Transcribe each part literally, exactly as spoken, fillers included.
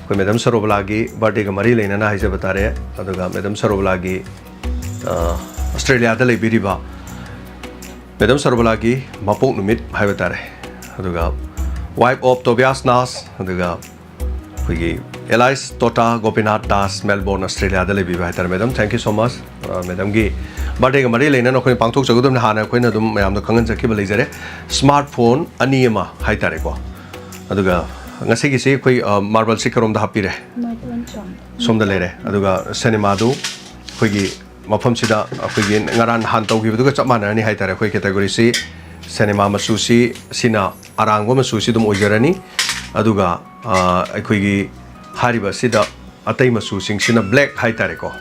ꯑꯩꯈꯣꯏ ꯃꯦꯗꯥꯝ ꯁꯔꯣꯕꯂꯥꯒꯤ ꯕꯥꯔꯗꯦꯒ ꯃꯔꯤ ꯂꯩꯅꯅ ꯍꯥꯏꯖꯕ ꯇꯥꯔꯦ꯫ ꯑꯗꯨꯒ ꯃꯦꯗꯥꯝ ꯁꯔꯣꯕꯂꯥꯒꯤ, ꯑ, ꯑꯁꯇ꯭ꯔꯦꯂꯤꯌꯥꯗ ꯂꯩꯕꯤꯔꯤꯕ ꯃꯦꯗꯥꯝ ꯁꯔꯣꯕꯂꯥꯒꯤ ꯃꯄꯣꯛ ꯅꯨꯃꯤꯠ ꯍꯥꯏꯕ ꯇꯥꯔꯦ꯫ ꯑꯗꯨꯒ wife of Tobias Nas, ꯑꯗꯨꯒ ꯑꯩꯈꯣꯏꯒꯤ ꯑꯦꯂꯥꯏꯁ ꯇꯣꯇꯥ ꯒꯣꯄꯤꯅꯥꯊ ꯗꯥꯁ, ꯃꯦꯜꯕꯣꯔꯟ, ꯑꯁꯇ꯭ꯔꯦꯂꯤꯌꯥꯗ ꯂꯩꯕꯤꯕ ꯍꯥꯏ ꯇꯥꯔꯦ꯫ Madam, thank you so much꯫ ꯑ, ꯃꯦꯗꯥꯝꯒꯤ ꯕꯥꯔꯗꯦꯒ ꯃꯔꯤ ꯂꯩꯅꯅ ꯑꯩꯈꯣꯏꯅ ꯄꯥꯡꯊꯣꯛꯆꯒꯗꯕꯅꯤ꯫ ꯍꯥꯟꯅ ꯑꯩꯈꯣꯏꯅ ꯑꯗꯨꯝ ꯃꯌꯥꯝꯗ ꯈꯪꯍꯟꯖꯈꯤꯕ ꯂꯩꯖꯔꯦ꯫ ꯁ꯭ꯃꯥꯔꯠ ꯐꯣꯟ ꯑꯅꯤ ꯑꯃ ꯍꯥꯏ ꯇꯥꯔꯦꯀꯣ꯫ ꯑꯗꯨꯒ ꯉꯁꯤꯒꯤꯁꯤ ꯑꯩꯈꯣꯏ, ꯑ, ꯃꯥꯔꯕꯜꯁꯤ ꯀꯔꯣꯝꯗ ꯍꯥꯞꯄꯤꯔꯦ? ꯃꯥꯔꯕꯜ ꯁꯣꯝ꯫ ꯁꯣꯝꯗ ꯂꯩꯔꯦ꯫ ꯑꯗꯨꯒ ꯁꯤꯅꯦꯃꯥꯗꯨ ꯑꯩꯈꯣꯏꯒꯤ ꯃꯐꯝꯁꯤꯗ ꯑꯩꯈꯣꯏꯒꯤ ꯉꯔꯥꯡ ꯅꯍꯥꯟ ꯇꯧꯈꯤꯕꯗꯨꯒ ꯆꯞ ꯃꯥꯟꯅꯔꯅꯤ ꯍꯥꯏ ꯇꯥꯔꯦ꯫ ꯑꯩꯈꯣꯏ ꯀꯦꯇꯦꯒꯣꯔꯤꯁꯤ ꯁꯤꯅꯦꯃꯥ ꯃꯆꯨꯁꯤ, ꯁꯤꯅ ꯑꯔꯥꯡꯕ ꯃꯆꯨꯁꯤ ꯑꯗꯨꯝ ꯑꯣꯏꯖꯔꯅꯤ꯫ ꯑꯗꯨꯒ, ꯑ, ꯑꯩꯈꯣꯏꯒꯤ ꯍꯥꯏꯔꯤꯕ ꯑꯁꯤꯗ ꯑꯇꯩ ꯃꯆꯨꯁꯤꯡꯁꯤꯅ ꯕ꯭ꯂꯦꯛ ꯍꯥꯏ ꯇꯥꯔꯦꯀꯣ꯫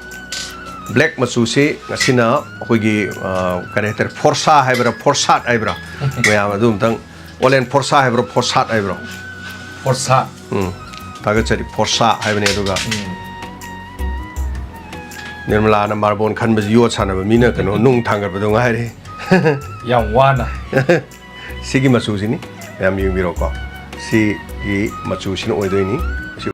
ꯕ꯭ꯂꯦꯛ ꯃꯆꯨꯁꯤ ꯉꯁꯤꯅ ꯑꯩꯈꯣꯏꯒꯤ, ꯑ, ꯀꯔꯤ ꯍꯥꯏ ꯇꯥꯔꯦ, ꯐꯣꯔꯁꯥ ꯍꯥꯏꯕ꯭ꯔꯥ, ꯐꯣꯔꯁꯥꯠ ꯍꯥꯏꯕ꯭ꯔꯥ? ꯃꯌꯥꯝ ꯑꯗꯨ ꯑꯝꯇꯪ, ꯑꯣꯂꯦꯟ, ꯐꯣꯔꯁꯥ ꯍꯥꯏꯕ꯭ꯔꯣ, ꯐꯣꯔꯁꯥꯠ ꯍꯥꯏꯕ꯭ꯔꯣ? ꯐꯣꯔꯁꯥ꯫ ꯎꯝ, ꯊꯥꯒꯠꯆꯔꯤ, ꯐꯣꯔꯁꯥ ꯍꯥꯏꯕꯅꯤ꯫ ꯑꯗꯨꯒ ꯎꯝ꯫ ꯅꯤꯔꯃꯂꯥꯅ ꯃꯥꯔꯕꯣꯟ ꯈꯟꯕꯁꯤ ꯌꯣꯠ ꯁꯥꯟꯅꯕ ꯃꯤꯅ ꯀꯩꯅꯣ ꯅꯨꯡ ꯊꯥꯡꯒꯠꯄꯗꯣ ꯉꯥꯏꯔꯦ꯫ ꯌꯥꯝ ꯋꯥꯅ꯫ ꯁꯤꯒꯤ ꯃꯆꯨꯁꯤꯅꯤ, ꯃꯌꯥꯝ ꯌꯦꯡꯕꯤꯔꯣꯀꯣ꯫ ꯁꯤꯒꯤ ꯃꯆꯨꯁꯤꯅ ꯑꯣꯏꯗꯣꯏꯅꯤ꯫ ꯁꯤ,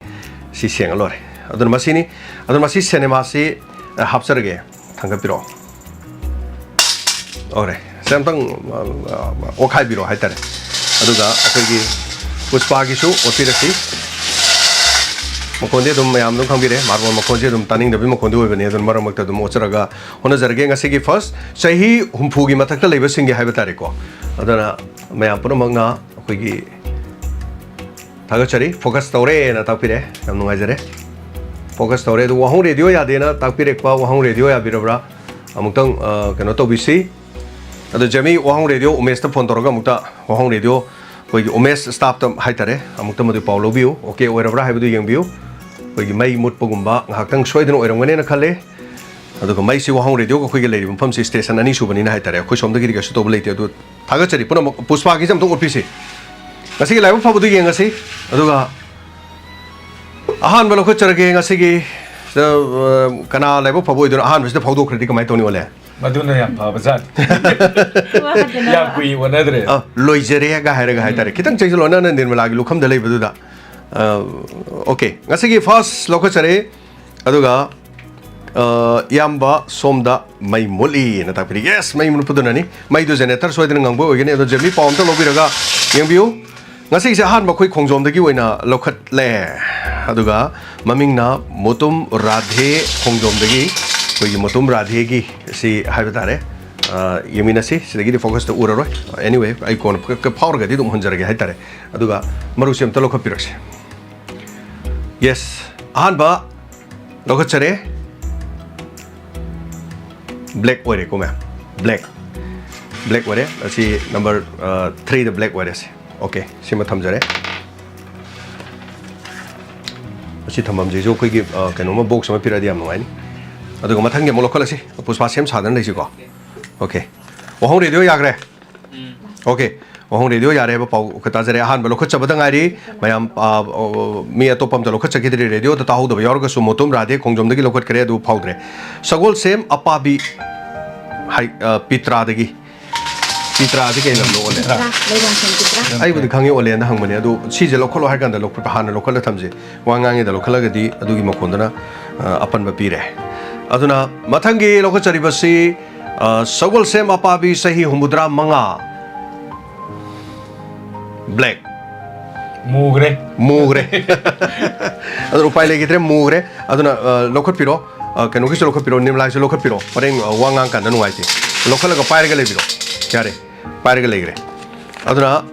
ꯁꯤ ꯁꯦꯡꯉ ꯂꯣꯏꯔꯦ꯫ ꯑꯗꯨꯅ ꯃꯁꯤꯅꯤ꯫ ꯑꯗꯨꯅ ꯃꯁꯤ ꯁꯤꯅꯦꯃꯥꯁꯤ, ꯑ, ꯍꯥꯞꯆꯔꯒꯦ꯫ ꯊꯥꯡꯒꯠꯄꯤꯔꯛꯑꯣ꯫ ꯑꯣꯔꯦ꯫ ꯁꯤ ꯑꯝꯇꯪ, ꯑ, ꯑ, ꯑꯣꯠꯈꯥꯏꯕꯤꯔꯣ ꯍꯥꯏꯇꯥꯔꯦ꯫ ꯑꯗꯨꯒ ꯑꯩꯈꯣꯏꯒꯤ ꯄꯨꯁꯄꯥꯒꯤꯁꯨ ꯑꯣꯠꯄꯤꯔꯛꯁꯤ꯫ ꯃꯈꯣꯟꯗꯤ ꯑꯗꯨꯝ ꯃꯌꯥꯝ ꯑꯗꯨꯝ ꯈꯪꯕꯤꯔꯦ꯫ ꯃꯥꯔꯕꯣꯜ ꯃꯈꯣꯟꯁꯤ ꯑꯗꯨꯝ ꯇꯥꯅꯤꯡꯗꯕꯒꯤ ꯃꯈꯣꯟꯗꯤ ꯑꯣꯏꯕꯅꯤ꯫ ꯑꯗꯨꯅ ꯃꯔꯛ ꯃꯔꯛꯇ ꯑꯗꯨꯝ ꯑꯣꯠꯆꯔꯒ ꯍꯣꯠꯅꯖꯔꯒꯦ꯫ ꯉꯁꯤꯒꯤ ꯐꯥꯔꯁ ꯆꯍꯤ ꯍꯨꯝꯐꯨꯒꯤ ꯃꯊꯛꯇ ꯂꯩꯕꯁꯤꯡꯒꯤ ꯍꯥꯏꯕ ꯇꯥꯔꯦꯀꯣ꯫ ꯑꯗꯨꯅ ꯃꯌꯥꯝ ꯄꯨꯝꯅꯃꯛꯅ ꯑꯩꯈꯣꯏꯒꯤ ꯊꯥꯒꯠꯆꯔꯤ꯫ ꯐꯣꯀꯁ ꯇꯧꯔꯦꯅ ꯇꯥꯛꯄꯤꯔꯛꯑꯦ꯫ ꯌꯥꯝ ꯅꯨꯡꯉꯥꯏꯖꯔꯦ꯫ ꯐꯣꯀꯁ ꯇꯧꯔꯦ꯫ ꯑꯗꯨ ꯋꯥꯍꯣꯡ ꯔꯦꯗꯤꯑꯣ ꯌꯥꯗꯦꯅ ꯇꯥꯛꯄꯤꯔꯛꯄ, ꯋꯥꯍꯣꯡ ꯔꯦꯗꯤꯑꯣ ꯌꯥꯕꯤꯔꯕ꯭ꯔꯥ? ꯑꯃꯨꯛꯇꯪ, ꯑ, ꯀꯩꯅꯣ ꯇꯧꯕꯤꯁꯤ꯫ ꯑꯗꯣ ꯖꯦꯃꯤ, ꯋꯥꯍꯣꯡ ꯔꯦꯗꯤꯑꯣ ꯎꯃꯦꯁꯇ ꯐꯣꯟ ꯇꯧꯔꯒ ꯑꯃꯨꯛꯇ ꯋꯥꯍꯣꯡ ꯔꯦꯗꯤꯑꯣ ꯑꯩꯈꯣꯏꯒꯤ ꯎꯃꯦꯁ ꯁ꯭ꯇꯥꯐꯇ ꯍꯥꯏ ꯇꯥꯔꯦ, ꯑꯃꯨꯛꯇ ꯃꯗꯨ ꯄꯥꯎ ꯂꯧꯕꯤꯌꯨ꯫ ꯑꯣꯀꯦ ꯑꯣꯏꯔꯕ꯭ꯔꯥ ꯍꯥꯏꯕꯗꯨ ꯌꯦꯡꯕꯤꯌꯨ꯫ ꯑꯩꯈꯣꯏꯒꯤ ꯃꯩ ꯃꯨꯠꯄꯒꯨꯝꯕ ꯉꯥꯏꯍꯥꯛꯇꯪ ꯁꯣꯏꯗꯅ ꯑꯣꯏꯔꯝꯒꯅꯦꯅ ꯈꯜꯂꯦ꯫ ꯑꯗꯨꯒ ꯃꯩꯁꯤ ꯋꯥꯍꯣꯡ ꯔꯦꯗꯤꯑꯣꯒ ꯑꯩꯈꯣꯏꯒ ꯂꯩꯔꯤꯕ ꯃꯐꯝꯁꯤ ꯁ꯭ꯇꯦꯁꯟ ꯑꯅꯤ ꯁꯨꯕꯅꯤꯅ ꯍꯥꯏ ꯇꯥꯔꯦ, ꯑꯩꯈꯣꯏ ꯁꯣꯝꯗꯒꯤꯗꯤ ꯀꯩꯁꯨ ꯇꯧꯕ ꯂꯩꯇꯦ꯫ ꯑꯗꯨ ꯊꯥꯒꯠꯆꯔꯤ ꯄꯨꯝꯅꯃꯛ꯫ ꯄꯨꯁꯄꯥꯒꯤꯁꯦ ꯑꯝꯇ ꯑꯣꯠꯄꯤꯁꯤ꯫ ꯉꯁꯤꯒꯤ ꯂꯥꯏꯕꯛ ꯐꯕꯗꯨ ꯌꯦꯡꯉꯁꯤ꯫ ꯑꯗꯨꯒ ꯑꯍꯥꯟꯕ ꯂꯧꯈꯠꯆꯔꯒꯦ ꯉꯁꯤꯒꯤ, ꯑ, ꯀꯅꯥ ꯂꯥꯏꯕꯛ ꯐꯕ ꯑꯣꯏꯗꯣꯏꯅꯣ? ꯑꯍꯥꯟꯕꯁꯤꯗ ꯐꯥꯎꯗꯣꯛꯈ꯭ꯔꯗꯤ ꯀꯃꯥꯏꯅ ꯇꯧꯅꯤ, ꯑꯣꯂꯦ? ꯃꯗꯨꯅ ꯌꯥꯝ ꯐꯕ ꯖꯥꯠꯅꯤ꯫ ꯋꯥꯗꯅ꯫ ꯌꯥꯝ ꯀꯨꯏ ꯑꯣꯟꯅꯗ꯭ꯔꯦ꯫ ꯑ, ꯂꯣꯏꯖꯔꯦꯒ ꯍꯥꯏꯔꯒ ꯍꯥꯏꯇꯥꯔꯦ꯫ ꯎꯝ꯫ ꯈꯤꯇꯪ ꯆꯪꯁꯤꯜꯂꯣ, ꯅꯪꯅ ꯅꯤꯔꯃꯂꯥꯒꯤ ꯂꯨꯈꯝꯗ ꯂꯩꯕꯗꯨꯗ꯫ ꯑꯣꯀꯦ, ꯉꯁꯤꯒꯤ ꯐꯥꯔꯁ ꯂꯧꯈꯠꯆꯔꯦ꯫ ꯑꯗꯨꯒ ꯑ, ꯏꯌꯥꯝꯕ ꯁꯣꯝꯗ ꯃꯩ ꯃꯨꯠꯂꯤꯅ ꯇꯥꯛꯄꯤꯔꯤ꯫ ꯌꯦꯁ, ꯃꯩ ꯃꯨꯠꯄꯗꯨꯅꯅꯤ꯫ ꯃꯩꯗꯨ ꯖꯦꯅꯦꯔꯦꯇꯔ ꯁꯣꯏꯗꯅ ꯉꯪꯕ ꯑꯣꯏꯒꯅꯤ꯫ ꯑꯗꯣ ꯖꯦꯃꯤ ꯄꯥꯎ ꯑꯝꯇ ꯂꯧꯕꯤꯔꯒ ꯌꯦꯡꯕꯤꯌꯨ꯫ ꯉꯁꯤꯒꯤꯁꯦ ꯑꯍꯥꯟꯕ ꯑꯩꯈꯣꯏ ꯈꯣꯡꯖꯣꯝꯗꯒꯤ ꯑꯣꯏꯅ ꯂꯧꯈꯠꯂꯦ꯫ ꯑꯗꯨꯒ ꯃꯃꯤꯡꯅ ꯃꯨꯇꯨꯝ ꯔꯥꯙꯦ ꯈꯣꯡꯖꯣꯝꯗꯒꯤ꯫ ꯑꯩꯈꯣꯏꯒꯤ ꯃꯨꯇꯨꯝ ꯔꯥꯙꯦꯒꯤ ꯁꯤ ꯍꯥꯏꯕ ꯇꯥꯔꯦ꯫ ꯑ, ꯌꯦꯡꯃꯤꯟꯅꯁꯤ꯫ ꯁꯤꯗꯒꯤꯗꯤ ꯐꯣꯀꯁꯇ ꯎꯔꯔꯣꯏ꯫ ꯑꯦꯅꯤꯋꯦ, ꯑꯩ ꯀꯣꯟꯅ ꯐ-, ꯐ-, ꯐꯥꯎꯔꯒꯗꯤ ꯑꯗꯨꯝ ꯎꯍꯟꯖꯔꯒꯦ ꯍꯥꯏꯇꯥꯔꯦ꯫ ꯑꯗꯨꯒ ꯃꯔꯨꯁꯤ ꯑꯝꯇ ꯂꯧꯈꯠꯄꯤꯔꯛꯁꯤ꯫ ꯌꯦꯁ, ꯑꯍꯥꯟꯕ ꯂꯧꯈꯠꯆꯔꯦ꯫ ꯕ꯭ꯂꯦꯛ ꯑꯣꯏꯔꯦꯀꯣ ꯃꯌꯥꯝ, ꯕ꯭ꯂꯦꯛ, ꯕ꯭ꯂꯦꯛ ꯑꯣꯏꯔꯦ꯫ ꯑꯁꯤ ꯅꯝꯕꯔ, ꯑ, ꯊ꯭ꯔꯤꯗ ꯕ꯭ꯂꯦꯛ ꯑꯣꯏꯔꯦ꯫ ꯁꯤ ꯑꯣꯀꯦ, ꯁꯤꯃ ꯊꯝꯖꯔꯦ꯫ ꯑꯁꯤ ꯊꯝꯐꯝꯁꯤꯁꯨ ꯑꯩꯈꯣꯏꯒꯤ, ꯑ, ꯀꯩꯅꯣꯝꯃ, ꯕꯣꯛꯁ ꯑꯃ ꯄꯤꯔꯛꯑꯗꯤ ꯌꯥꯝ ꯅꯨꯡꯉꯥꯏꯅꯤ꯫ ꯑꯗꯨꯒ ꯃꯊꯪꯒꯤ ꯑꯃꯨꯛ ꯂꯧꯈꯠꯂꯁꯤ꯫ ꯄꯨꯁꯄꯥ ꯁꯦꯝ ꯁꯥꯗꯅ ꯂꯩꯁꯤꯀꯣ꯫ ꯑꯣꯀꯦ, ꯋꯥꯍꯣꯡ ꯔꯦꯗꯤꯑꯣ ꯌꯥꯈ꯭ꯔꯦ꯫ ꯑꯣꯀꯦ, ꯋꯥꯍꯣꯡ ꯔꯦꯗꯤꯑꯣ ꯌꯥꯔꯦ ꯍꯥꯏꯕ ꯄꯥꯎ ꯈꯛ ꯇꯥꯖꯔꯦ꯫ ꯑꯍꯥꯟꯕ ꯂꯧꯈꯠꯆꯕꯗ ꯉꯥꯏꯔꯤ꯫ ꯃꯌꯥꯝ, ꯑ, ꯑ, ꯃꯤ ꯑꯇꯣꯞꯄ ꯑꯝꯇ ꯂꯧꯈꯠꯆꯈꯤꯗ꯭ꯔꯤ꯫ ꯔꯦꯗꯤꯑꯣꯗ ꯇꯥꯍꯧꯗꯕ ꯌꯥꯎꯔꯒꯁꯨ ꯃꯣꯇꯣꯝ ꯔꯥꯙꯦ ꯈꯣꯡꯖꯣꯝꯗꯒꯤ ꯂꯧꯈꯠꯈ꯭ꯔꯦ, ꯑꯗꯨ ꯐꯥꯎꯗ꯭ꯔꯦ꯫ ꯁꯒꯣꯜꯁꯦꯝ ꯑꯄꯥꯕꯤ ꯍꯥꯏ-, ꯑ, ꯄꯤꯇ꯭ꯔꯥꯗꯒꯤ꯫ ꯄꯤꯇ꯭ꯔꯥꯗꯤ ꯀꯩ ꯂꯝꯅꯣ, ꯑꯣꯂꯦꯟ? ꯄꯤꯇ꯭ꯔꯥ, ꯂꯩꯔꯣꯡꯊꯦꯝ ꯄꯤꯇ꯭ꯔꯥ꯫ ꯑꯩꯕꯨꯗꯤ ꯈꯪꯉꯤ, ꯑꯣꯂꯦꯟꯗ ꯍꯪꯕꯅꯦ꯫ ꯑꯗꯨ ꯁꯤꯁꯦ ꯂꯧꯈꯠꯂꯣ ꯍꯥꯏ ꯀꯥꯟꯗ ꯂꯧꯈꯠꯄ, ꯍꯥꯟꯅ ꯂꯧꯈꯠꯂ ꯊꯝꯁꯦ꯫ ꯋꯥ ꯉꯥꯡꯉꯤꯗ ꯂꯧꯈꯠꯂꯒꯗꯤ ꯑꯗꯨꯒꯤ ꯃꯈꯣꯟꯗꯨꯅ, ꯑ, ꯑꯄꯟꯕ ꯄꯤꯔꯦ꯫ ꯑꯗꯨꯅ ꯃꯊꯪꯒꯤ ꯂꯧꯈꯠꯆꯔꯤꯕꯁꯤ, ꯑ, ꯁꯒꯣꯜꯁꯦꯝ ꯑꯄꯥꯕꯤ, ꯆꯍꯤ ꯍꯨꯝꯐꯨꯇꯔꯥ ꯃꯉꯥ꯫ ꯕ꯭ꯂꯦꯛ꯫ ꯃꯨꯈ꯭ꯔꯦ꯫ ꯃꯨꯈ꯭ꯔꯦ꯫ ꯑꯗꯨꯅ ꯎꯄꯥꯏ ꯂꯩꯈꯤꯗ꯭ꯔꯦ, ꯃꯨꯈ꯭ꯔꯦ꯫ ꯑꯗꯨꯅ, ꯑ, ꯂꯧꯈꯠꯄꯤꯔꯣ꯫ ꯑ, ꯀꯩꯅꯣꯒꯤꯁꯨ ꯂꯧꯈꯠꯄꯤꯔꯣ, ꯅꯤꯝꯂꯥꯏꯁꯨ ꯂꯧꯈꯠꯄꯤꯔꯣ꯫ ꯍꯣꯔꯦꯟ, ꯑ, ꯋꯥ ꯉꯥꯡ ꯀꯥꯟꯗ ꯅꯨꯡꯉꯥꯏꯇꯦ꯫ ꯂꯧꯈꯠꯂꯒ ꯄꯥꯏꯔꯒ ꯂꯩꯕꯤꯔꯣ꯫ ꯌꯥꯔꯦ, ꯄꯥꯏꯔꯒ ꯂꯩꯈ꯭ꯔꯦ꯫ ꯑꯗꯨꯅ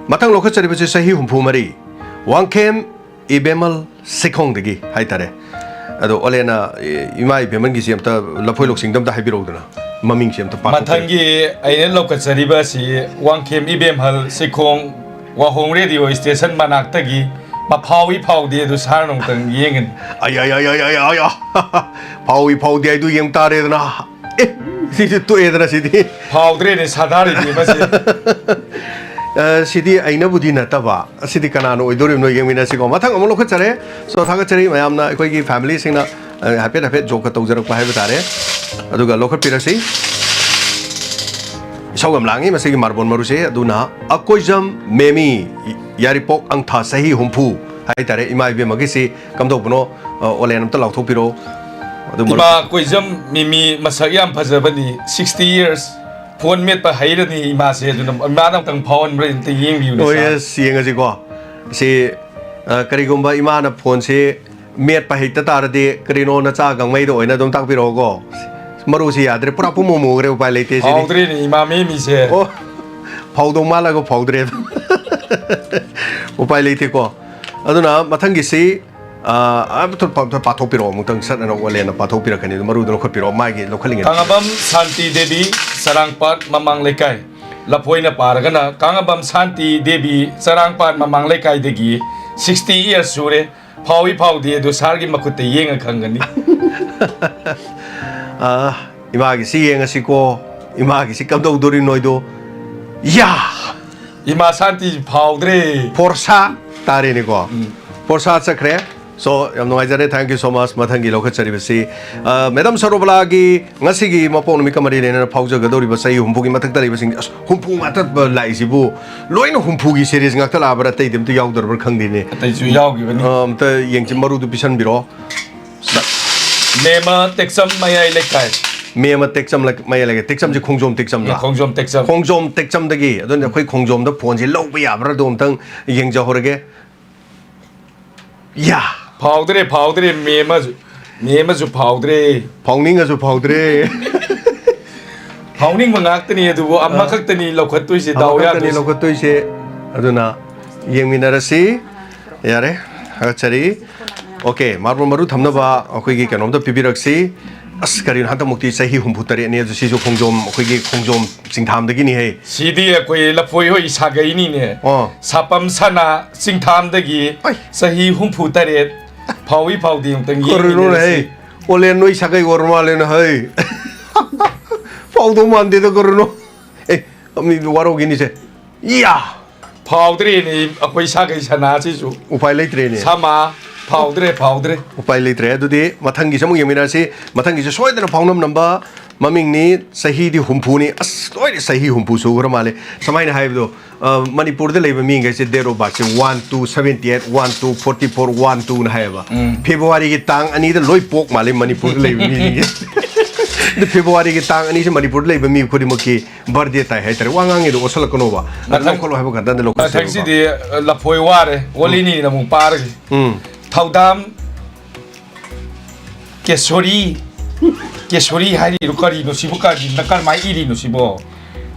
ꯃꯊꯪ ꯂꯧꯈꯠꯆꯔꯤꯕꯁꯤ ꯆꯍꯤ ꯍꯨꯝꯐꯨ ꯃꯔꯤ, ꯋꯥꯡꯈꯦꯝ ꯏꯕꯦꯝꯃꯜ ꯁꯤꯈꯣꯡꯗꯒꯤ ꯍꯥꯏꯇꯥꯔꯦ꯫ ꯑꯗꯣ ꯑꯣꯂꯦꯅ, ꯏ-, ꯏꯃꯥ ꯏꯕꯦꯝꯃꯜꯒꯤꯁꯤ ꯑꯝꯇ, ꯂꯐꯣꯏ ꯂꯧꯁꯤꯡꯗ ꯑꯝꯇ ꯍꯥꯏꯕꯤꯔꯛꯎꯗꯅ, ꯃꯃꯤꯡꯁꯤ ꯑꯝꯇ ꯄꯥꯊꯣꯛꯄꯤꯔꯛꯑꯣ꯫ ꯃꯊꯪꯒꯤ ꯑꯩꯅ ꯂꯧꯈꯠꯆꯔꯤꯕ ꯑꯁꯤ ꯋꯥꯡꯈꯦꯝ ꯏꯕꯦꯝꯍꯜ ꯁꯤꯈꯣꯡ ꯋꯥꯍꯣꯡ ꯔꯦꯗꯤꯑꯣ ꯁ꯭ꯇꯦꯁꯟ ꯃꯅꯥꯛꯇꯒꯤ ꯃꯐꯥꯎꯏ ꯐꯥꯎꯗꯦ ꯑꯗꯨ ꯁꯥꯔꯅ ꯑꯃꯨꯛꯇꯪ ꯌꯦꯡꯒꯅꯤ꯫ ꯑꯌꯥ, ꯑꯌꯥ, ꯑꯌꯥ, ꯑꯌꯥ, ꯑꯌꯥ꯫ ꯐꯥꯎꯏ ꯐꯥꯎꯗꯦ ꯍꯥꯏꯗꯨ ꯌꯦꯡ ꯇꯥꯔꯦꯗꯅ꯫ ꯑꯦ, ꯁꯤꯁꯨ ꯇꯣꯛꯑꯦꯗꯅ ꯁꯤꯗꯤ꯫ ꯐꯥꯎꯗ꯭ꯔꯦꯅꯦ, ꯁꯥꯗꯥꯔꯤꯅꯦ ꯃꯁꯤ꯫ ꯑ, ꯁꯤꯗꯤ ꯑꯩꯅꯕꯨꯗꯤ ꯅꯠꯇꯕ, ꯑꯁꯤꯗꯤ ꯀꯅꯥꯅ ꯑꯣꯏꯗꯣꯔꯤꯕꯅꯣ ꯌꯦꯡꯃꯤꯟꯅꯁꯤꯀꯣ꯫ ꯃꯊꯪ ꯑꯃꯨꯛ ꯂꯧꯈꯠꯆꯔꯦ꯫ So, ꯊꯥꯒꯠꯆꯔꯤ ꯃꯌꯥꯝꯅ ꯑꯩꯈꯣꯏꯒꯤ ꯐꯦꯃꯤꯂꯤꯁꯤꯡꯅ, ꯑ, ꯍꯥꯏꯐꯦꯠ ꯍꯥꯏꯐꯦꯠ ꯖꯣꯛꯀ ꯇꯧꯖꯔꯛꯄ ꯍꯥꯏꯕ ꯇꯥꯔꯦ꯫ ꯑꯗꯨꯒ ꯂꯧꯈꯠꯄꯤꯔꯁꯤ꯫ ꯏꯁꯧ ꯌꯥꯝ ꯂꯥꯡꯉꯤ ꯃꯁꯤꯒꯤ ꯃꯥꯔꯕꯣꯟ ꯃꯔꯨꯁꯦ꯫ ꯑꯗꯨꯅ ꯑꯀꯣꯏꯖꯝ ꯃꯦꯃꯤ, ꯌꯥꯏꯔꯤꯄꯣꯛ ꯑꯪꯊꯥ, ꯆꯍꯤ ꯍꯨꯝꯐꯨ꯫ ꯍꯥꯏꯇꯥꯔꯦ, ꯏꯃꯥ ꯏꯕꯦꯝꯃꯒꯤꯁꯤ ꯀꯝꯗꯧꯕꯅꯣ? ꯑ, ꯑꯣꯂꯦꯟ ꯑꯝꯇ ꯂꯥꯎꯊꯣꯛꯄꯤꯔꯛꯑꯣ꯫ ꯑꯗꯨ ꯃꯔꯨꯞ- ꯏꯃꯥ ꯀꯣꯏꯖꯝ ꯃꯤꯃꯤ ꯃꯁꯛ ꯌꯥꯝ ꯐꯖꯕꯅꯤ, sixty years ꯐꯣꯟ ꯃꯦꯠꯄ ꯍꯩꯔꯅꯤ ꯏꯃꯥꯁꯦ꯫ ꯑꯗꯨꯅ ꯏꯃꯥꯗ ꯑꯝꯇꯪ ꯐꯥꯎꯍꯟꯕ꯭ꯔꯥ ꯑꯝꯇ ꯌꯦꯡꯕꯤꯌꯨꯅꯦ, ꯑꯣ, sir꯫ Yes, ꯌꯦꯡꯉꯁꯤꯀꯣ꯫ ꯁꯤ, ꯑ, ꯀꯔꯤꯒꯨꯝꯕ ꯏꯃꯥꯅ ꯐꯣꯟꯁꯤ ꯃꯦꯠꯄ ꯍꯩꯇ ꯇꯥꯔꯗꯤ, ꯀꯔꯤꯅꯣ, ꯅꯆꯥ ꯒꯥꯡꯃꯩꯗ ꯑꯣꯏꯅ ꯑꯗꯨꯝ ꯇꯥꯛꯄꯤꯔꯛꯑꯣꯀꯣ꯫ ꯃꯔꯨꯁꯤ ꯌꯥꯗ꯭ꯔꯦ, ꯄꯨꯔꯥ ꯄꯨꯝꯃꯨ ꯃꯨꯈ꯭ꯔꯦ, ꯎꯄꯥꯏ ꯂꯩꯇꯦ ꯁꯤꯗꯤ꯫ ꯐꯥꯎꯗ꯭ꯔꯦꯅꯦ ꯏꯃꯥ ꯃꯤꯃꯤꯁꯦ꯫ ꯑꯣ, ꯐꯥꯎꯗꯧ ꯃꯥꯜꯂꯒ ꯐꯥꯎꯗ꯭ꯔꯦ꯫ ꯎꯄꯥꯏ ꯂꯩꯇꯦꯀꯣ꯫ ꯑꯗꯨꯅ ꯃꯊꯪꯒꯤꯁꯤ, ꯑ, ꯑ, ꯄꯥꯊꯣꯛꯄꯤꯔꯛꯑꯣ, ꯑꯃꯨꯛꯇꯪ ꯁꯠ ꯑꯅ ꯑꯣꯂꯦꯟꯅ ꯄꯥꯊꯣꯛꯄꯤꯔꯛꯀꯅꯤ꯫ ꯑꯗꯨ ꯃꯔꯨꯗꯣ ꯂꯧꯈꯠꯄꯤꯔꯛꯑꯣ, ꯃꯥꯒꯤ ꯂꯧꯈꯠꯂꯤꯉꯩꯗ꯫ ꯀꯥꯉꯕꯝ ꯁꯥꯟꯇꯤ ꯗꯦꯕꯤ, ꯆꯔꯥꯡꯄꯥꯠ ꯃꯃꯥꯡ ꯂꯩꯀꯥꯏ꯫ ꯂꯐꯣꯏꯅ ꯄꯥꯔꯒꯅ ꯀꯥꯉꯕꯝ ꯁꯥꯟꯇꯤ ꯗꯦꯕꯤ, ꯆꯔꯥꯡꯄꯥꯠ ꯃꯃꯥꯡ ꯂꯩꯀꯥꯏꯗꯒꯤ, sixty years ꯁꯨꯔꯦ꯫ ꯐꯥꯎꯏ ꯐꯥꯎꯗꯦ ꯑꯗꯨ sirꯒꯤ ꯃꯈꯨꯠꯇ ꯌꯦꯡꯉ ꯈꯪꯒꯅꯤ꯫ ꯑ, ꯏꯃꯥꯒꯤꯁꯤ ꯌꯦꯡꯉꯁꯤꯀꯣ꯫ ꯏꯃꯥꯒꯤꯁꯤ ꯀꯝꯗꯧꯗꯣꯔꯤ ꯅꯣꯏꯗꯣ? ꯌꯥ! ꯏꯃꯥ ꯁꯥꯟꯇꯤ ꯐꯥꯎꯗ꯭ꯔꯦ꯫ ꯐꯣꯔꯁꯥ ꯇꯥꯔꯦꯅꯦꯀꯣ꯫ ꯎꯝ꯫ ꯐꯣꯔꯁꯥ ꯆꯠꯈ꯭ꯔꯦ꯫ So, ꯌꯥꯝ ꯅꯨꯡꯉꯥꯏꯖꯔꯦ, thank you so much꯫ ꯃꯊꯪꯒꯤ ꯂꯧꯈꯠꯆꯔꯤꯕꯁꯤ, ꯑ, Madam ꯁꯔꯣꯕꯂꯥꯒꯤ ꯉꯁꯤꯒꯤ ꯃꯄꯣꯛ ꯅꯨꯃꯤꯠꯀ ꯃꯔꯤ ꯂꯩꯅꯅ ꯐꯥꯎꯖꯒꯗꯧꯔꯤꯕ ꯆꯍꯤ ꯍꯨꯝꯐꯨꯒꯤ ꯃꯊꯛꯇ ꯂꯩꯕꯁꯤꯡ, ꯑꯁ, ꯍꯨꯝꯐꯨ ꯉꯥꯛꯇ ꯂꯥꯛꯏꯁꯤꯕꯨ, ꯂꯣꯏꯅ ꯍꯨꯝꯐꯨꯒꯤ series ꯉꯥꯛꯇ ꯂꯥꯛꯑꯕ꯭ꯔꯥ, ꯑꯇꯩꯗꯤ ꯑꯝꯇ ꯌꯥꯎꯗ꯭ꯔꯕ꯭ꯔꯥ ꯈꯪꯗꯦꯅꯦ꯫ ꯑꯇꯩꯁꯨ ꯌꯥꯎꯈꯤꯕꯅꯤ꯫ ꯑ, ꯑꯝꯇ ꯌꯦꯡꯁꯤ, ꯃꯔꯨꯗꯨ ꯄꯤꯁꯟꯕꯤꯔꯣ꯫ ꯃꯦꯃ ꯇꯦꯛꯆꯝ ꯃꯌꯥꯏ ꯂꯩꯀꯥꯏ꯫ ꯃꯦꯃ ꯇꯦꯛꯆꯝ ꯂꯩ-, ꯃꯌꯥꯏ ꯂꯩꯀꯥꯏ꯫ ꯇꯦꯛꯆꯝꯁꯦ ꯈꯣꯡꯖꯣꯝ ꯇꯦꯛꯆꯝꯂ? ꯈꯣꯡꯖꯣꯝ ꯇꯦꯛꯆꯝ꯫ ꯈꯣꯡꯖꯣꯝ ꯇꯦꯛꯆꯝꯗꯒꯤ꯫ ꯑꯗꯨꯅ ꯑꯩꯈꯣꯏ ꯈꯣꯡꯖꯣꯝꯗ ꯐꯣꯟꯁꯦ ꯂꯧꯕ ꯌꯥꯕ꯭ꯔꯥꯗꯣ ꯑꯝꯇꯪ ꯌꯦꯡꯖꯍꯧꯔꯒꯦ꯫ ꯌꯥ! ꯐꯥꯎꯗ꯭ꯔꯦ, ꯐꯥꯎꯗ꯭ꯔꯦ, ꯃꯦꯃꯁꯨ, ꯃꯦꯃꯁꯨ ꯐꯥꯎꯗ꯭ꯔꯦ꯫ ꯐꯥꯎꯅꯤꯡꯉꯁꯨ ꯐꯥꯎꯗ꯭ꯔꯦ꯫ ꯐꯥꯎꯅꯤꯡꯕ ꯉꯥꯛꯇꯅꯤ, ꯑꯗꯨꯕꯨ ꯑꯃꯈꯛꯇꯅꯤ ꯂꯧꯈꯠꯇꯣꯏꯁꯦ, ꯗꯥꯎ ꯑꯃꯈꯛꯇꯅꯤ ꯌꯥꯗꯣꯏꯁꯦ꯫ ꯂꯧꯈꯠꯇꯣꯏꯁꯦ꯫ ꯑꯗꯨꯅ ꯌꯦꯡꯃꯤꯟꯅꯔꯁꯤ꯫ ꯌꯥꯔꯦ, ꯊꯥꯒꯠꯆꯔꯤ꯫ Okay, marble ꯃꯔꯨ ꯊꯝꯅꯕ ꯑꯩꯈꯣꯏꯒꯤ ꯀꯩꯅꯣꯝꯇ ꯄꯤꯕꯤꯔꯛꯁꯤ꯫ ꯑꯁ, ꯀꯔꯤꯅꯣ, ꯍꯟꯗꯛꯃꯨꯛꯇꯤ ꯆꯍꯤ ꯍꯨꯝꯐꯨ ꯇꯔꯦꯠꯅꯤ, ꯑꯗꯨ ꯁꯤꯁꯨ ꯈꯣꯡꯖꯣꯝ, ꯑꯩꯈꯣꯏꯒꯤ ꯈꯣꯡꯖꯣꯝ ꯆꯤꯡꯊꯥꯝꯗꯒꯤꯅꯤ ꯍꯦ꯫ ꯁꯤꯗꯤ ꯑꯩꯈꯣꯏ ꯂꯐꯣꯏ ꯍꯣꯏ ꯁꯥꯒꯩꯅꯤꯅꯦ꯫ ꯑꯣ꯫ ꯁꯥꯄꯝ ꯁꯅꯥ ꯆꯤꯡꯊꯥꯝꯗꯒꯤ ꯑꯩ꯫ ꯆꯍꯤ ꯍꯨꯝꯐꯨ ꯇꯔꯦꯠ ꯐꯥꯎꯏ ꯐꯥꯎꯗꯦ ꯑꯃꯨꯛꯇꯪ ꯀꯔꯤꯅꯣ ꯌꯦꯡꯃꯤꯟꯅꯔꯁꯤ꯫ ꯍꯦ? ꯑꯣꯂꯦꯟ ꯅꯣꯏ ꯁꯥꯒꯩ ꯑꯣꯏꯔ ꯃꯥꯜꯂꯦꯅ ꯍꯩ꯫ ꯐꯥꯎꯗꯧ ꯃꯥꯟꯗꯦꯗ, ꯀꯔꯤꯅꯣ? ꯑꯦ, ꯃꯤꯗꯨ ꯋꯥꯔꯧꯈꯤꯅꯤꯁꯦ꯫ ꯏꯌꯥ! ꯐꯥꯎꯗ꯭ꯔꯦꯅꯦ ꯑꯩꯈꯣꯏ ꯁꯥꯒꯩ ꯁꯅꯥꯁꯤꯁꯨ꯫ ꯎꯄꯥꯏ ꯂꯩꯇ꯭ꯔꯦꯅꯦ꯫ ꯁꯃꯥ ꯐꯥꯎꯗ꯭ꯔꯦ, ꯐꯥꯎꯗ꯭ꯔꯦ꯫ ꯎꯄꯥꯏ ꯂꯩꯇ꯭ꯔꯦ꯫ ꯑꯗꯨꯗꯤ ꯃꯊꯪꯒꯤꯁꯦ ꯑꯃꯨꯛ ꯌꯦꯡꯃꯤꯟꯅꯔꯁꯤ꯫ ꯃꯊꯪꯒꯤꯁꯦ ꯁꯣꯏꯗꯅ ꯐꯥꯎꯅꯝ ꯅꯝꯕ ꯃꯃꯤꯡꯅꯤ, ꯆꯍꯤꯗꯤ ꯍꯨꯝꯐꯨꯅꯤ꯫ ꯑꯁ, ꯂꯣꯏꯔꯦ, ꯆꯍꯤ ꯍꯨꯝꯐꯨ ꯁꯨꯈ꯭ꯔ ꯃꯥꯜꯂꯦ꯫ ꯁꯨꯃꯥꯏꯅ ꯍꯥꯏꯕꯗꯣ, ꯑ, ꯃꯅꯤꯄꯨꯔꯗ ꯂꯩꯕ ꯃꯤꯈꯩꯁꯦ date of birthꯁꯦ one two seventy eight, one two forty four, one twoꯅ ꯍꯥꯏꯌꯦꯕ꯫ ꯎꯝ꯫ ꯐꯦꯕ꯭ꯔꯨꯋꯥꯔꯤꯒꯤ ꯇꯥꯡ ꯑꯅꯤꯗ ꯂꯣꯏ ꯄꯣꯛ ꯃꯥꯜꯂꯦ ꯃꯅꯤꯄꯨꯔꯗ ꯂꯩꯕ ꯃꯤꯁꯤꯡꯁꯦ꯫ ꯑꯗꯨ ꯐꯦꯕ꯭ꯔꯨꯋꯥꯔꯤꯒꯤ ꯇꯥꯡ ꯑꯅꯤꯁꯦ ꯃꯅꯤꯄꯨꯔꯗ ꯂꯩꯕ ꯃꯤ ꯈꯨꯗꯤꯡꯃꯛꯀꯤ birthday ꯇꯥꯏ ꯍꯥꯏꯇꯥꯔꯦ꯫ ꯋꯥ ꯉꯥꯡꯉꯤꯗꯣ ꯑꯣꯠꯁꯜꯂꯛꯀꯅꯣꯕ꯫ ꯃꯊꯪ ꯂꯧꯈꯠꯂꯣ ꯍꯥꯏꯕ ꯀꯥꯟꯗ ꯂꯧꯈꯠꯁꯦꯕꯀꯣ꯫ ꯃꯊꯪꯁꯤꯗꯤ, ꯑ, ꯂꯐꯣꯏ ꯋꯥꯔꯦ꯫ ꯋꯥꯔꯤꯅꯤꯅ ꯑꯃꯨꯛ ꯄꯥꯔꯒꯦ꯫ ꯎꯝ꯫ ꯊꯧꯗꯥꯝ ꯀꯦꯁꯣꯔꯤ꯫ ꯀꯦꯁꯣꯔꯤ ꯍꯥꯏꯔꯤꯔꯣ? ꯀꯔꯤꯅꯣ ꯁꯤꯕꯨ? ꯀꯔꯤ, ꯀꯔꯃꯥꯏ ꯏꯔꯤꯅꯣ ꯁꯤꯕꯣ?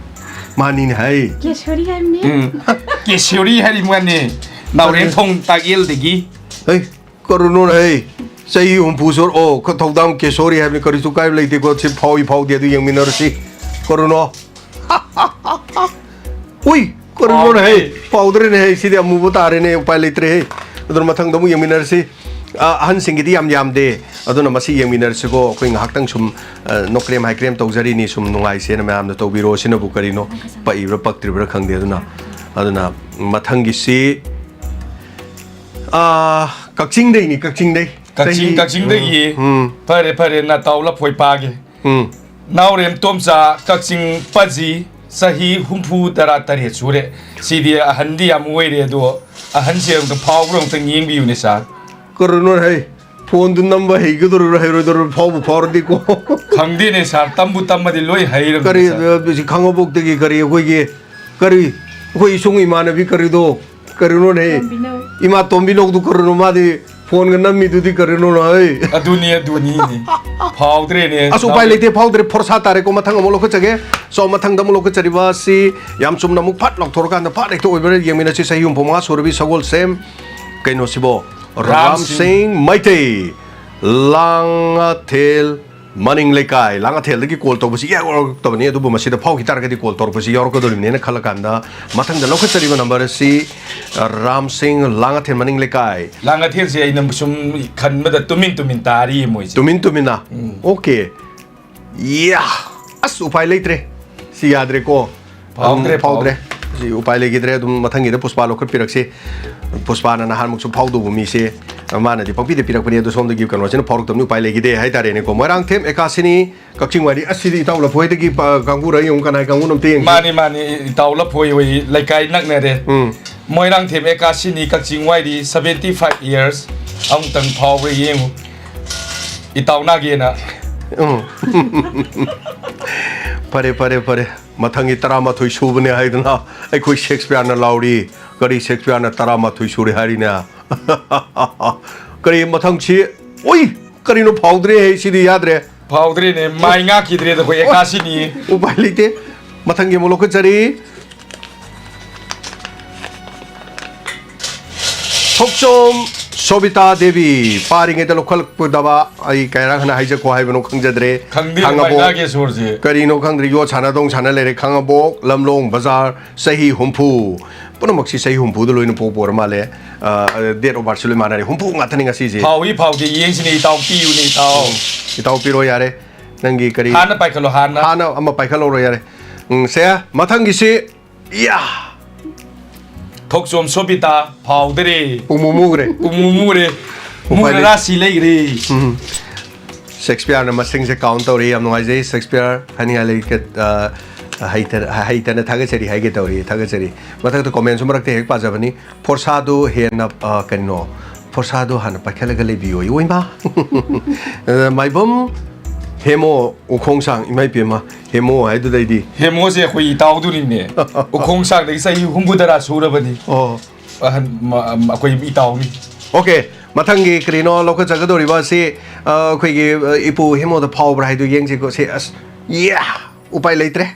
ꯃꯥꯅꯤꯅꯦ ꯍꯥꯏ꯫ ꯀꯦꯁꯣꯔꯤ ꯍꯥꯏꯕꯅꯦ꯫ ꯎꯝ꯫ ꯀꯦꯁꯣꯔꯤ ꯍꯥꯏꯔꯤ ꯃꯥꯅꯦ꯫ ꯅꯥꯎꯔꯦꯝꯊꯣꯡ ꯇꯥꯛꯌꯦꯜꯗꯒꯤ꯫ ꯍꯩ, ꯀꯔꯨꯅꯣ ꯍꯩ꯫ ꯆꯍꯤ ꯍꯨꯝꯐꯨ ꯁꯨꯔ-, ꯑꯣ, ꯈ-, ꯊꯧꯗꯥꯝ ꯀꯦꯁꯣꯔꯤ ꯍꯥꯏꯕꯅꯤ, ꯀꯔꯤꯁꯨ ꯀꯥꯏꯕ ꯂꯩꯇꯦꯀꯣ꯫ ꯁꯤ ꯐꯥꯎꯏ ꯐꯥꯎꯗꯦ ꯑꯗꯨ ꯌꯦꯡꯃꯤꯟꯅꯔꯁꯤ꯫ ꯀꯔꯨꯅꯣ꯫ ꯎꯏ, ꯀꯔꯤꯅꯣꯅꯦ ꯍꯦ? ꯐꯥꯎꯗ꯭ꯔꯦ꯫ ꯐꯥꯎꯗ꯭ꯔꯦꯅꯦ ꯍꯦ, ꯁꯤꯗꯤ ꯑꯃꯨꯕ ꯇꯥꯔꯦꯅꯦ, ꯎꯄꯥꯏ ꯂꯩꯇ꯭ꯔꯦ ꯍꯦ꯫ ꯑꯗꯨꯅ ꯃꯊꯪꯗ ꯑꯃꯨꯛ ꯌꯦꯡꯃꯤꯟꯅꯔꯁꯤ꯫ ꯑ, ꯑꯍꯟꯁꯤꯡꯒꯤꯗꯤ ꯌꯥꯝ ꯌꯥꯝꯗꯦ, ꯑꯗꯨꯅ ꯃꯁꯤ ꯌꯦꯡꯃꯤꯟꯅꯔꯁꯤꯀꯣ꯫ ꯑꯩꯈꯣꯏ ꯉꯥꯏꯍꯥꯛꯇꯪ ꯁꯨꯝ, ꯑ, ꯅꯣꯀ꯭ꯔꯦꯝ ꯍꯥꯏꯀ꯭ꯔꯦꯝ ꯇꯧꯖꯔꯤꯅꯤ, ꯁꯨꯝ ꯅꯨꯡꯉꯥꯏꯁꯦꯅ ꯃꯌꯥꯝꯅ ꯇꯧꯕꯤꯔꯣ꯫ ꯁꯤꯅꯕꯨ ꯀꯔꯤꯅꯣ, ꯄꯛꯏꯕ꯭ꯔꯥ ꯄꯛꯇ꯭ꯔꯤꯕ꯭ꯔꯥ ꯈꯪꯗꯦ꯫ ꯑꯗꯨꯅ, ꯑꯗꯨꯅ ꯃꯊꯪꯒꯤꯁꯤ, ꯑ, ꯀꯛꯆꯤꯡꯗꯩꯅꯤ, ꯀꯛꯆꯤꯡꯗꯩ꯫ ꯀꯛꯆꯤꯡ, ꯆꯍꯤ, ꯀꯛꯆꯤꯡꯗꯒꯤ꯫ ꯎꯝ, ꯎꯝ꯫ ꯐꯔꯦ, ꯐꯔꯦ, ꯅꯇꯥꯎ ꯂꯐꯣꯏ ꯄꯥꯒꯦ꯫ ꯎꯝ꯫ ꯅꯥꯎꯔꯦꯝ ꯇꯣꯝꯆꯥ, ꯀꯛꯆꯤꯡ ꯄꯥꯖꯤ, ꯆꯍꯤ ꯍꯨꯝꯐꯨ ꯇꯔꯥ ꯇꯔꯦꯠ ꯁꯨꯔꯦ꯫ ꯁꯤꯗꯤ ꯑꯍꯟꯗꯤ ꯌꯥꯝ ꯑꯣꯏꯔꯦ, ꯑꯗꯣ ꯑꯍꯟꯁꯦ ꯑꯝꯇ ꯐꯥꯎꯕ꯭ꯔꯥ ꯑꯝꯇꯪ ꯌꯦꯡꯕꯤꯌꯨꯅꯦ, ꯁꯥꯔ꯫ ꯀꯔꯤꯅꯣ ꯍꯩ? ꯐꯣꯟꯗꯨ ꯅꯝꯕ ꯍꯩꯒꯗꯧꯔꯤꯕ꯭ꯔꯥ ꯍꯩꯔꯣꯏꯗꯧꯔꯤꯕ꯭ꯔꯥ ꯐꯥꯎꯕꯨ ꯐꯥꯎꯔꯗꯤꯀꯣ꯫ ꯈꯪꯗꯦꯅꯦ, ꯁꯥꯔ, ꯇꯝꯕꯨ ꯇꯝꯃꯗꯤ ꯂꯣꯏ ꯍꯩꯔꯕꯅꯦ, ꯀꯔꯤ, ꯁꯥꯔ꯫ ꯑ, ꯁꯤ ꯈꯪꯉꯕꯣꯛꯇꯒꯤ ꯀꯔꯤ ꯑꯩꯈꯣꯏꯒꯤ, ꯀꯔꯤ, ꯑꯩꯈꯣꯏ ꯏꯁꯨꯡ ꯏꯃꯥꯟꯅꯕꯤ ꯀꯔꯤꯗꯣ? ꯀꯔꯤꯅꯣꯅꯦ? ꯇꯣꯝꯕꯤꯅꯧ꯫ ꯏꯃꯥ ꯇꯣꯝꯕꯤꯅꯧꯗꯨ ꯀꯔꯤꯅꯣ? ꯃꯥꯗꯤ ꯐꯣꯟꯒ ꯅꯝꯃꯤꯗꯨꯗꯤ ꯀꯔꯤꯅꯣꯅꯣ, ꯍꯩ? ꯑꯗꯨꯅꯤ, ꯑꯗꯨꯅꯤ꯫ ꯐꯥꯎꯗ꯭ꯔꯦꯅꯦ꯫ ꯑꯁ, ꯎꯄꯥꯏ ꯂꯩꯇꯦ, ꯐꯥꯎꯗ꯭ꯔꯦ, ꯐꯣꯔꯁꯥ ꯇꯥꯔꯦꯀꯣ꯫ ꯃꯊꯪ ꯑꯃꯨꯛ ꯂꯧꯈꯠꯆꯒꯦ꯫ ꯁꯣ, ꯃꯊꯪꯗ ꯑꯃꯨꯛ ꯂꯧꯈꯠꯆꯔꯤꯕ ꯑꯁꯤ ꯌꯥꯝ ꯆꯨꯝꯅ ꯑꯃꯨꯛ ꯐꯠ ꯂꯥꯎꯊꯣꯔꯀꯥꯟꯗ ꯐꯠ ꯍꯦꯛꯇ ꯑꯣꯏꯕ꯭ꯔꯥ ꯌꯦꯡꯃꯤꯟꯅꯁꯤ꯫ ꯆꯍꯤ ꯍꯨꯝꯐꯨ ꯃꯉꯥ ꯁꯨꯔꯕꯤ ꯁꯒꯣꯜꯁꯦꯝ, ꯀꯩꯅꯣꯁꯤꯕꯣ? ꯔꯥꯝ ꯔꯥꯝ ꯁꯤꯡ꯫ ꯁꯤꯡ ꯃꯩꯇꯩ, ꯂꯥꯡꯉꯊꯦꯜ ꯃꯅꯤꯡ ꯂꯩꯀꯥꯏ, ꯂꯥꯡꯉꯊꯦꯜꯗꯒꯤ ꯀꯣꯜ ꯇꯧꯕꯁꯤ ꯏꯌꯥ ꯌꯥꯎꯔꯛꯇꯕꯅꯤ, ꯑꯗꯨꯕꯨ ꯃꯁꯤꯗ ꯐꯥꯎꯈꯤ ꯇꯥꯔꯒꯗꯤ ꯀꯣꯜ ꯇꯧꯔꯛꯄꯁꯤ ꯌꯥꯎꯔꯛꯀꯗꯧꯔꯤꯕꯅꯦꯅ ꯈꯜꯂꯀꯥꯟꯗ ꯃꯊꯪꯗ ꯂꯧꯈꯠꯆꯔꯤꯕ ꯅꯝꯕꯔ ꯑꯁꯤ, ꯑ, ꯔꯥꯝ ꯁꯤꯡ, ꯂꯥꯡꯉꯊꯦꯜ ꯃꯅꯤꯡ ꯂꯩꯀꯥꯏ꯫ ꯂꯥꯡꯉꯊꯦꯜꯁꯦ ꯑꯩꯅ ꯁꯨꯝ ꯈꯟꯕꯗ ꯇꯨꯃꯤꯟ ꯇꯨꯃꯤꯟ ꯇꯥꯔꯤꯌꯦ ꯃꯣꯏꯁꯦ꯫ ꯇꯨꯃꯤꯟ ꯇꯨꯃꯤꯟꯅ? ꯎꯝ꯫ ꯑꯣꯀꯦ꯫ ꯌꯥ! ꯑꯁ, ꯎꯄꯥꯏ ꯂꯩꯇ꯭ꯔꯦ꯫ ꯁꯤ ꯌꯥꯗ꯭ꯔꯦꯀꯣ꯫ ꯐꯥꯎꯗ꯭ꯔꯦ, ꯑꯗꯨꯝ ꯐꯥꯎꯗ꯭ꯔꯦ꯫ ꯐꯥꯎꯗ꯭ꯔꯦ꯫ ꯁꯤ ꯎꯄꯥꯏ ꯂꯩꯈꯤꯗ꯭ꯔꯦ꯫ ꯑꯗꯨꯝ ꯃꯊꯪꯒꯤꯗ ꯄꯨꯁꯄꯥ ꯂꯧꯈꯠꯄꯤꯔꯛꯁꯤ꯫ ꯄꯨꯁꯄꯥꯅ ꯅꯍꯥꯟꯃꯨꯛꯁꯨ ꯐꯥꯎꯗꯧꯕ ꯃꯤꯁꯦ, ꯃꯥꯅꯗꯤ ꯄꯪꯄꯤꯗ ꯄꯤꯔꯛꯄꯅꯤ, ꯑꯗꯣ ꯁꯣꯝꯗꯒꯤ ꯀꯩꯅꯣꯁꯤꯅ ꯐꯥꯎꯔꯛꯇꯕꯅꯤ, ꯎꯄꯥꯏ ꯂꯩꯈꯤꯗꯦ ꯍꯥꯏꯇꯥꯔꯦꯅꯦꯀꯣ꯫ ꯃꯣꯏꯔꯥꯡꯊꯦꯝ ꯑꯦꯀꯥꯁꯤꯅꯤ, ꯀꯛꯆꯤꯡ ꯋꯥꯏꯔꯤ꯫ ꯑꯁꯤꯗꯤ ꯏꯇꯥꯎ ꯂꯐꯣꯏꯗꯒꯤ ꯄ-, ꯀꯥꯡꯕꯨꯔ ꯌꯦꯡꯉꯨ, ꯀꯅꯥꯏ ꯀꯥꯡꯕꯨꯅꯣ ꯑꯝꯇ ꯌꯦꯡꯁꯤ꯫ ꯃꯥꯅꯤ, ꯃꯥꯅꯤ, ꯏꯇꯥꯎ ꯂꯐꯣꯏ ꯍꯣꯏ ꯂꯩꯀꯥꯏ ꯅꯛꯅꯔꯦ꯫ ꯎꯝ꯫ ꯃꯣꯏꯔꯥꯡꯊꯦꯝ ꯑꯦꯀꯥꯁꯤꯅꯤ, ꯀꯛꯆꯤꯡ ꯋꯥꯏꯔꯤ, seventy five years꯫ ꯑꯃꯨꯛꯇꯪ ꯐꯥꯎꯕ꯭ꯔꯥ ꯌꯦꯡꯉꯨ, ꯏꯇꯥꯎ ꯅꯥꯒꯦꯅ꯫ ꯎꯝ꯫ ꯐꯔꯦ, ꯐꯔꯦ, ꯐꯔꯦ꯫ ꯃꯊꯪꯒꯤ ꯇꯔꯥꯃꯥꯊꯣꯏ ꯁꯨꯕꯅꯦ ꯍꯥꯏꯗꯅ ꯑꯩꯈꯣꯏ ꯁꯦꯛꯁꯄꯤꯌꯥꯔꯅ ꯂꯥꯎꯔꯤ꯫ ꯀꯔꯤ ꯁꯦꯛꯁꯄꯤꯌꯥꯔꯅ ꯇꯔꯥꯃꯥꯊꯣꯏ ꯁꯨꯔꯦ ꯍꯥꯏꯔꯤꯅꯦ? ꯀꯔꯤ ꯃꯊꯪꯁꯤ? ꯎꯏ! ꯀꯔꯤꯅꯣ ꯐꯥꯎꯗ꯭ꯔꯦꯍꯦ, ꯁꯤꯗꯤ ꯌꯥꯗ꯭ꯔꯦ꯫ ꯐꯥꯎꯗ꯭ꯔꯦꯅꯦ, ꯃꯥꯏ ꯉꯥꯛꯈꯤꯗ꯭ꯔꯦꯗ ꯑꯩꯈꯣꯏ ꯑꯣ! ꯑꯦꯀꯥꯁꯤꯅꯤ꯫ ꯎꯄꯥꯏ ꯂꯩꯇꯦ꯫ ꯃꯊꯪꯒꯤ ꯑꯃꯨꯛ ꯂꯧꯈꯠꯆꯔꯤ꯫ ꯊꯣꯛꯆꯣꯝ ꯁꯣꯕꯤꯇꯥ ꯗꯦꯕꯤ, ꯄꯥꯔꯤꯉꯩꯗ ꯂꯧꯈꯠꯂꯛꯄꯗꯕ ꯑꯩ ꯀꯩ ꯍꯥꯏꯅ ꯍꯥꯏꯖꯈꯣ ꯍꯥꯏꯕꯅꯣ ꯈꯪꯖꯗ꯭ꯔꯦ꯫ ꯈꯪꯗꯦ, ꯈꯥꯡꯉꯕꯣꯛ꯫ ꯃꯥꯏ ꯉꯥꯛꯀꯦ ꯁꯣꯔꯁꯦ꯫ ꯀꯔꯤꯅꯣ ꯈꯪꯗ꯭ꯔꯦ, ꯌꯣꯠ ꯁꯥꯟꯅꯗꯧ ꯁꯥꯟꯅ ꯂꯩꯔꯦ꯫ ꯈꯥꯡꯉꯕꯣꯛ, ꯂꯝꯂꯣꯡ ꯕꯖꯥꯔ, ꯆꯍꯤ ꯍꯨꯝꯐꯨ꯫ ꯄꯨꯝꯅꯃꯛꯁꯤ ꯆꯍꯤ ꯍꯨꯝꯐꯨꯗ ꯂꯣꯏꯅ ꯄꯣꯛꯄ ꯑꯣꯏꯔ ꯃꯥꯜꯂꯦ꯫ ꯑ, date of birth ꯁꯨ ꯂꯣꯏ ꯃꯥꯟꯅꯔꯦ꯫ ꯍꯨꯝꯐꯨ ꯉꯥꯛꯇꯅꯤ ꯉꯁꯤꯁꯦ꯫ ꯐꯥꯎꯏ ꯐꯥꯎꯗꯦ ꯌꯦꯡꯁꯤꯅꯦ ꯏꯇꯥꯎ, ꯄꯤꯌꯨꯅꯦ ꯏꯇꯥꯎ꯫ ꯎꯝ꯫ ꯏꯇꯥꯎ ꯄꯤꯔꯣ ꯌꯥꯔꯦ꯫ ꯅꯪꯒꯤ ꯀꯔꯤ? ꯍꯥꯟꯅ ꯄꯥꯏꯈꯠꯂꯣ, ꯍꯥꯟꯅ꯫ ꯍꯥꯟꯅ ꯑꯃ ꯄꯥꯏꯈꯠꯍꯧꯔꯣ ꯌꯥꯔꯦ꯫ ꯎꯝ, ꯁꯦ, ꯃꯊꯪꯒꯤꯁꯤ, ꯌꯥ! ꯊꯣꯛꯆꯣꯝ ꯁꯣꯕꯤꯇꯥ ꯐꯥꯎꯗꯔꯦ꯫ ꯄꯨꯡꯃꯨ ꯃꯨꯈ꯭ꯔꯦ꯫ ꯄꯨꯡꯃꯨ ꯃꯨꯔꯦ꯫ ꯎꯄꯥꯏ ꯃꯨꯔ ꯂꯩ-, ꯔꯥꯁꯤ ꯂꯩꯈ꯭ꯔꯦ꯫ ꯎꯝ꯫ ꯁꯦꯛꯁꯄꯤꯌꯥꯔꯅ ꯃꯁꯤꯡꯁꯦ count ꯇꯧꯔꯤ꯫ ꯌꯥꯝ ꯅꯨꯡꯉꯥꯏꯖꯩ ꯁꯦꯛꯁꯄꯤꯌꯥꯔ꯫ ꯍꯥꯏꯅꯤꯡꯉꯥꯏ ꯂꯩ-, ꯑ, ꯍꯩꯇ-, ꯍꯩꯇꯅ ꯊꯥꯒꯠꯆꯔꯤ ꯍꯥꯏꯒꯦ ꯇꯧꯔꯤ, ꯊꯥꯒꯠꯆꯔꯤ꯫ ꯃꯊꯛꯇ comment ꯁꯨ ꯃꯔꯛꯇ ꯍꯦꯛ ꯄꯥꯖꯕꯅꯤ꯫ ꯐꯣꯔꯁꯥꯗꯨ ꯍꯦꯟꯅ, ꯑ, ꯀꯩꯅꯣ, ꯐꯣꯔꯁꯥꯗꯨ ꯍꯥꯟꯅ ꯄꯥꯏꯈꯠꯂꯒ ꯂꯩꯕꯤꯌꯣ꯫ ꯑꯣꯏꯃꯥ! ꯑ, ꯃꯥꯏꯕꯝ ꯍꯦꯃꯣ ꯎꯈꯣꯡꯁꯥꯡ, ꯏꯃꯥ ꯏꯄꯦꯝꯃ, ꯍꯦꯃꯣ ꯍꯥꯏꯗꯨꯗꯩꯗꯤ꯫ ꯍꯦꯃꯣꯁꯦ ꯑꯩꯈꯣꯏ ꯏꯇꯥꯎꯗꯨꯅꯤꯅꯦ꯫ ꯎꯈꯣꯡꯁꯥꯡꯗꯒꯤ ꯆꯍꯤ ꯍꯨꯝꯐꯨꯇꯔꯥ ꯁꯨꯔꯕꯅꯤ꯫ ꯑꯣ꯫ ꯑꯍꯟ, ꯃ-, ꯑꯩꯈꯣꯏ ꯏꯇꯥꯎꯅꯤ꯫ OK, ꯃꯊꯪꯒꯤ ꯀꯔꯤꯅꯣ ꯂꯧꯈꯠꯆꯒꯗꯧꯔꯤꯕ ꯑꯁꯤ, ꯑ, ꯑꯩꯈꯣꯏꯒꯤ, ꯑ, ꯏꯄꯨ ꯍꯦꯃꯣꯗ ꯐꯥꯎꯕ꯭ꯔꯥ ꯍꯥꯏꯗꯨ ꯌꯦꯡꯁꯤꯀꯣ꯫ ꯁꯤ, ꯑꯁ, ꯌꯥ! ꯎꯄꯥꯏ ꯂꯩꯇ꯭ꯔꯦ꯫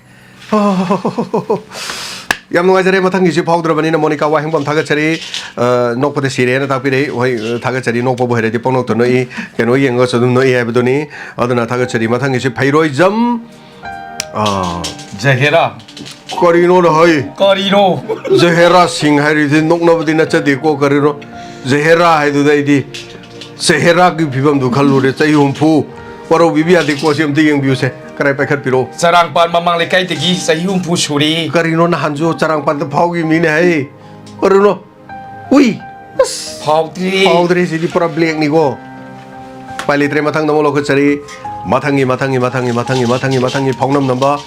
ꯌꯥꯝ ꯅꯨꯡꯉꯥꯏꯖꯔꯦ꯫ ꯃꯊꯪꯒꯤꯁꯤ ꯐꯥꯎꯗ꯭ꯔꯕꯅꯤꯅ ꯃꯣꯅꯤꯀꯥ ꯋꯥꯍꯦꯡꯕꯝ ꯊꯥꯒꯠꯆꯔꯤ꯫ ꯑ, ꯅꯣꯛꯄꯗ ꯁꯤꯔꯦꯅ ꯇꯥꯛꯄꯤꯔꯛꯏ꯫ ꯍꯣꯏ, ꯊꯥꯒꯠꯆꯔꯤ꯫ ꯅꯣꯛꯄꯕꯨ ꯍꯩꯔꯗꯤ ꯄꯪꯅꯣꯛꯇ ꯅꯣꯛꯏ꯫ ꯀꯩꯅꯣ ꯌꯦꯡꯉꯒꯁꯨ ꯑꯗꯨꯝ ꯅꯣꯛꯏ ꯍꯥꯏꯕꯗꯨꯅꯤ꯫ ꯑꯗꯨꯅ ꯊꯥꯒꯠꯆꯔꯤ꯫ ꯃꯊꯪꯒꯤꯁꯤ ꯐꯩꯔꯣꯏꯖꯝ, ꯑ, ꯖꯍꯦꯔꯥ꯫ ꯀꯔꯤꯅꯣꯅꯦ ꯍꯩ? ꯀꯔꯤꯅꯣ? ꯖꯍꯦꯔꯥ ꯁꯤꯡ ꯍꯥꯏꯔꯤꯗꯤ ꯅꯣꯛꯅꯕꯗꯤ ꯅꯠꯆꯗꯦꯀꯣ, ꯀꯔꯤꯅꯣ? ꯖꯍꯦꯔꯥ ꯍꯥꯏꯗꯨꯗ ꯑꯩꯗꯤ ꯖꯍꯦꯔꯥꯒꯤ ꯐꯤꯕꯝꯗꯨ ꯈꯜꯂꯨꯔꯦ꯫ ꯆꯍꯤ ꯍꯨꯝꯐꯨ꯫ ꯋꯥꯔꯧꯕꯤꯕ ꯌꯥꯗꯦꯀꯣ, ꯁꯤ ꯑꯝꯇ ꯌꯦꯡꯕꯤꯌꯨꯁꯦ꯫ ꯀꯔꯥꯏ ꯄꯥꯏꯈꯠꯄꯤꯔꯣ? ꯆꯔꯥꯡꯄꯥꯠ ꯃꯃꯥꯡ ꯂꯩꯀꯥꯏꯗꯒꯤ ꯆꯍꯤ ꯍꯨꯝꯐꯨ ꯁꯨꯔꯦ꯫ ꯀꯔꯤꯅꯣ, ꯅꯍꯥꯟꯁꯨ ꯆꯔꯥꯡꯄꯥꯠꯇ ꯐꯥꯎꯈꯤꯕꯅꯤꯅꯦ ꯍꯩ꯫ ꯀꯔꯤꯅꯣ? ꯎꯏ! ꯑꯁ! ꯐꯥꯎꯗ꯭ꯔꯤ꯫ ꯐꯥꯎꯗ꯭ꯔꯦ, ꯁꯤꯗꯤ ꯄꯨꯔꯥ blackꯅꯤꯀꯣ꯫ ꯎꯄꯥꯏ ꯂꯩꯇ꯭ꯔꯦ, ꯃꯊꯪꯗ ꯑꯃꯨꯛ ꯂꯧꯈꯠꯆꯔꯤ꯫ ꯃꯊꯪꯒꯤ, ꯃꯊꯪꯒꯤ, ꯃꯊꯪꯒꯤ, ꯃꯊꯪꯒꯤ, ꯃꯊꯪꯒꯤ, ꯃꯊꯪꯒꯤ ꯐꯥꯎꯅꯝ ꯅꯝꯕ꯫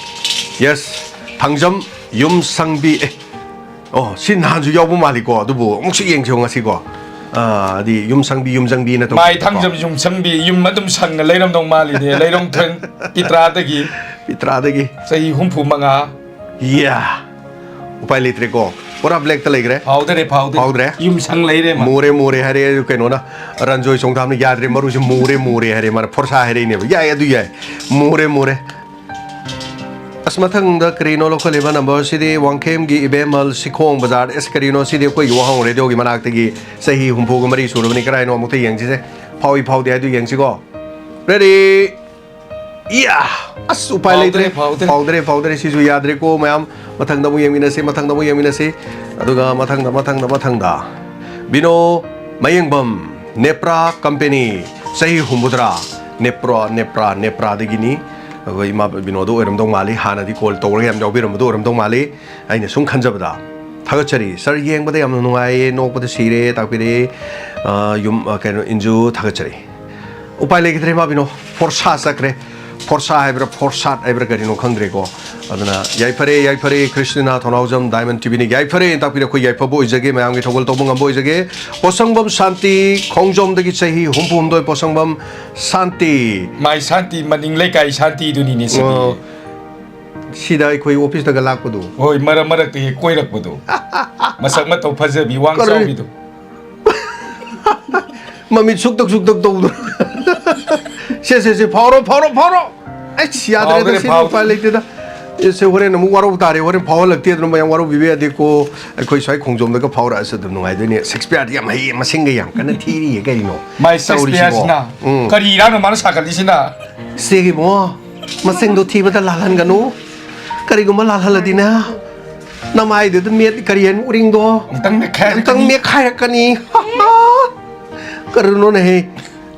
Yes, ꯊꯥꯡꯖꯝ ꯌꯨꯝ ꯁꯪꯕꯤ꯫ ꯑꯦ, ꯑꯣ, ꯁꯤ ꯅꯍꯥꯟꯁꯨ ꯌꯥꯎꯕ ꯃꯥꯜꯂꯤꯀꯣ, ꯑꯗꯨꯕꯨ ꯑꯃꯨꯛꯁꯨ ꯌꯦꯡꯁꯤ ꯉꯁꯤꯀꯣ꯫ ꯑꯥ, ꯑꯗꯤ ꯌꯨꯝ ꯁꯪꯕꯤ, ꯌꯨꯝ ꯆꯪꯕꯤꯅ ꯇꯧꯕ ꯃꯥꯏ ꯀꯣ꯫ ꯊꯥꯡꯖꯝ ꯌꯨꯝ ꯁꯪꯕꯤ, ꯌꯨꯝ ꯑꯗꯨꯝ ꯁꯪꯅ ꯂꯩꯔꯝꯗꯧ ꯃꯥꯜꯂꯤꯅꯦ, ꯂꯩꯔꯣꯡꯊꯣꯡ ꯄꯤꯇ꯭ꯔꯥꯗꯒꯤ꯫ ꯄꯤꯇ꯭ꯔꯥꯗꯒꯤ꯫ ꯆꯍꯤ ꯍꯨꯝꯐꯨ ꯃꯉꯥ꯫ ꯌꯥ! ꯎꯄꯥꯏ ꯂꯩꯇ꯭ꯔꯦꯀꯣ꯫ ꯄꯨꯔꯥ blackꯇ ꯂꯩꯈ꯭ꯔꯦ꯫ ꯐꯥꯎꯗꯔꯦ, ꯐꯥꯎꯗꯔꯦ꯫ ꯐꯥꯎꯗ꯭ꯔꯦ? ꯌꯨꯝ ꯁꯪ ꯂꯩꯔꯦ ꯃꯥ꯫ ꯃꯨꯔꯦ, ꯃꯨꯔꯦ ꯍꯥꯏꯔꯦ ꯑꯗꯨ ꯀꯩꯅꯣꯅ, ꯔꯟꯖꯣꯏ ꯆꯣꯡꯊꯥꯝꯅ ꯌꯥꯗ꯭ꯔꯦ, ꯃꯔꯨꯁꯦ ꯃꯨꯔꯦ, ꯃꯨꯔꯦ ꯍꯥꯏꯔꯦ ꯃꯥꯅ, ꯐꯣꯔꯁꯥ ꯍꯥꯏꯔꯛꯏꯅꯦꯕ꯫ ꯌꯥꯏ, ꯑꯗꯨ ꯌꯥꯏ꯫ ꯃꯨꯔꯦ, ꯃꯨꯔꯦ꯫ ꯑꯁ, ꯃꯊꯪꯗ ꯀꯔꯤꯅꯣ ꯂꯧꯈꯠꯂꯤꯕ numberꯁꯤꯗꯤ? ꯋꯥꯡꯈꯦꯝꯒꯤ ꯏꯕꯦꯝꯃ ꯁꯤꯈꯣꯡ ꯕꯖꯥꯔ꯫ ꯑꯁ, ꯀꯔꯤꯅꯣ ꯁꯤꯗꯤ? ꯑꯩꯈꯣꯏꯒꯤ ꯋꯥꯍꯪ radioꯒꯤ ꯃꯅꯥꯛꯇꯒꯤ ꯆꯍꯤ ꯍꯨꯝꯐꯨꯒ ꯃꯔꯤ ꯁꯨꯔꯕꯅꯤ꯫ ꯀꯔꯥꯏꯅꯣ ꯑꯃꯨꯛꯇ ꯌꯦꯡꯁꯤꯁꯦ꯫ ꯐꯥꯎꯏ ꯐꯥꯎꯗꯦ ꯍꯥꯏꯗꯨ ꯌꯦꯡꯁꯤꯀꯣ꯫ Ready? ꯌꯥ! ꯑꯁ, ꯎꯄꯥꯏ ꯐꯥꯎꯗ꯭ꯔꯦ, ꯂꯩꯇ꯭ꯔꯦ꯫ ꯐꯥꯎꯗ꯭ꯔꯦ꯫ ꯐꯥꯎꯗ꯭ꯔꯦ, ꯐꯥꯎꯗ꯭ꯔꯦ꯫ ꯁꯤꯁꯨ ꯌꯥꯗ꯭ꯔꯦꯀꯣ, ꯃꯌꯥꯝ꯫ ꯃꯊꯪꯗ ꯑꯃꯨꯛ ꯌꯦꯡꯃꯤꯟꯅꯁꯤ, ꯃꯊꯪꯗ ꯑꯃꯨꯛ ꯌꯦꯡꯃꯤꯟꯅꯁꯤ꯫ ꯑꯗꯨꯒ ꯃꯊꯪꯗ, ꯃꯊꯪꯗ, ꯃꯊꯪꯗ꯫ ꯕꯤꯅꯣ ꯃꯌꯦꯡꯕꯝ, ꯅꯦꯄ꯭ꯔꯥ ꯀꯝꯄꯦꯅꯤ, ꯆꯍꯤ ꯍꯨꯝꯐꯨꯇꯔꯥ꯫ ꯅꯦꯄ꯭ꯔꯥ, ꯅꯦꯄ꯭ꯔꯥ, ꯅꯦꯄ꯭ꯔꯥꯗꯒꯤꯅꯤ꯫ ꯑꯩꯈꯣꯏ ꯏꯃꯥ ꯕꯤꯅꯣꯗꯣ ꯑꯣꯏꯔꯝꯗꯧ ꯃꯥꯜꯂꯤ, ꯍꯥꯟꯅꯗꯤ call ꯇꯧꯔꯒ ꯌꯥꯝ ꯌꯥꯎꯕꯤꯔꯝꯕꯗꯣ ꯑꯣꯏꯔꯝꯗꯧ ꯃꯥꯜꯂꯤ꯫ ꯑꯩꯅ ꯁꯨꯝ ꯈꯟꯖꯕꯗ꯫ ꯊꯥꯒꯠꯆꯔꯤ꯫ Sir, ꯌꯦꯡꯕꯗ ꯌꯥꯝꯅ ꯅꯨꯡꯉꯥꯏꯌꯦ, ꯅꯣꯛꯄꯗ ꯁꯤꯔꯦ, ꯇꯥꯛꯄꯤꯔꯛꯑꯦ꯫ ꯑ, ꯌꯨꯝ, ꯑ, ꯀꯩꯅꯣ, ꯏꯟꯖꯨ, ꯊꯥꯒꯠꯆꯔꯤ꯫ ꯎꯄꯥꯏ ꯂꯩꯈꯤꯗ꯭ꯔꯦ, ꯏꯃꯥ ꯕꯤꯅꯣ꯫ ꯐꯣꯔꯁꯥ ꯆꯠꯈ꯭ꯔꯦ꯫ ꯐꯣꯔꯁꯥ ꯍꯥꯏꯕ꯭ꯔꯥ, ꯐꯣꯔꯁꯥꯠ ꯍꯥꯏꯕ꯭ꯔꯥ, ꯀꯔꯤꯅꯣ ꯈꯪꯗ꯭ꯔꯦꯀꯣ꯫ ꯑꯗꯨꯅ ꯌꯥꯏꯐꯔꯦ, ꯌꯥꯏꯐꯔꯦ, ꯀ꯭ꯔꯤꯁꯅꯅ ꯊꯣꯡꯅꯥꯎꯖꯝ Diamond TVꯅ ꯌꯥꯏꯐꯔꯦ ꯇꯥꯛꯄꯤꯔꯦ꯫ ꯑꯩꯈꯣꯏ ꯌꯥꯏꯐꯕ ꯑꯣꯏꯖꯒꯦ, ꯃꯌꯥꯝꯒꯤ ꯊꯧꯒꯜ ꯇꯧꯕ ꯉꯝꯕ ꯑꯣꯏꯖꯒꯦ꯫ ꯄꯣꯁꯪꯕꯝ ꯁꯥꯟꯇꯤ, ꯈꯣꯡꯖꯣꯝꯗꯒꯤ ꯆꯍꯤ ꯍꯨꯝꯐꯨ ꯍꯨꯝꯗꯣꯏ, ꯄꯣꯁꯪꯕꯝ ꯁꯥꯟꯇꯤ꯫ ꯃꯥꯏ ꯁꯥꯟꯇꯤ, ꯃꯅꯤꯡ ꯂꯩꯀꯥꯏ ꯁꯥꯟꯇꯤꯗꯨꯅꯤꯅꯦ ꯁꯤꯗꯤ꯫ ꯑꯣ꯫ ꯁꯤꯗ ꯑꯩꯈꯣꯏ officeꯇꯒ ꯂꯥꯛꯄꯗꯣ꯫ ꯍꯣꯏ, ꯃꯔꯛ ꯃꯔꯛꯇ ꯍꯦꯛ ꯀꯣꯏꯔꯛꯄꯗꯣ꯫ ꯃꯁꯛ ꯃꯇꯧ ꯐꯖꯕꯤ, ꯋꯥꯡ ꯀꯔꯤ? ꯆꯥꯎꯕꯤꯗꯣ꯫ ꯃꯃꯤꯠ ꯁꯨꯛꯇꯛ ꯁꯨꯛꯇꯛ ꯇꯧꯗꯅ꯫ ꯁꯦ, ꯁꯦ, ꯁꯦ, ꯐꯥꯎꯔꯣ, ꯐꯥꯎꯔꯣ, ꯐꯥꯎꯔꯣ꯫ ꯑꯩꯁ, ꯌꯥꯗ꯭ꯔꯦꯗ, ꯐꯥꯎꯗ꯭ꯔꯦ, ꯁꯤꯗꯤ ꯐꯥꯎꯗ꯭ꯔꯦ꯫ ꯎꯄꯥꯏ ꯂꯩꯇꯦꯗ꯫ ꯑꯦ, ꯁꯦ, ꯍꯣꯔꯦꯟ ꯑꯃꯨꯛ ꯋꯥꯔꯧ ꯇꯥꯔꯦ, ꯍꯣꯔꯦꯟ ꯐꯥꯎꯍꯜꯂꯛꯇꯦ, ꯑꯗꯨꯅ ꯃꯌꯥꯝ ꯋꯥꯔꯧꯕꯤꯕ ꯌꯥꯗꯦꯀꯣ꯫ ꯑꯩꯈꯣꯏ ꯁ꯭ꯋꯥꯏ ꯈꯣꯡꯖꯣꯝꯗꯒ ꯐꯥꯎꯔꯛꯑꯁꯨ ꯑꯗꯨꯝ ꯅꯨꯡꯉꯥꯏꯗꯣꯏꯅꯦ꯫ Six ꯄꯤꯌꯥꯔꯗꯤ ꯌꯥꯝ ꯍꯩꯌꯦ, ꯃꯁꯤꯡꯒ ꯌꯥꯝ ꯀꯟꯅ ꯊꯤꯔꯤꯌꯦ ꯀꯩꯅꯣ ꯃꯥꯏ ꯇꯧꯔꯤꯁꯤꯕꯣ? ꯁꯦꯛꯁꯄꯤꯌꯔꯁꯤꯅ ꯎꯝ꯫ ꯀꯔꯤꯔꯥꯅꯣ ꯃꯥꯅ ꯁꯥꯒꯠꯂꯤꯁꯤꯅ? ꯁꯦ ꯏꯕꯨꯡꯉꯣ, ꯃꯁꯤꯡꯗꯣ ꯊꯤꯕꯗ ꯂꯥꯜꯍꯟꯒꯅꯨ꯫ ꯀꯔꯤꯒꯨꯝꯕ ꯂꯥꯜꯍꯜꯂꯗꯤꯅꯦ, ꯅꯃꯥꯏꯗꯨꯗ ꯃꯦꯠ ꯀꯔꯤ ꯍꯥꯏꯅ ꯎꯔꯤꯡꯗꯣ ꯑꯃꯨꯛꯇꯪ ꯃꯦꯠꯈꯥꯏꯔꯛꯀꯅꯤ꯫ ꯑꯃꯨꯛꯇꯪ ꯃꯦꯠꯈꯥꯏꯔꯛꯀꯅꯤ꯫ ꯀꯔꯤꯅꯣꯅꯦꯍꯦ?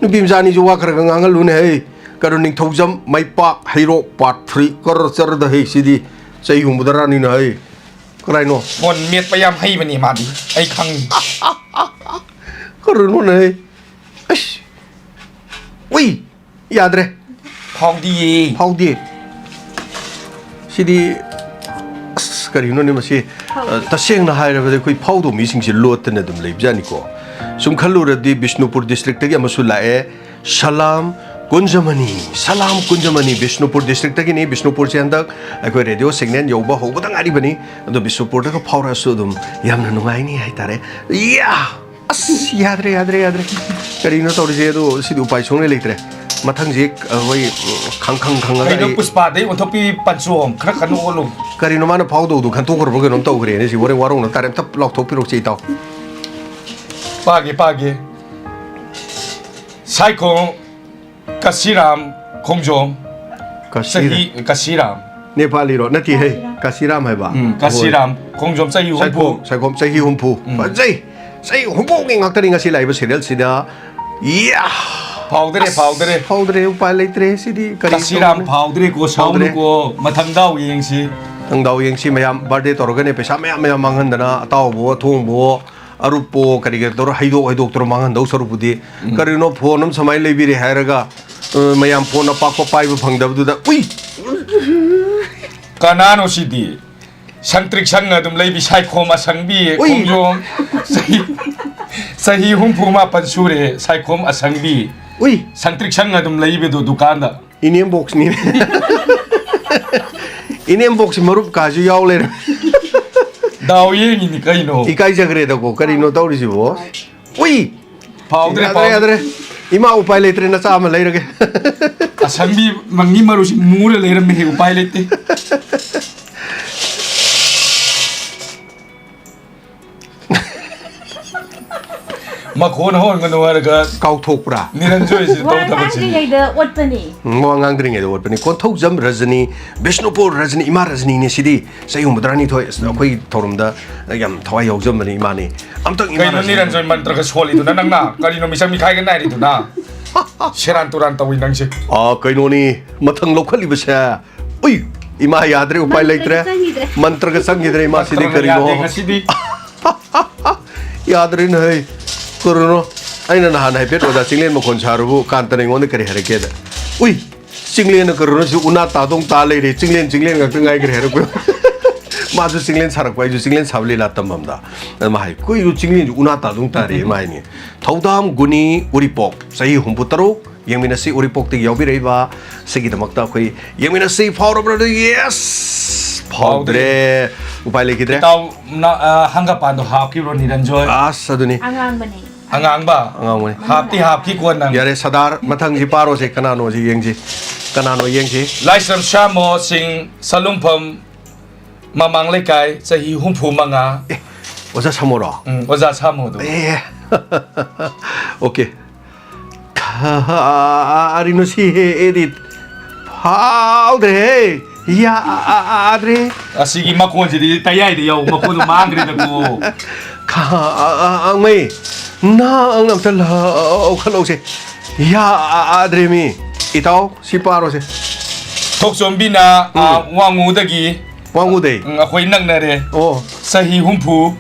ꯅꯨꯄꯤ ꯃꯆꯥ ꯑꯅꯤꯁꯨ ꯋꯥ ꯈꯔ ꯈꯔ ꯉꯥꯡꯍꯜꯂꯨꯅꯦꯍꯦ꯫ ꯀꯔꯣ ꯅꯤꯡꯊꯧꯖꯝ ꯃꯩꯄꯥꯛ ꯍꯩꯔꯣꯛ part three꯫ ꯀꯔ ꯆꯔꯗ ꯍꯩ ꯁꯤꯗꯤ ꯆꯍꯤ ꯍꯨꯝꯐꯨꯇꯔꯥꯅꯤꯅ ꯍꯩ꯫ ꯀꯔꯥꯏꯅꯣ? ꯐꯣꯟ ꯃꯦꯠꯄ ꯌꯥꯝ ꯍꯩꯕꯅꯤ ꯃꯥꯗꯤ, ꯑꯩ ꯈꯪꯉꯤ꯫ ꯀꯔꯤꯅꯣꯅꯦ? ꯑꯩꯁ! ꯎꯏ! ꯌꯥꯗ꯭ꯔꯦ꯫ ꯐꯥꯎꯗꯤꯌꯦ꯫ ꯐꯥꯎꯗꯦ꯫ ꯁꯤꯗꯤ, ꯑꯁ, ꯀꯔꯤꯅꯣꯅꯦ ꯃꯁꯤ? ꯑ, ꯇꯁꯦꯡꯅ ꯍꯥꯏꯔꯕꯗ ꯑꯩꯈꯣꯏ ꯐꯥꯎꯗꯕ ꯃꯤꯁꯤꯡꯁꯦ ꯂꯣꯠꯇꯅ ꯑꯗꯨꯝ ꯂꯩꯕꯖꯥꯠꯅꯤꯀꯣ꯫ ꯁꯨꯝ ꯈꯜꯂꯨꯔꯗꯤ ꯕꯤꯁꯅꯨꯄꯨꯔ districtꯇꯒꯤ ꯑꯃꯁꯨ ꯂꯥꯛꯑꯦ꯫ ꯁꯂꯥꯝ ꯀꯨꯟꯖꯃꯅꯤ, ꯁꯂꯥꯝ ꯀꯨꯟꯖꯃꯅꯤ, ꯕꯤꯁꯅꯨꯄꯨꯔ districtꯇꯒꯤꯅꯤ꯫ ꯕꯤꯁꯅꯨꯄꯨꯔꯁꯦ ꯍꯟꯗꯛ ꯑꯩꯈꯣꯏ radio signal ꯌꯧꯕ ꯍꯧꯕꯗ ꯉꯥꯏꯔꯤꯕꯅꯤ꯫ ꯑꯗꯣ ꯕꯤꯁꯅꯨꯄꯨꯔꯗꯒ ꯐꯥꯎꯔꯛꯑꯁꯨ ꯑꯗꯨꯝ ꯌꯥꯝꯅ ꯅꯨꯡꯉꯥꯏꯅꯤ ꯍꯥꯏꯇꯥꯔꯦ꯫ ꯌꯥ! ꯑꯁ, ꯌꯥꯗ꯭ꯔꯦ, ꯌꯥꯗ꯭ꯔꯦ, ꯌꯥꯗ꯭ꯔꯦ꯫ ꯀꯔꯤꯅꯣ ꯇꯧꯔꯤꯁꯦ? ꯑꯗꯣ ꯁꯤꯗꯤ ꯎꯄꯥꯏ ꯁꯨꯡꯂꯩ ꯂꯩꯇ꯭ꯔꯦ꯫ ꯃꯊꯪꯁꯦ ꯑꯩꯈꯣꯏ ꯈꯪ ꯈꯪ ꯈꯪꯉꯒ ꯀꯩꯅꯣ ꯑꯩ ꯄꯨꯁꯄꯥꯗꯩ ꯑꯣꯟꯊꯣꯛꯄꯤ ꯄꯟꯆꯣ? ꯈꯔ ꯀꯟꯅ ꯑꯣꯜꯂꯨ꯫ ꯀꯔꯤꯅꯣ ꯃꯥꯅ ꯐꯥꯎꯗꯧꯗꯣ ꯈꯟꯇꯣꯛꯈ꯭ꯔꯕ ꯀꯩꯅꯣꯝ ꯇꯧꯈ꯭ꯔꯦꯅꯦ꯫ ꯁꯤ ꯍꯣꯔꯦꯟ ꯋꯥꯔꯧꯅ ꯇꯥꯔꯦ꯫ ꯑꯝꯇ ꯂꯥꯎꯊꯣꯛꯄꯤꯔꯛꯎꯁꯦ, ꯏꯇꯥꯎ꯫ ꯄꯥꯒꯦ, ꯄꯥꯒꯦ꯫ ꯁꯥꯏꯈꯣꯝ ꯀꯁꯤꯔꯥꯝ ꯈꯣꯡꯖꯣꯝ꯫ ꯀꯁꯤꯔꯥꯝ꯫ ꯆꯍꯤ, ꯀꯁꯤꯔꯥꯝ꯫ ꯅꯦꯄꯥꯂꯤꯔꯣ? ꯅꯠꯇꯦ ꯍꯦ꯫ ꯀꯁꯤꯔꯥꯝ꯫ ꯀꯁꯤꯔꯥꯝ ꯍꯥꯏꯕ? ꯎꯝ, ꯍꯣꯏ꯫ ꯀꯁꯤꯔꯥꯝ ꯈꯣꯡꯖꯣꯝ ꯆꯍꯤ ꯍꯨꯝꯐꯨ꯫ ꯁꯥꯏꯈꯣꯝ, ꯁꯥꯏꯈꯣꯝ ꯆꯍꯤ ꯍꯨꯝꯐꯨ꯫ ꯎꯝ꯫ ꯐꯖꯩ꯫ ꯆꯍꯤ ꯍꯨꯝꯐꯨꯒꯤ ꯉꯥꯛꯇꯅꯤ ꯉꯁꯤ ꯂꯥꯛꯏꯕ serialꯁꯤꯗ꯫ ꯌꯥ! ꯐꯥꯎꯗꯔꯦ, ꯑꯁ, ꯐꯥꯎꯗꯔꯦ꯫ ꯐꯥꯎꯗꯔꯦ, ꯎꯄꯥꯏ ꯂꯩꯇ꯭ꯔꯦ꯫ ꯁꯤꯗꯤ ꯀꯔꯤ ꯀꯁꯤꯔꯥꯝ ꯇꯧꯅꯤ? ꯐꯥꯎꯗ꯭ꯔꯦꯀꯣ, ꯐꯥꯎꯗꯔꯦ꯫ ꯁꯥꯎꯅꯨꯀꯣ꯫ ꯃꯊꯪ ꯗꯥꯎ ꯌꯦꯡꯁꯤ꯫ ꯃꯊꯪ ꯗꯥꯎ ꯌꯦꯡꯁꯤ꯫ ꯃꯌꯥꯝ birthday ꯇꯧꯔꯒꯅꯦ ꯄꯩꯁꯥ ꯃꯌꯥꯝ ꯃꯌꯥꯝ ꯃꯥꯡꯍꯟꯗꯅ ꯑꯇꯥꯎꯕꯋꯣ ꯑꯊꯣꯡꯕꯋꯣ ꯑꯔꯨꯞꯄꯣ ꯀꯔꯤ ꯀꯔꯤ ꯇꯧꯔ ꯍꯩꯗꯣꯛ ꯍꯩꯗꯣꯛꯇꯅ ꯃꯥꯡꯍꯟꯗꯧ ꯁꯔꯨꯛꯄꯨꯗꯤ꯫ ꯎꯝ꯫ ꯀꯔꯤꯅꯣ ꯐꯣꯟ ꯑꯃ ꯁꯨꯃꯥꯏꯅ ꯂꯩꯕꯤꯔꯦ ꯍꯥꯏꯔꯒ, ꯑ, ꯃꯌꯥꯝ ꯐꯣꯟ ꯑꯄꯥꯛꯄ ꯄꯥꯏꯕ ꯐꯪꯗꯕꯗꯨꯗ, ꯎꯏ! ꯀꯅꯥꯅꯣ ꯁꯤꯗꯤ? ꯁꯪꯇ꯭ꯔꯤꯛ ꯁꯪꯅ ꯑꯗꯨꯝ ꯂꯩꯕꯤ ꯁꯥꯏꯈꯣꯝ ꯑꯁꯪꯕꯤ, ꯎꯏ! ꯈꯣꯡꯖꯣꯝ ꯆꯍꯤ, ꯆꯍꯤ ꯍꯨꯝꯐꯨ ꯃꯥꯄꯟ ꯁꯨꯔꯦ, ꯁꯥꯏꯈꯣꯝ ꯑꯁꯪꯕꯤ꯫ ꯎꯏ! ꯁꯪꯇ꯭ꯔꯤꯛ ꯁꯪꯅ ꯑꯗꯨꯝ ꯂꯩꯕꯗꯣ ꯗꯨꯀꯥꯟꯗ꯫ ꯏꯅꯦꯝꯕꯣꯛꯁꯅꯤ꯫ ꯏꯅꯦꯝꯕꯣꯛꯁꯤ ꯃꯔꯨꯞ ꯀꯥꯁꯨ ꯌꯥꯎ ꯂꯩꯔꯝꯃꯤ꯫ ꯗꯥꯎ ꯌꯦꯡꯉꯤꯅꯤ ꯀꯩꯅꯣ꯫ ꯏꯀꯥꯏꯖꯈ꯭ꯔꯦꯗꯀꯣ, ꯀꯔꯤꯅꯣ ꯇꯧꯔꯤꯁꯤꯕꯣ? ꯎꯏ! ꯐꯥꯎꯗ꯭ꯔꯦ, ꯌꯥꯗ꯭ꯔꯦ, ꯐꯥꯎꯗ꯭ꯔꯦ꯫ ꯌꯥꯗ꯭ꯔꯦ꯫ ꯏꯃꯥ, ꯎꯄꯥꯏ ꯂꯩꯇ꯭ꯔꯦ, ꯅꯆꯥ ꯑꯃ ꯂꯩꯔꯒꯦ꯫ ꯑꯁꯪꯕꯤ ꯃꯪꯒꯤ ꯃꯔꯨꯁꯤ ꯃꯨꯔ ꯂꯩꯔꯝꯃꯦ, ꯎꯄꯥꯏ ꯂꯩꯇꯦ꯫ ꯃꯈꯣꯟ ꯍꯧꯍꯟꯒꯅꯨ ꯍꯥꯏꯔꯒ ꯀꯥꯎꯊꯣꯛꯄ꯭ꯔꯥ? ꯅꯤꯔꯟꯖꯣꯏꯁꯤ ꯋꯥ ꯇꯧ ꯊꯕꯛꯁꯤꯗꯤ꯫ ꯉꯥꯡꯗ꯭ꯔꯤꯉꯩꯗ ꯑꯣꯠꯄꯅꯤ꯫ ꯎꯝ, ꯋꯥ ꯉꯥꯡꯗ꯭ꯔꯤꯉꯩꯗ ꯑꯣꯠꯄꯅꯤ꯫ ꯀꯣꯟꯊꯧꯖꯝ ꯔꯖꯅꯤ, ꯕꯤꯁꯅꯨꯄꯨꯔ ꯔꯖꯅꯤ, ꯏꯃꯥ ꯔꯖꯅꯤꯅꯦ ꯁꯤꯗꯤ꯫ ꯆꯍꯤ ꯍꯨꯝꯐꯨꯇꯔꯥꯅꯤꯊꯣꯏ, ꯑꯁ, ꯑꯩꯈꯣꯏꯒꯤ ꯊꯧꯔꯝꯗ ꯌꯥꯝ ꯊꯋꯥꯏ ꯌꯥꯎꯖꯕꯅꯤ ꯏꯃꯥꯅꯤ꯫ ꯑꯝꯇꯪ ꯏꯃꯥ ꯀꯩꯅꯣ ꯔꯖꯅꯤ꯫ ꯅꯤꯔꯟꯖꯣꯏ ꯃꯟꯇ꯭ꯔꯒ ꯁꯣꯜꯂꯤꯗꯨꯅ ꯅꯪꯅ? ꯀꯔꯤꯅꯣ ꯃꯤꯆꯪ ꯃꯤꯈꯥꯏꯒ ꯅꯥꯏꯔꯤꯗꯨꯅ? ꯁꯦꯔꯥꯟ ꯇꯨꯔꯥꯟ ꯇꯧꯏ ꯅꯪꯁꯦ꯫ ꯑꯥ, ꯀꯩꯅꯣꯅꯤ, ꯃꯊꯪ ꯂꯧꯈꯠꯂꯤꯕꯁꯦ꯫ ꯎꯏ, ꯏꯃꯥ ꯌꯥꯗ꯭ꯔꯦ, ꯎꯄꯥꯏ ꯃꯟꯇ꯭ꯔꯒ ꯂꯩꯇ꯭ꯔꯦ꯫ ꯆꯪꯈꯤꯗ꯭ꯔꯦ꯫ ꯃꯟꯇ꯭ꯔꯒ ꯆꯪꯈꯤꯗ꯭ꯔꯦ, ꯏꯃꯥ, ꯁꯤꯗꯤ ꯃꯟꯇ꯭ꯔꯒ ꯀꯔꯤꯅꯣ? ꯌꯥꯗꯦ ꯉꯁꯤꯗꯤ꯫ ꯌꯥꯗ꯭ꯔꯦꯅꯦ, ꯍꯩ꯫ ꯀꯔꯤꯅꯣ? ꯑꯩꯅ ꯅꯍꯥꯟ ꯍꯥꯏꯐꯦꯠ ꯑꯣꯖꯥ ꯆꯤꯡꯂꯦꯟ ꯃꯈꯣꯟ ꯁꯥꯔꯨꯕꯨ ꯀꯥꯟꯇꯅ ꯑꯩꯉꯣꯟꯗ ꯀꯔꯤ ꯍꯥꯏꯔꯛꯀꯦꯗ? ꯎꯏ, ꯆꯤꯡꯂꯦꯟꯅ ꯀꯔꯤꯅꯣ ꯁꯤ ꯎꯅꯥ ꯇꯥꯗꯧ ꯇꯥ ꯂꯩꯔꯦ, ꯆꯤꯡꯂꯦꯟ, ꯆꯤꯡꯂꯦꯟ ꯉꯥꯛꯇ ꯉꯥꯏꯈ꯭ꯔꯦ ꯍꯥꯏꯔꯛꯄ꯫ ꯃꯥꯁꯨ ꯆꯤꯡꯂꯦꯟ ꯁꯥꯔꯛꯄ, ꯑꯩꯁꯨ ꯆꯤꯡꯂꯦꯟ ꯁꯥꯕ ꯂꯤꯂꯥ ꯇꯝꯐꯝꯗ꯫ ꯑꯗꯨ ꯃꯥ ꯍꯥꯏ, "ꯀꯨꯏꯔꯨ ꯆꯤꯡꯂꯦꯟꯁꯨ ꯎꯅꯥ ꯇꯥꯗꯧ ꯇꯥꯔꯦ", ꯃꯥ ꯍꯥꯏꯅꯤ꯫ ꯊꯧꯗꯥꯝ ꯒꯨꯅꯤ ꯎꯔꯤꯄꯣꯛ, ꯆꯍꯤ ꯍꯨꯝꯐꯨ ꯇꯔꯨꯛ, ꯌꯦꯡꯃꯤꯟꯅꯁꯤ ꯎꯔꯤꯄꯣꯛꯇꯒꯤ ꯌꯥꯎꯕꯤꯔꯛꯏꯕ꯫ ꯁꯤꯒꯤꯗꯃꯛꯇ ꯑꯩꯈꯣꯏ ꯌꯦꯡꯃꯤꯟꯅꯁꯤ꯫ ꯐꯥꯎꯔꯕ꯭ꯔꯥ? ꯑꯗꯨ yes! ꯐꯥꯎꯗ꯭ꯔꯦ꯫ ꯎꯄꯥꯏ ꯂꯩꯈꯤꯗ꯭ꯔꯦ꯫ ꯏꯇꯥꯎ, ꯅ-, ꯑ, ꯍꯪꯒꯄꯥꯟꯗꯣ ꯍꯥꯞꯈꯤꯕ꯭ꯔꯣ, ꯅꯤꯔꯟꯖꯣꯏ? ꯑꯁ, ꯑꯗꯨꯅꯤ꯫ ꯑꯉꯥꯡꯕꯅꯦ꯫ ꯑꯉꯥꯡꯕ? ꯑꯉꯥꯡꯕꯅꯤ꯫ ꯍꯥꯞꯇꯤ ꯍꯥꯞꯈꯤꯀꯣ ꯅꯪ꯫ ꯌꯥꯔꯦ, ꯁꯗꯥꯔ, ꯃꯊꯪꯁꯤ ꯄꯥꯔꯣꯁꯦ꯫ ꯀꯅꯥꯅꯣ ꯁꯤ ꯌꯦꯡꯁꯤ꯫ ꯀꯅꯥꯅꯣ ꯌꯦꯡꯁꯤ? ꯂꯥꯏꯁ꯭ꯔꯝ ꯁꯥꯃꯣ ꯁꯤꯡ, ꯁꯂꯨꯡꯐꯝ ꯃꯃꯥꯡ ꯂꯩꯀꯥꯏ, ꯆꯍꯤ ꯍꯨꯝꯐꯨ ꯃꯉꯥ꯫ ꯑꯦ, ꯑꯣꯖꯥ ꯁꯥꯃꯣꯔꯣ? ꯎꯝ, ꯑꯣꯖꯥ ꯁꯥꯃꯣꯗꯣ꯫ ꯑꯦ꯫ ꯑꯣꯀꯦ꯫ ꯀꯔꯤꯅꯣ ꯁꯤ, ꯍꯦ, ꯑꯦꯗꯤꯠ? ꯐꯥꯎꯗ꯭ꯔꯦꯍꯦ꯫ ꯌꯥꯗ꯭ꯔꯦ꯫ ꯑꯁꯤꯒꯤ ꯃꯈꯣꯟꯁꯤꯗꯤ ꯇꯌꯥꯏꯗ ꯌꯥꯎ, ꯃꯈꯣꯟꯗꯣ ꯃꯥꯡꯈ꯭ꯔꯦꯗꯀꯣ꯫ ꯈꯥ-, ꯑ-, ꯑ-, ꯑꯉꯩ, ꯅꯪ ꯑꯝꯇ ꯂꯧꯈꯠꯂꯧꯁꯦ꯫ ꯌꯥꯗ꯭ꯔꯦ ꯃꯤ꯫ ꯏꯇꯥꯎ, ꯁꯤ ꯄꯥꯔꯣꯁꯦ꯫ ꯊꯣꯛꯆꯣꯝꯕꯤꯅ, ꯑ, ꯎꯝ꯫ ꯋꯥꯡꯉꯨꯗꯒꯤ꯫ ꯋꯥꯡꯉꯨꯗꯩ? ꯎꯝ, ꯑꯩꯈꯣꯏ ꯅꯛꯅꯔꯦ꯫ ꯑꯣ꯫ ꯆꯍꯤ ꯍꯨꯝꯐꯨ꯫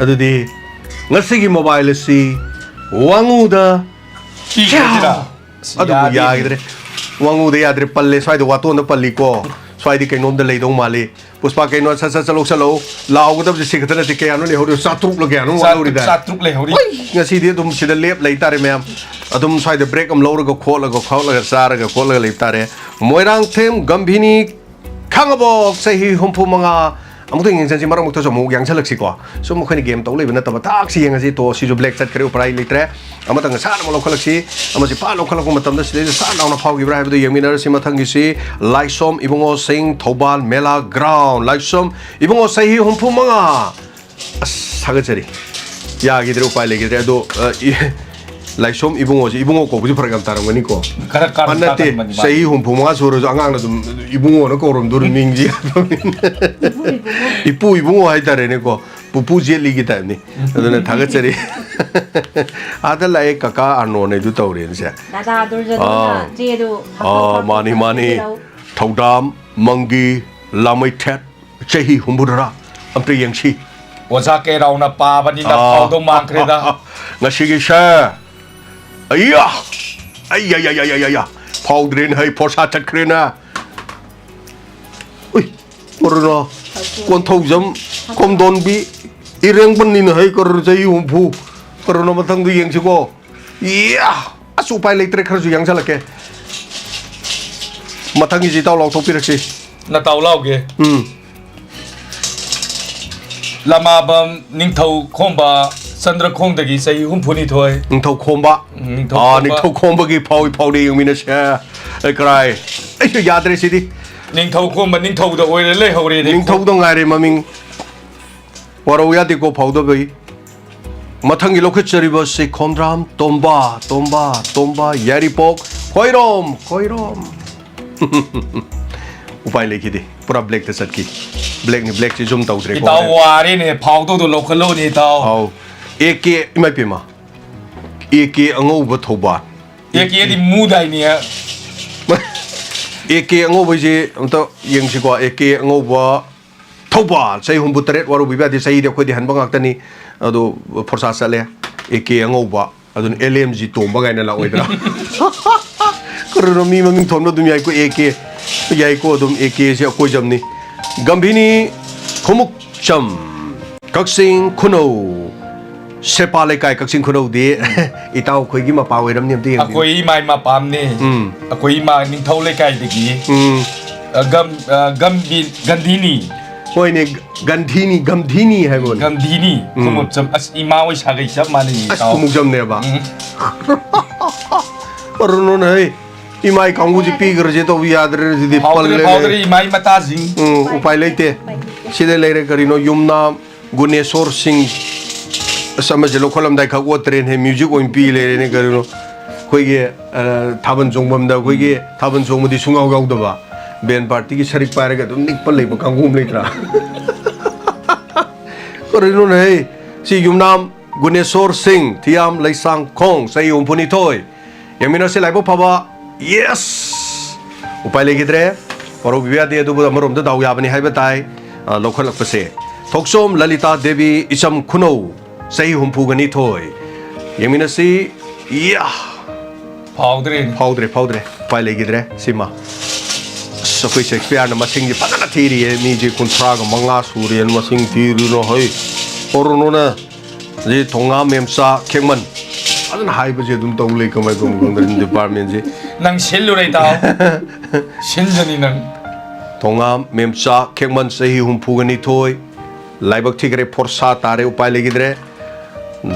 ꯑꯗꯨꯗꯤ ꯉꯁꯤꯒꯤ ꯃꯣꯕꯥꯏꯜ ꯑꯁꯤ ꯋꯥꯡꯉꯨꯗ ꯄꯤꯈ꯭ꯔꯁꯤꯔꯥ? ꯁ꯭ꯌꯥ! ꯑꯁ, ꯑꯗꯨꯕꯨ ꯌꯥꯗꯦꯅꯦ꯫ ꯌꯥꯈꯤꯗ꯭ꯔꯦ꯫ ꯋꯥꯡꯉꯨꯗ ꯌꯥꯗ꯭ꯔꯦ, ꯄꯜꯂꯦ, ꯁ꯭ꯋꯥꯏꯗ ꯋꯥꯇꯣꯟꯗ ꯄꯜꯂꯤꯀꯣ꯫ ꯁ꯭ꯋꯥꯏꯗ ꯀꯩꯅꯣꯝꯗ ꯂꯩꯗꯧ ꯃꯥꯜꯂꯤ꯫ ꯄꯨꯁꯄꯥ, ꯀꯩꯅꯣ, ꯁꯠ ꯁꯠ ꯆꯠꯂꯧ, ꯆꯠꯂꯧ꯫ ꯂꯥꯎꯒꯗꯕꯁꯦ ꯁꯤ ꯈꯛꯇ ꯅꯠꯇꯦ, ꯀꯌꯥꯅꯣ ꯂꯩꯍꯧꯔꯤꯕ? ꯆꯥꯇ꯭ꯔꯨꯛꯂ ꯀꯌꯥꯅꯣ ꯆꯥꯇ꯭ꯔꯨꯛ, ꯋꯥꯠꯍꯧꯔꯤꯗꯥꯏ? ꯆꯥꯇ꯭ꯔꯨꯛ ꯂꯩꯍꯧꯔꯤ꯫ ꯍꯣꯏ, ꯉꯁꯤꯗꯤ ꯑꯗꯨꯝ ꯁꯤꯗ ꯂꯦꯞ ꯂꯩ ꯇꯥꯔꯦ ꯃꯌꯥꯝ꯫ ꯑꯗꯨꯝ ꯁ꯭ꯋꯥꯏꯗ break ꯑꯃ ꯂꯧꯔꯒ ꯈꯣꯠꯂꯒ ꯈꯣꯠꯂꯒ ꯆꯥꯔꯒ ꯈꯣꯠꯂꯒ ꯂꯩꯕ ꯇꯥꯔꯦ꯫ ꯃꯣꯏꯔꯥꯡꯊꯦꯝ ꯒꯝꯚꯤꯅꯤ ꯈꯥꯉꯕꯣꯛ, ꯆꯍꯤ ꯍꯨꯝꯐꯨ ꯃꯉꯥ꯫ ꯑꯃꯨꯛꯇꯪ ꯌꯦꯡꯁꯟꯁꯤ, ꯃꯔꯛ ꯃꯔꯛꯇꯁꯨ ꯑꯃꯨꯛ ꯌꯥꯡꯁꯜꯂꯛꯁꯤꯀꯣ꯫ ꯁꯨꯝ ꯑꯩꯈꯣꯏꯅ game ꯇꯧ ꯂꯩꯕ ꯅꯠꯇꯕ, ꯊꯥꯛꯁꯤ ꯌꯦꯡꯉꯁꯤ꯫ ꯇꯣ, ꯁꯤꯁꯨ black ꯆꯠꯈ꯭ꯔꯦ, ꯎꯄꯥꯏ ꯂꯩꯇ꯭ꯔꯦ꯫ ꯑꯃꯇꯪ ꯁꯠ ꯑꯃ ꯂꯧꯈꯠꯂꯛꯁꯤ꯫ ꯑꯃꯁꯤ ꯐꯠ ꯂꯧꯈꯠꯂꯛꯄ ꯃꯇꯝꯗ ꯁꯤꯗꯩꯗ ꯁꯠ ꯂꯥꯎꯅ ꯐꯥꯎꯈꯤꯕ꯭ꯔꯥ ꯍꯥꯏꯕꯗꯨ ꯌꯦꯡꯃꯤꯟꯅꯔꯁꯤ꯫ ꯃꯊꯪꯒꯤꯁꯤ ꯂꯥꯏꯁꯣꯝ ꯏꯕꯨꯡꯉꯣꯁꯤꯡ, ꯊꯧꯕꯥꯜ ꯃꯦꯂꯥ ground꯫ ꯂꯥꯏꯁꯣꯝ ꯏꯕꯨꯡꯉꯣ, ꯆꯍꯤ ꯍꯨꯝꯐꯨ ꯃꯉꯥ꯫ ꯑꯁ, ꯊꯥꯒꯠꯆꯔꯤ꯫ ꯌꯥꯈꯤꯗ꯭ꯔꯦ, ꯎꯄꯥꯏ ꯂꯩꯈꯤꯗ꯭ꯔꯦ꯫ ꯑꯗꯣ, ꯑ, ꯏ-, ꯂꯥꯏꯁꯣꯝ ꯏꯕꯨꯡꯉꯣꯁꯦ, ꯏꯕꯨꯡꯉꯣ ꯀꯧꯕꯁꯨ ꯐꯔꯛ ꯌꯥꯝ ꯇꯥꯔꯝꯒꯅꯤꯀꯣ꯫ ꯈꯔ ꯀꯥꯔꯟ ꯑ, ꯅꯠꯇꯦ, ꯇꯥꯒꯟꯕꯅꯤ ꯃꯥ꯫ ꯆꯍꯤ ꯍꯨꯝꯐꯨ ꯃꯉꯥ ꯁꯨꯔꯁꯨ ꯑꯉꯥꯡꯅ ꯑꯗꯨꯝ ꯏꯕꯨꯡꯉꯣꯅ ꯀꯧꯔꯝꯗꯣꯔꯤ ꯃꯤꯡꯁꯤ꯫ ꯏꯄꯨ ꯏꯕꯨꯡꯉꯣ꯫ ꯏꯄꯨ ꯏꯕꯨꯡꯉꯣ ꯍꯥꯏꯇꯥꯔꯦꯅꯦꯀꯣ꯫ ꯄꯨꯄꯨ ꯖꯦꯠꯂꯤꯒꯤ ꯇꯥꯏꯞꯅꯤ꯫ ꯑꯗꯨꯅ ꯊꯥꯒꯠꯆꯔꯤ꯫ ꯑꯥꯗ ꯂꯥꯛꯑꯦ ꯀꯀꯥ ꯑꯥꯔꯅꯣꯟ ꯍꯥꯏꯗꯨ ꯇꯧꯔꯦꯅ ꯁꯦ꯫ ꯗꯥꯗꯥ ꯗꯨꯔꯖꯣꯙꯟꯅ ꯑꯥ꯫ ꯆꯦꯗꯨ ꯑꯥ, ꯍꯥꯞꯇꯣꯛ ꯃꯥꯅꯤ, ꯍꯥꯞꯇꯣꯛ ꯃꯥꯅꯤ꯫ ꯍꯥꯞꯆꯤꯜꯂꯛꯎ꯫ ꯊꯧꯗꯥꯝ, ꯃꯪꯒꯤ, ꯂꯥꯃꯩꯊꯦꯠ, ꯆꯍꯤ ꯍꯨꯝꯐꯨꯇꯔꯥ꯫ ꯑꯝꯇ ꯌꯦꯡꯁꯤ꯫ ꯑꯣꯖꯥ ꯀꯦꯔꯥꯎꯅ ꯄꯥꯕꯅꯤꯅ ꯑꯥ꯫ ꯐꯥꯎꯗꯧ ꯃꯥꯟꯈ꯭ꯔꯦꯗ꯫ ꯉꯁꯤꯒꯤ ꯁꯦ꯫ ꯑꯩꯌꯥ! ꯑꯩꯌꯥ! ꯐꯥꯎꯗ꯭ꯔꯦꯅ ꯍꯩ, ꯐꯣꯔꯁꯥ ꯆꯠꯈ꯭ꯔꯦꯅ꯫ ꯎꯏ, ꯀꯔꯤꯅꯣ? ꯀꯣꯟꯊꯧꯖꯝ, ꯀꯣꯝꯗꯣꯟꯕꯤ, ꯏꯔꯦꯡꯕꯟꯅꯤꯅ ꯍꯩ, ꯀꯔꯤꯅꯣ ꯆꯍꯤ ꯍꯨꯝꯐꯨ? ꯀꯔꯤꯅꯣ ꯃꯊꯪꯗ ꯌꯦꯡꯁꯤꯀꯣ? ꯏꯌꯥ! ꯑꯁ, ꯎꯄꯥꯏ ꯂꯩꯇ꯭ꯔꯦ, ꯈꯔꯁꯨ ꯌꯥꯡꯁꯜꯂꯛꯀꯦ꯫ ꯃꯊꯪꯒꯤꯁꯤ ꯏꯇꯥꯎ ꯂꯥꯎꯊꯣꯛꯄꯤꯔꯛꯁꯤ꯫ ꯅꯇꯥꯎ ꯂꯥꯎꯒꯦ꯫ ꯎꯝ꯫ ꯂꯃꯥꯕꯝ ꯅꯤꯡꯊꯧ ꯈꯣꯝꯕ ꯆꯟꯗ꯭ꯔꯈꯣꯡꯗꯒꯤ ꯆꯍꯤ ꯍꯨꯝꯐꯨꯅꯤꯊꯣꯏ꯫ ꯅꯤꯡꯊꯧ ꯈꯣꯝꯕ꯫ ꯎꯝ, ꯅꯤꯡꯊꯧ ꯑꯥ, ꯈꯣꯝꯕ꯫ ꯅꯤꯡꯊꯧ ꯈꯣꯝꯕꯒꯤ ꯐꯥꯎꯏ ꯐꯥꯎꯔꯦ ꯌꯦꯡꯃꯤꯟꯅꯁꯦ꯫ ꯑꯩ ꯀꯔꯥꯏ? ꯑꯩꯁꯨ ꯌꯥꯗ꯭ꯔꯦ ꯁꯤꯗꯤ꯫ ꯅꯤꯡꯊꯧ ꯈꯣꯝꯕ ꯅꯤꯡꯊꯧꯗ ꯑꯣꯏꯔꯦ ꯂꯩꯍꯧꯔꯦꯅꯦ꯫ ꯅꯤꯡꯊꯧꯗ ꯉꯥꯏꯔꯦ ꯃꯃꯤꯡ꯫ ꯋꯥꯔꯧ ꯌꯥꯗꯦꯀꯣ ꯐꯥꯎꯗꯕꯩ꯫ ꯃꯊꯪꯒꯤ ꯂꯧꯈꯠꯆꯔꯤꯕꯁꯤ ꯈꯣꯝꯗ꯭ꯔꯥꯝ ꯇꯣꯝꯕ, ꯇꯣꯝꯕ, ꯇꯣꯝꯕ, ꯌꯥꯏꯔꯤꯄꯣꯛ, ꯈꯣꯏꯔꯣꯝ, ꯈꯣꯏꯔꯣꯝ꯫ ꯎꯄꯥꯏ ꯂꯩꯈꯤꯗꯦ꯫ ꯄꯨꯔꯥ ꯕ꯭ꯂꯦꯛꯇ ꯆꯠꯈꯤ꯫ ꯕ꯭ꯂꯦꯛꯅꯤ, ꯕ꯭ꯂꯦꯛꯁꯤ ꯖꯨꯝ ꯇꯧꯗ꯭ꯔꯦꯀꯣ꯫ ꯏꯇꯥꯎ ꯋꯥꯔꯦꯅꯦ, ꯐꯥꯎꯗꯧꯗꯣ ꯂꯧꯈꯠꯂꯣꯅꯦ, ꯏꯇꯥꯎ꯫ ꯑꯥꯎ꯫ ꯑꯦ ꯀꯦ, ꯏꯃꯥ ꯏꯄꯦꯝꯃ꯫ ꯑꯦ ꯀꯦ ꯑꯉꯧꯕ ꯊꯧꯕꯥꯜ꯫ ꯑꯦ ꯀꯦꯗꯤ ꯃꯨꯗꯥꯏꯅꯦ꯫ ꯑꯦ ꯀꯦ ꯑꯉꯧꯕꯁꯦ ꯑꯝꯇ ꯌꯦꯡꯁꯤꯀꯣ꯫ ꯑꯦ ꯀꯦ ꯑꯉꯧꯕ ꯊꯧꯕꯥꯜ, ꯆꯍꯤ ꯍꯨꯝꯐꯨꯇꯔꯦꯠ꯫ ꯋꯥꯔꯧꯕꯤꯕ ꯌꯥꯗꯦ, ꯆꯍꯤꯗꯤ ꯑꯩꯈꯣꯏꯗꯤ ꯍꯟꯕ ꯉꯥꯛꯇꯅꯤ꯫ ꯑꯗꯣ ꯐꯣꯔꯁꯥ ꯆꯠꯂꯦ꯫ ꯑꯦ ꯀꯦ ꯑꯉꯧꯕ, ꯑꯗꯨꯅ ꯑꯦꯜ ꯑꯦꯝ ꯖꯤ ꯇꯣꯝꯕ ꯀꯥꯏꯅ ꯂꯥꯛꯑꯣꯏꯗ꯭ꯔꯥ? ꯀꯔꯤꯅꯣ, ꯃꯤ ꯃꯃꯤꯡ ꯊꯣꯟꯕ ꯑꯗꯨꯝ ꯌꯥꯏꯀꯣ, ꯑꯦ ꯀꯦ꯫ ꯌꯥꯏꯀꯣ, ꯑꯗꯨꯝ ꯑꯦ ꯀꯦꯁꯦ ꯑꯀꯣꯏꯖꯝꯅꯤ꯫ ꯒꯝꯚꯤꯅꯤ ꯈꯨꯃꯨꯛꯆꯝ, ꯀꯛꯆꯤꯡ ꯈꯨꯅꯧ꯫ ꯁꯦꯄꯥ ꯂꯩꯀꯥꯏ, ꯀꯛꯆꯤꯡ ꯈꯨꯅꯧꯗꯤ ꯏꯇꯥꯎ ꯑꯩꯈꯣꯏꯒꯤ ꯃꯄꯥ ꯑꯣꯏꯔꯝꯅꯤ, ꯑꯝꯇ ꯌꯦꯡꯕꯤꯌꯨ꯫ ꯑꯩꯈꯣꯏ ꯏꯃꯥ ꯏꯃꯥ ꯄꯥꯝꯅꯦ꯫ ꯎꯝ꯫ ꯑꯩꯈꯣꯏ ꯏꯃꯥ ꯅꯤꯡꯊꯧ ꯂꯩꯀꯥꯏꯗꯒꯤ꯫ ꯎꯝ꯫ ꯑ, ꯒꯝ-, ꯑ, ꯒꯝꯕꯤ-, ꯒꯟꯙꯤꯅꯤ꯫ ꯍꯣꯏꯅꯦ, ꯒꯟꯙꯤꯅꯤ, ꯒꯝꯙꯤꯅꯤ ꯍꯥꯏꯕ ꯑꯣꯏꯅ꯫ ꯒꯝꯙꯤꯅꯤ꯫ ꯎꯝ꯫ ꯈꯨꯃꯨꯛꯆꯝ꯫ ꯑꯁ, ꯏꯃꯥ ꯍꯣꯏ ꯁꯥꯒꯩ ꯆꯞ ꯃꯥꯟꯅꯩ, ꯑꯁ, ꯏꯇꯥꯎ꯫ ꯈꯨꯃꯨꯛꯆꯝꯅꯦꯕ꯫ ꯎꯝ꯫ ꯀꯔꯤꯅꯣꯅꯦ, ꯍꯩ? ꯏꯃꯥꯏ ꯀꯥꯡꯕꯨꯁꯤ ꯄꯤꯈ꯭ꯔꯁꯦ ꯇꯧꯕ ꯌꯥꯗ꯭ꯔꯦ ꯁꯤꯗꯤ꯫ ꯐꯥꯎꯗ꯭ꯔꯦ, ꯄꯜꯂꯦ꯫ ꯐꯥꯎꯗ꯭ꯔꯦ, ꯏꯃꯥ ꯏꯃꯥ ꯃꯇꯥꯁꯤꯡ꯫ ꯎꯝ, ꯎꯄꯥꯏ ꯂꯩꯇꯦ꯫ ꯁꯤꯗ ꯂꯩꯔꯦ ꯀꯔꯤꯅꯣ, ꯌꯨꯝꯅꯥꯝ ꯒꯨꯅꯦꯁꯣꯔ ꯁꯤꯡ꯫ ꯑꯁ, ꯑꯃꯁꯦ ꯂꯧꯈꯠꯂꯝꯗꯥꯏ ꯈꯛ ꯑꯣꯠꯇ꯭ꯔꯦꯅꯦ, ꯃ꯭ꯌꯨꯖꯤꯛ ꯑꯣꯏꯅ ꯄꯤ ꯂꯩꯔꯦꯅꯦ ꯀꯔꯤꯅꯣ꯫ ꯑꯩꯈꯣꯏꯒꯤ, ꯑ, ꯊꯥꯕꯜ ꯆꯣꯡꯐꯝꯗ ꯑꯩꯈꯣꯏꯒꯤ ꯊꯥꯕꯜ ꯆꯣꯡꯕꯗꯤ ꯁꯨꯡꯌꯥꯎ ꯌꯥꯎꯗꯕ, ꯕꯦꯟ ꯄꯥꯔꯇꯤꯒꯤ ꯁꯔꯤꯛ ꯄꯥꯏꯔꯒ ꯑꯗꯨꯝ ꯅꯤꯛꯄ ꯂꯩꯕ ꯀꯥꯡꯕꯨ ꯑꯃ ꯂꯩꯇ꯭ꯔꯥ? ꯀꯔꯤꯅꯣꯅꯦ? ꯁꯤ ꯌꯨꯝꯅꯥꯝ ꯒꯨꯅꯦꯁꯣꯔ ꯁꯤꯡ, ꯊꯤꯌꯥꯝ ꯂꯩꯁꯥꯡꯈꯣꯡ, ꯆꯍꯤ ꯍꯨꯝꯐꯨꯅꯤꯊꯣꯏ꯫ ꯌꯦꯡꯃꯤꯟꯅꯁꯤ, ꯂꯥꯏꯕꯛ ꯐꯕ꯫ Yes! ꯎꯄꯥꯏ ꯂꯩꯈꯤꯗ꯭ꯔꯦ꯫ ꯄꯥꯔꯧꯕꯤꯕ ꯌꯥꯗꯦ, ꯑꯗꯨꯕꯨ ꯑꯃꯔꯣꯝꯗ ꯗꯥꯎ ꯌꯥꯕꯅꯤ ꯍꯥꯏꯕ ꯇꯥꯏ, ꯑ, ꯂꯧꯈꯠꯂꯛꯄꯁꯦ꯫ ꯊꯣꯛꯆꯣꯝ ꯂꯂꯤꯇꯥ ꯗꯦꯕꯤ ꯏꯆꯝ ꯈꯨꯅꯧ, ꯆꯍꯤ ꯍꯨꯝꯐꯨꯒ ꯅꯤꯊꯣꯏ꯫ ꯌꯦꯡꯃꯤꯟꯅꯁꯤ꯫ ꯌꯥ! ꯐꯥꯎꯗ꯭ꯔꯦ꯫ ꯐꯥꯎꯗ꯭ꯔꯦ, ꯐꯥꯎꯗ꯭ꯔꯦ꯫ ꯎꯄꯥꯏ ꯂꯩꯈꯤꯗ꯭ꯔꯦ ꯁꯤꯃ꯫ ꯑꯁ, ꯑꯩꯈꯣꯏ ꯁꯦꯛꯁꯄꯤꯌꯔꯅ ꯃꯁꯤꯡꯁꯦ ꯐꯖꯅ ꯊꯤꯔꯤꯌꯦ꯫ ꯃꯤꯁꯦ ꯀꯨꯟꯊ꯭ꯔꯥꯒ ꯃꯉꯥ ꯁꯨꯔꯦꯅ ꯃꯁꯤꯡ ꯊꯤꯔꯨꯅꯣ ꯍꯩ꯫ ꯍꯣꯔꯨꯅꯨꯅ꯫ ꯑꯗꯩ ꯊꯣꯉꯥ ꯃꯦꯝꯆꯥ ꯈꯦꯛꯃꯟ꯫ ꯐꯖꯅ ꯍꯥꯏꯕꯁꯦ ꯑꯗꯨꯝ ꯇꯧ ꯂꯩ, ꯀꯃꯥꯏ ꯇꯧꯕꯅꯣ ꯈꯪꯗ꯭ꯔꯦ departmentꯁꯦ꯫ ꯅꯪ ꯁꯤꯜꯂꯨꯔꯦ, ꯏꯇꯥꯎ꯫ ꯁꯤꯟꯖꯅꯤ ꯅꯪ꯫ ꯊꯣꯉꯥ ꯃꯦꯝꯆꯥ ꯈꯦꯛꯃꯟ, ꯆꯍꯤ ꯍꯨꯝꯐꯨꯒ ꯅꯤꯊꯣꯏ꯫ ꯂꯥꯏꯕꯛ ꯊꯤꯈ꯭ꯔꯦ, ꯐꯣꯔꯁꯥ ꯇꯥꯔꯦ, ꯎꯄꯥꯏ ꯂꯩꯈꯤꯗ꯭ꯔꯦ꯫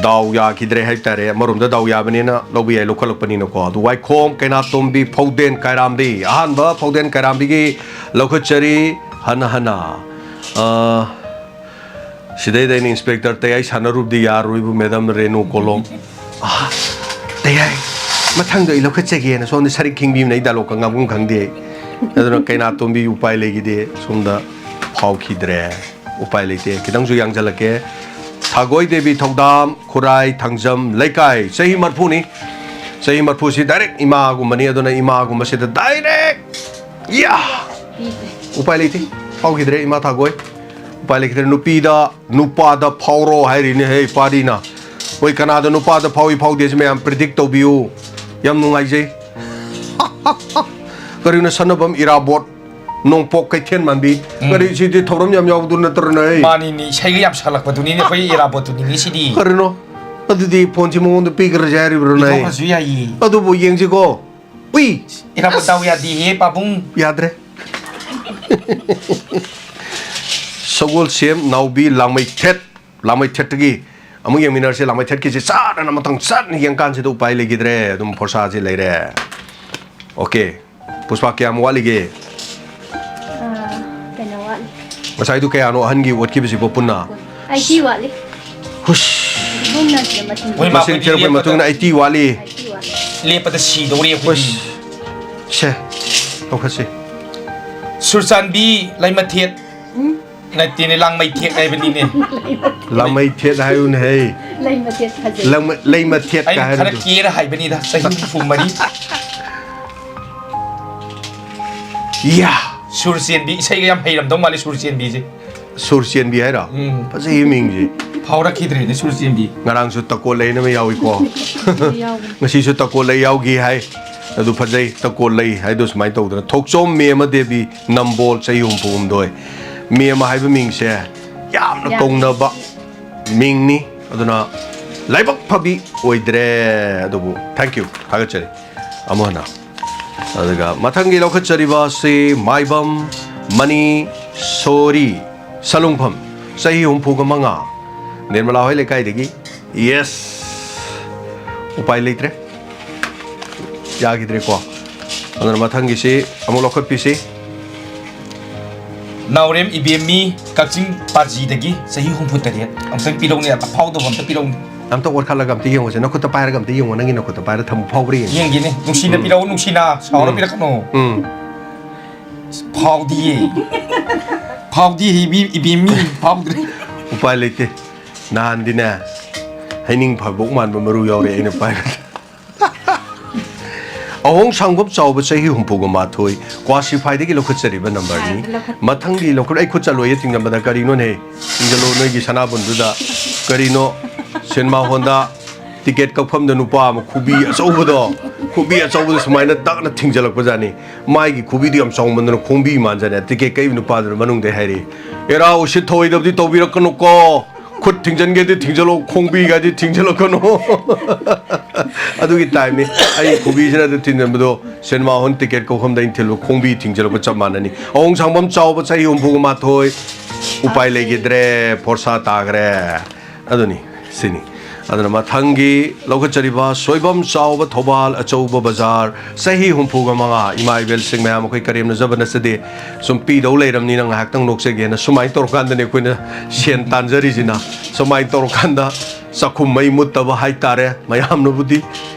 ꯗꯥꯎ ꯌꯥꯈꯤꯗ꯭ꯔꯦ ꯍꯥꯏꯕ ꯇꯥꯔꯦ꯫ ꯑꯃꯔꯣꯝꯗ ꯗꯥꯎ ꯌꯥꯕꯅꯤꯅ ꯂꯧꯕ ꯌꯥꯏ, ꯂꯧꯈꯠꯂꯛꯄꯅꯤꯅꯀꯣ꯫ ꯑꯗꯨ ꯋꯥꯏꯈꯣꯝ ꯀꯩꯅꯥꯇꯣꯝꯕꯤ ꯐꯧꯗꯦꯟ ꯀꯥꯏꯔꯥꯝꯕꯤ, ꯑꯍꯥꯟꯕ ꯐꯧꯗꯦꯟ ꯀꯥꯏꯔꯥꯝꯕꯤꯒꯤ ꯂꯧꯈꯠꯆꯔꯤ꯫ ꯍꯟꯅ ꯍꯟꯅ꯫ ꯑ, ꯁꯤꯗꯩꯗ ꯑꯩꯅ ꯏꯟꯁꯄꯦꯛꯇꯔ ꯇꯌꯥꯏ ꯁꯥꯟꯅꯔꯨꯕꯗꯤ ꯌꯥꯔꯣꯏꯕꯨ, ꯃꯦꯗꯥꯝ ꯔꯦꯅꯨ ꯀꯣꯂꯣꯝ꯫ ꯑ, ꯇꯌꯥꯏ, ꯃꯊꯪꯗꯣ ꯑꯩ ꯂꯧꯈꯠꯆꯒꯦꯅ ꯁꯣꯝꯗ ꯁꯔꯤꯛ ꯈꯤꯡꯕꯤꯕꯅ ꯑꯩ ꯗꯥꯏꯂꯣꯛꯀ ꯉꯥꯡꯐꯝ ꯈꯪꯗꯦ ꯑꯩ꯫ ꯑꯗꯨꯅ ꯀꯩꯅꯥꯇꯣꯝꯕꯤ ꯎꯄꯥꯏ ꯂꯩꯈꯤꯗꯦ, ꯁꯣꯝꯗ ꯐꯥꯎꯈꯤꯗ꯭ꯔꯦ꯫ ꯎꯄꯥꯏ ꯂꯩꯇꯦ꯫ ꯈꯤꯇꯪꯁꯨ ꯌꯥꯡꯖꯜꯂꯛꯀꯦ꯫ ꯊꯥꯒꯣꯏ ꯗꯦꯕꯤ ꯊꯧꯗꯥꯝ, ꯈꯨꯔꯥꯏ ꯊꯥꯡꯖꯝ ꯂꯩꯀꯥꯏ, ꯆꯍꯤ ꯃꯔꯐꯨꯅꯤ꯫ ꯆꯍꯤ ꯃꯔꯐꯨꯁꯤ direct ꯏꯃꯥꯒꯨꯝꯕꯅꯤ, ꯑꯗꯨꯅ ꯏꯃꯥꯒꯨꯝꯕꯁꯤꯗ direct꯫ ꯌꯥ! ꯎꯄꯥꯏ ꯂꯩꯇꯦ꯫ ꯐꯥꯎꯈꯤꯗ꯭ꯔꯦ ꯏꯃꯥ ꯊꯥꯒꯣꯏ꯫ ꯎꯄꯥꯏ ꯂꯩꯈꯤꯗ꯭ꯔꯦ꯫ ꯅꯨꯄꯤꯗ, ꯅꯨꯄꯥꯗ ꯐꯥꯎꯔꯣ ꯍꯥꯏꯔꯤꯅꯦ ꯍꯦ ꯄꯥꯔꯤꯅ꯫ ꯍꯣꯏ, ꯀꯅꯥꯗ ꯅꯨꯄꯥꯗ ꯐꯥꯎꯏ ꯐꯥꯎꯗꯦꯁꯤ ꯃꯌꯥꯝ predict ꯇꯧꯕꯤꯌꯨ꯫ ꯌꯥꯝ ꯅꯨꯡꯉꯥꯏꯖꯩ꯫ ꯀꯔꯤꯅꯣ ꯁꯅꯕꯝ ꯏꯔꯥꯕꯣꯠ? ꯅꯣꯡꯄꯣꯛ ꯀꯩꯊꯦꯜ ꯃꯥꯟꯕꯤ꯫ ꯎꯝ꯫ ꯀꯔꯤ ꯁꯤꯗꯤ ꯊꯧꯔꯝ ꯌꯥꯝ ꯌꯥꯎꯕꯗꯨ ꯅꯠꯇ꯭ꯔꯣ ꯅꯩ? ꯃꯥꯅꯤꯅꯦ, ꯏꯁꯩꯒ ꯌꯥꯝ ꯁꯥꯠꯂꯛꯄꯗꯨꯅꯤꯅꯦ ꯑꯩꯈꯣꯏ ꯏꯔꯥꯕꯣꯠꯇꯨꯅꯤꯅꯦ ꯁꯤꯗꯤ꯫ ꯀꯔꯤꯅꯣ? ꯑꯗꯨꯗꯤ ꯐꯣꯟꯁꯤ ꯃꯉꯣꯟꯗ ꯄꯤꯈ꯭ꯔꯁꯦ ꯍꯥꯏꯔꯤꯕ꯭ꯔꯣ ꯅꯩ? ꯄꯤꯊꯣꯛꯈ꯭ꯔꯁꯨ ꯌꯥꯏꯌꯦ꯫ ꯑꯗꯨꯕꯨ ꯌꯦꯡꯁꯤꯀꯣ꯫ ꯎꯏ! ꯏꯔꯥꯕꯣꯠ ꯗꯥꯎ ꯌꯥꯗꯦꯍꯦ ꯄꯥꯕꯨꯡ꯫ ꯌꯥꯗ꯭ꯔꯦ꯫ ꯁꯒꯣꯜꯁꯦꯝ ꯅꯥꯎꯕꯤ ꯂꯥꯡꯃꯩꯊꯦꯠ, ꯂꯥꯡꯃꯩꯊꯦꯠꯇꯒꯤ ꯑꯃꯨꯛ ꯌꯦꯡꯃꯤꯟꯅꯔꯁꯦ꯫ ꯂꯥꯡꯃꯩꯊꯦꯠꯀꯤꯁꯦ ꯆꯥꯗꯅ ꯃꯇꯝ ꯆꯥꯗꯅ ꯌꯦꯡꯀꯥꯟꯁꯤꯗ ꯎꯄꯥꯏ ꯂꯩꯈꯤꯗ꯭ꯔꯦ꯫ ꯑꯗꯨꯝ ꯐꯣꯔꯁꯥꯁꯦ ꯂꯩꯔꯦ꯫ Okay꯫ ꯄꯨꯁꯄꯥ, ꯀꯌꯥꯝ ꯋꯥꯠꯂꯤꯒꯦ? ꯑꯥ, ꯀꯩꯅꯣ ꯋꯥꯠꯂꯤ꯫ ꯉꯁꯥꯏꯗꯨ ꯀꯌꯥꯅꯣ ꯑꯍꯟꯒꯤ ꯑꯣꯠꯈꯤꯕꯁꯤꯕꯣ ꯄꯨꯟꯅ? ꯑꯩꯠꯇꯤ ꯋꯥꯠꯂꯤ꯫ ꯍꯨꯁ꯫ ꯏꯕꯨꯡꯅ ꯁꯤꯗ ꯃꯁꯤꯡ ꯃꯣꯏ ꯃꯁꯤꯡ ꯃꯥꯄꯨꯗꯤ ꯊꯤꯔꯛꯄꯒꯤ ꯂꯦꯞꯄꯗ ꯃꯇꯨꯡ ꯏꯟꯅ ꯑꯩꯠꯇꯤ ꯋꯥꯠꯂꯤ꯫ ꯑꯩꯠꯇꯤ ꯋꯥꯠꯂꯤ꯫ ꯂꯦꯞꯄꯗ ꯁꯤꯗꯧꯔꯤ ꯑꯩꯈꯣꯏꯗꯤ꯫ ꯍꯨꯁ꯫ ꯁꯦ, ꯂꯧꯈꯠꯁꯤ꯫ ꯁꯨꯔꯆꯥꯟꯕꯤ ꯂꯩꯃꯊꯦꯠ꯫ ꯎꯝ꯫ ꯅꯠꯇꯦꯅꯦ, ꯂꯥꯡꯃꯩ ꯊꯦꯠ ꯍꯥꯏꯕꯅꯤꯅꯦ꯫ ꯂꯥꯡꯃꯩ ꯊꯦꯠ ꯍꯥꯏꯌꯨꯅꯦ ꯍꯩ꯫ ꯂꯩ ꯃꯊꯦꯠ ꯐꯖꯩ꯫ ꯂꯩꯃ- ꯂꯩꯃ ꯊꯦꯠꯀ ꯑꯩꯅ ꯈꯔ ꯍꯥꯏꯔꯁꯨ꯫ ꯀꯦꯔ ꯍꯥꯏꯕꯅꯤꯗ, ꯆꯍꯤ ꯍꯨꯝꯐꯨ ꯃꯔꯤ꯫ ꯌꯥ꯫ ꯁꯨꯔ ꯆꯦꯟꯕꯤ, ꯏꯁꯩꯒ ꯌꯥꯝ ꯍꯩꯔꯝꯗꯧ ꯃꯥꯜꯂꯦ ꯁꯨꯔ ꯆꯦꯟꯕꯤꯁꯦ꯫ ꯁꯨꯔ ꯆꯦꯟꯕꯤ ꯍꯥꯏꯔꯣ? ꯎꯝ꯫ ꯐꯖꯩ ꯃꯤꯡꯁꯦ꯫ ꯐꯥꯎꯔꯛꯈꯤꯗ꯭ꯔꯦꯅꯦ ꯁꯨꯔ ꯆꯦꯟꯕꯤ꯫ ꯉꯔꯥꯡꯁꯨ ꯇꯀꯣ ꯂꯩꯅ ꯑꯃ ꯌꯥꯎꯏꯀꯣ꯫ ꯌꯥꯎꯕꯅꯤ꯫ ꯉꯁꯤꯁꯨ ꯇꯀꯣ ꯂꯩ ꯌꯥꯎꯈꯤ ꯍꯥꯏ꯫ ꯑꯗꯨ ꯐꯖꯩ, ꯇꯀꯣ ꯂꯩ ꯍꯥꯏꯗꯣ ꯁꯨꯃꯥꯏꯅ ꯇꯧꯗꯅ꯫ ꯊꯣꯛꯆꯣꯝ ꯃꯦꯃ ꯗꯦꯕꯤ ꯅꯝꯕꯣꯜ, ꯆꯍꯤ ꯍꯨꯝꯐꯨ ꯍꯨꯝꯗꯣꯏ꯫ ꯃꯦꯃ ꯍꯥꯏꯕ ꯃꯤꯡꯁꯦ ꯌꯥꯝꯅ ꯌꯥꯝ ꯀꯧꯅꯕ ꯃꯤꯡꯅꯤ꯫ ꯑꯗꯨꯅ ꯂꯥꯏꯕꯛ ꯐꯕꯤ ꯑꯣꯏꯗ꯭ꯔꯦ꯫ ꯑꯗꯨꯕꯨ thank you, ꯊꯥꯒꯠꯆꯔꯤ꯫ ꯑꯃꯨꯛ ꯍꯟꯅ꯫ ꯑꯗꯨꯒ ꯃꯊꯪꯒꯤ ꯂꯧꯈꯠꯆꯔꯤꯕ ꯑꯁꯤ ꯃꯥꯏꯕꯝ ꯃꯅꯤ ꯁꯣꯔꯤ, ꯁꯂꯨꯡꯐꯝ, ꯆꯍꯤ ꯍꯨꯝꯐꯨꯒ ꯃꯉꯥ, ꯅꯤꯔꯃꯂꯥ ꯍꯣꯏ ꯂꯩꯀꯥꯏꯗꯒꯤ꯫ Yes꯫ ꯎꯄꯥꯏ ꯂꯩꯇ꯭ꯔꯦ꯫ ꯌꯥꯈꯤꯗ꯭ꯔꯦꯀꯣ꯫ ꯑꯗꯨꯅ ꯃꯊꯪꯒꯤꯁꯤ ꯑꯃꯨꯛ ꯂꯧꯈꯠꯄꯤꯁꯤ꯫ ꯅꯥꯎꯔꯦꯝ ꯏꯕꯦꯝꯃꯤ, ꯀꯛꯆꯤꯡ ꯄꯥꯖꯤꯗꯒꯤ, ꯆꯍꯤ ꯍꯨꯝꯐꯨ ꯇꯔꯦꯠ꯫ ꯑꯝꯇꯪ ꯄꯤꯔꯧꯅꯦ, ꯑꯐꯥꯎꯗꯕ ꯑꯝꯇ ꯄꯤꯔꯧꯅꯦ꯫ ꯑꯝꯇ ꯑꯣꯠꯈꯠꯂꯒ ꯑꯝꯇ ꯌꯦꯡꯉꯨꯁꯦ꯫ ꯅꯈꯨꯠꯇ ꯄꯥꯏꯔꯒ ꯑꯝꯇ ꯌꯦꯡꯉꯣ꯫ ꯅꯪꯒꯤ ꯅꯈꯨꯠꯇ ꯄꯥꯏꯔꯒ ꯊꯝꯃꯨ, ꯐꯥꯎꯕ꯭ꯔꯥ ꯌꯦꯡꯉꯨ꯫ ꯌꯦꯡꯒꯦꯅꯦ, ꯅꯨꯡꯁꯤꯅ ꯄꯤꯔꯛꯑꯣ, ꯅꯨꯡꯁꯤꯅ꯫ ꯁꯥꯎꯔ ꯎꯝ꯫ ꯄꯤꯔꯛꯀꯅꯣ꯫ ꯎꯝ꯫ ꯐꯥꯎꯗꯤꯌꯦ꯫ ꯐꯥꯎꯗꯤ ꯏꯕꯤ-, ꯏꯕꯦꯝꯃꯤ, ꯐꯥꯎꯗ꯭ꯔꯦ꯫ ꯎꯄꯥꯏ ꯂꯩꯇꯦ꯫ ꯅꯍꯥꯟꯗꯤꯅꯦ, ꯍꯩꯅꯤꯡ ꯐꯥꯕꯣꯛ ꯃꯥꯟꯕ ꯃꯔꯨ ꯌꯥꯎꯔꯦ ꯑꯩꯅ ꯄꯥꯏꯕꯗ꯫ ꯑꯍꯣꯡ ꯁꯥꯡꯕꯝ ꯆꯥꯎꯕ, ꯆꯍꯤ ꯍꯨꯝꯐꯨꯒ ꯃꯥꯊꯣꯏ, ꯀ꯭ꯋꯥꯁꯤꯐꯥꯏꯗꯒꯤ ꯂꯧꯈꯠꯆꯔꯤꯕ ꯅꯝꯕꯔꯅꯤ꯫ ꯂꯧꯈꯠ- ꯃꯊꯪꯒꯤ ꯂꯧꯈꯠ-, ꯑꯩ ꯈꯨꯠ ꯆꯠꯂꯣꯏꯌꯦ ꯊꯤꯡꯖꯟꯕꯗ꯫ ꯀꯔꯤꯅꯣꯅꯦ? ꯊꯤꯡꯖꯜꯂꯣ ꯅꯣꯏꯒꯤ ꯁꯅꯥꯕꯨꯟꯗꯨꯗ꯫ ꯀꯔꯤꯅꯣ? ꯁꯤꯅꯦꯃꯥ ꯍꯣꯜꯗ ꯇꯤꯀꯦꯠ ꯀꯛꯐꯝꯗ ꯅꯨꯄꯥ ꯑꯃ ꯈꯨꯕꯤ ꯑꯆꯧꯕꯗꯣ, ꯈꯨꯕꯤ ꯑꯆꯧꯕꯗꯣ ꯁꯨꯃꯥꯏꯅ ꯇꯛꯅ ꯊꯤꯡꯖꯜꯂꯛꯄꯖꯥꯠꯅꯤ꯫ ꯃꯥꯒꯤ ꯈꯨꯕꯤꯗꯨ ꯌꯥꯝ ꯆꯥꯎꯃꯟꯗꯅ ꯈꯣꯡꯕꯤ ꯃꯥꯟꯖꯥꯠꯅꯤ꯫ ꯇꯤꯀꯦꯠ ꯀꯛꯏꯕ ꯅꯨꯄꯥꯗꯨꯅ ꯃꯅꯨꯡꯗ ꯍꯥꯏꯔꯤ, "ꯑꯦꯔꯥ, ꯎꯁꯤꯠ ꯊꯧꯑꯣꯏꯗꯕꯗꯤ ꯇꯧꯕꯤꯔꯛꯀꯅꯨꯀꯣ꯫ ꯈꯨꯠ ꯊꯤꯡꯖꯟꯒꯦꯗꯤ ꯊꯤꯡꯖꯜꯂꯣ, ꯈꯣꯡꯕꯤꯒꯗꯤ ꯊꯤꯡꯖꯜꯂꯛꯀꯅꯨ꯫" ꯑꯗꯨꯒꯤ ꯇꯥꯏꯞꯅꯤ꯫ ꯑꯩ ꯈꯨꯕꯤꯁꯤꯅ ꯑꯗꯨ ꯊꯤꯡꯖꯟꯕꯗꯣ ꯁꯤꯅꯦꯃꯥ ꯍꯣꯜ ꯇꯤꯀꯦꯠ ꯀꯛꯐꯝꯗ ꯑꯩꯅ ꯊꯤꯜꯂꯨ ꯈꯣꯡꯕꯤ ꯊꯤꯡꯖꯜꯂꯛꯄ ꯆꯞ ꯃꯥꯟꯅꯅꯤ꯫ ꯑꯍꯣꯡ ꯁꯥꯡꯕꯝ ꯆꯥꯎꯕ, ꯆꯍꯤ ꯍꯨꯝꯐꯨꯒ ꯃꯥꯊꯣꯏ, ꯎꯄꯥꯏ ꯂꯩꯈꯤꯗ꯭ꯔꯦ, ꯐꯣꯔꯁꯥ ꯇꯥꯈ꯭ꯔꯦ꯫ ꯑꯗꯨꯅꯤ, ꯁꯤꯅꯤ꯫ ꯑꯗꯨꯅ ꯃꯊꯪꯒꯤ ꯂꯧꯈꯠꯆꯔꯤꯕ ꯁꯣꯏꯕꯝ ꯆꯥꯎꯕ, ꯊꯧꯕꯥꯜ ꯑꯆꯧꯕ ꯕꯖꯥꯔ, ꯆꯍꯤ ꯍꯨꯝꯐꯨꯒ ꯃꯉꯥ꯫ ꯏꯃꯥ ꯏꯕꯦꯜꯁꯤꯡ ꯃꯌꯥꯝ, ꯑꯩꯈꯣꯏ ꯀꯔꯦꯝꯅꯖꯕ ꯅꯠꯆꯗꯦ꯫ ꯁꯨꯝ ꯄꯤꯗꯧ ꯂꯩꯔꯕꯅꯤꯅ ꯉꯥꯏꯍꯥꯛꯇꯪ ꯅꯣꯛꯆꯒꯦꯅ ꯁꯨꯃꯥꯏꯅ ꯇꯧꯔꯀꯥꯟꯗꯅꯦ ꯑꯩꯈꯣꯏꯅ ꯁꯦꯟ ꯇꯥꯟꯖꯔꯤꯁꯤꯅ꯫ ꯁꯨꯃꯥꯏꯅ ꯇꯧꯔꯀꯥꯟꯗ ꯆꯥꯛꯈꯨꯝ ꯃꯩ ꯃꯨꯠꯇꯕ ꯍꯥꯏꯇꯥꯔꯦ꯫ ꯃꯌꯥꯝꯅꯕꯨꯗꯤ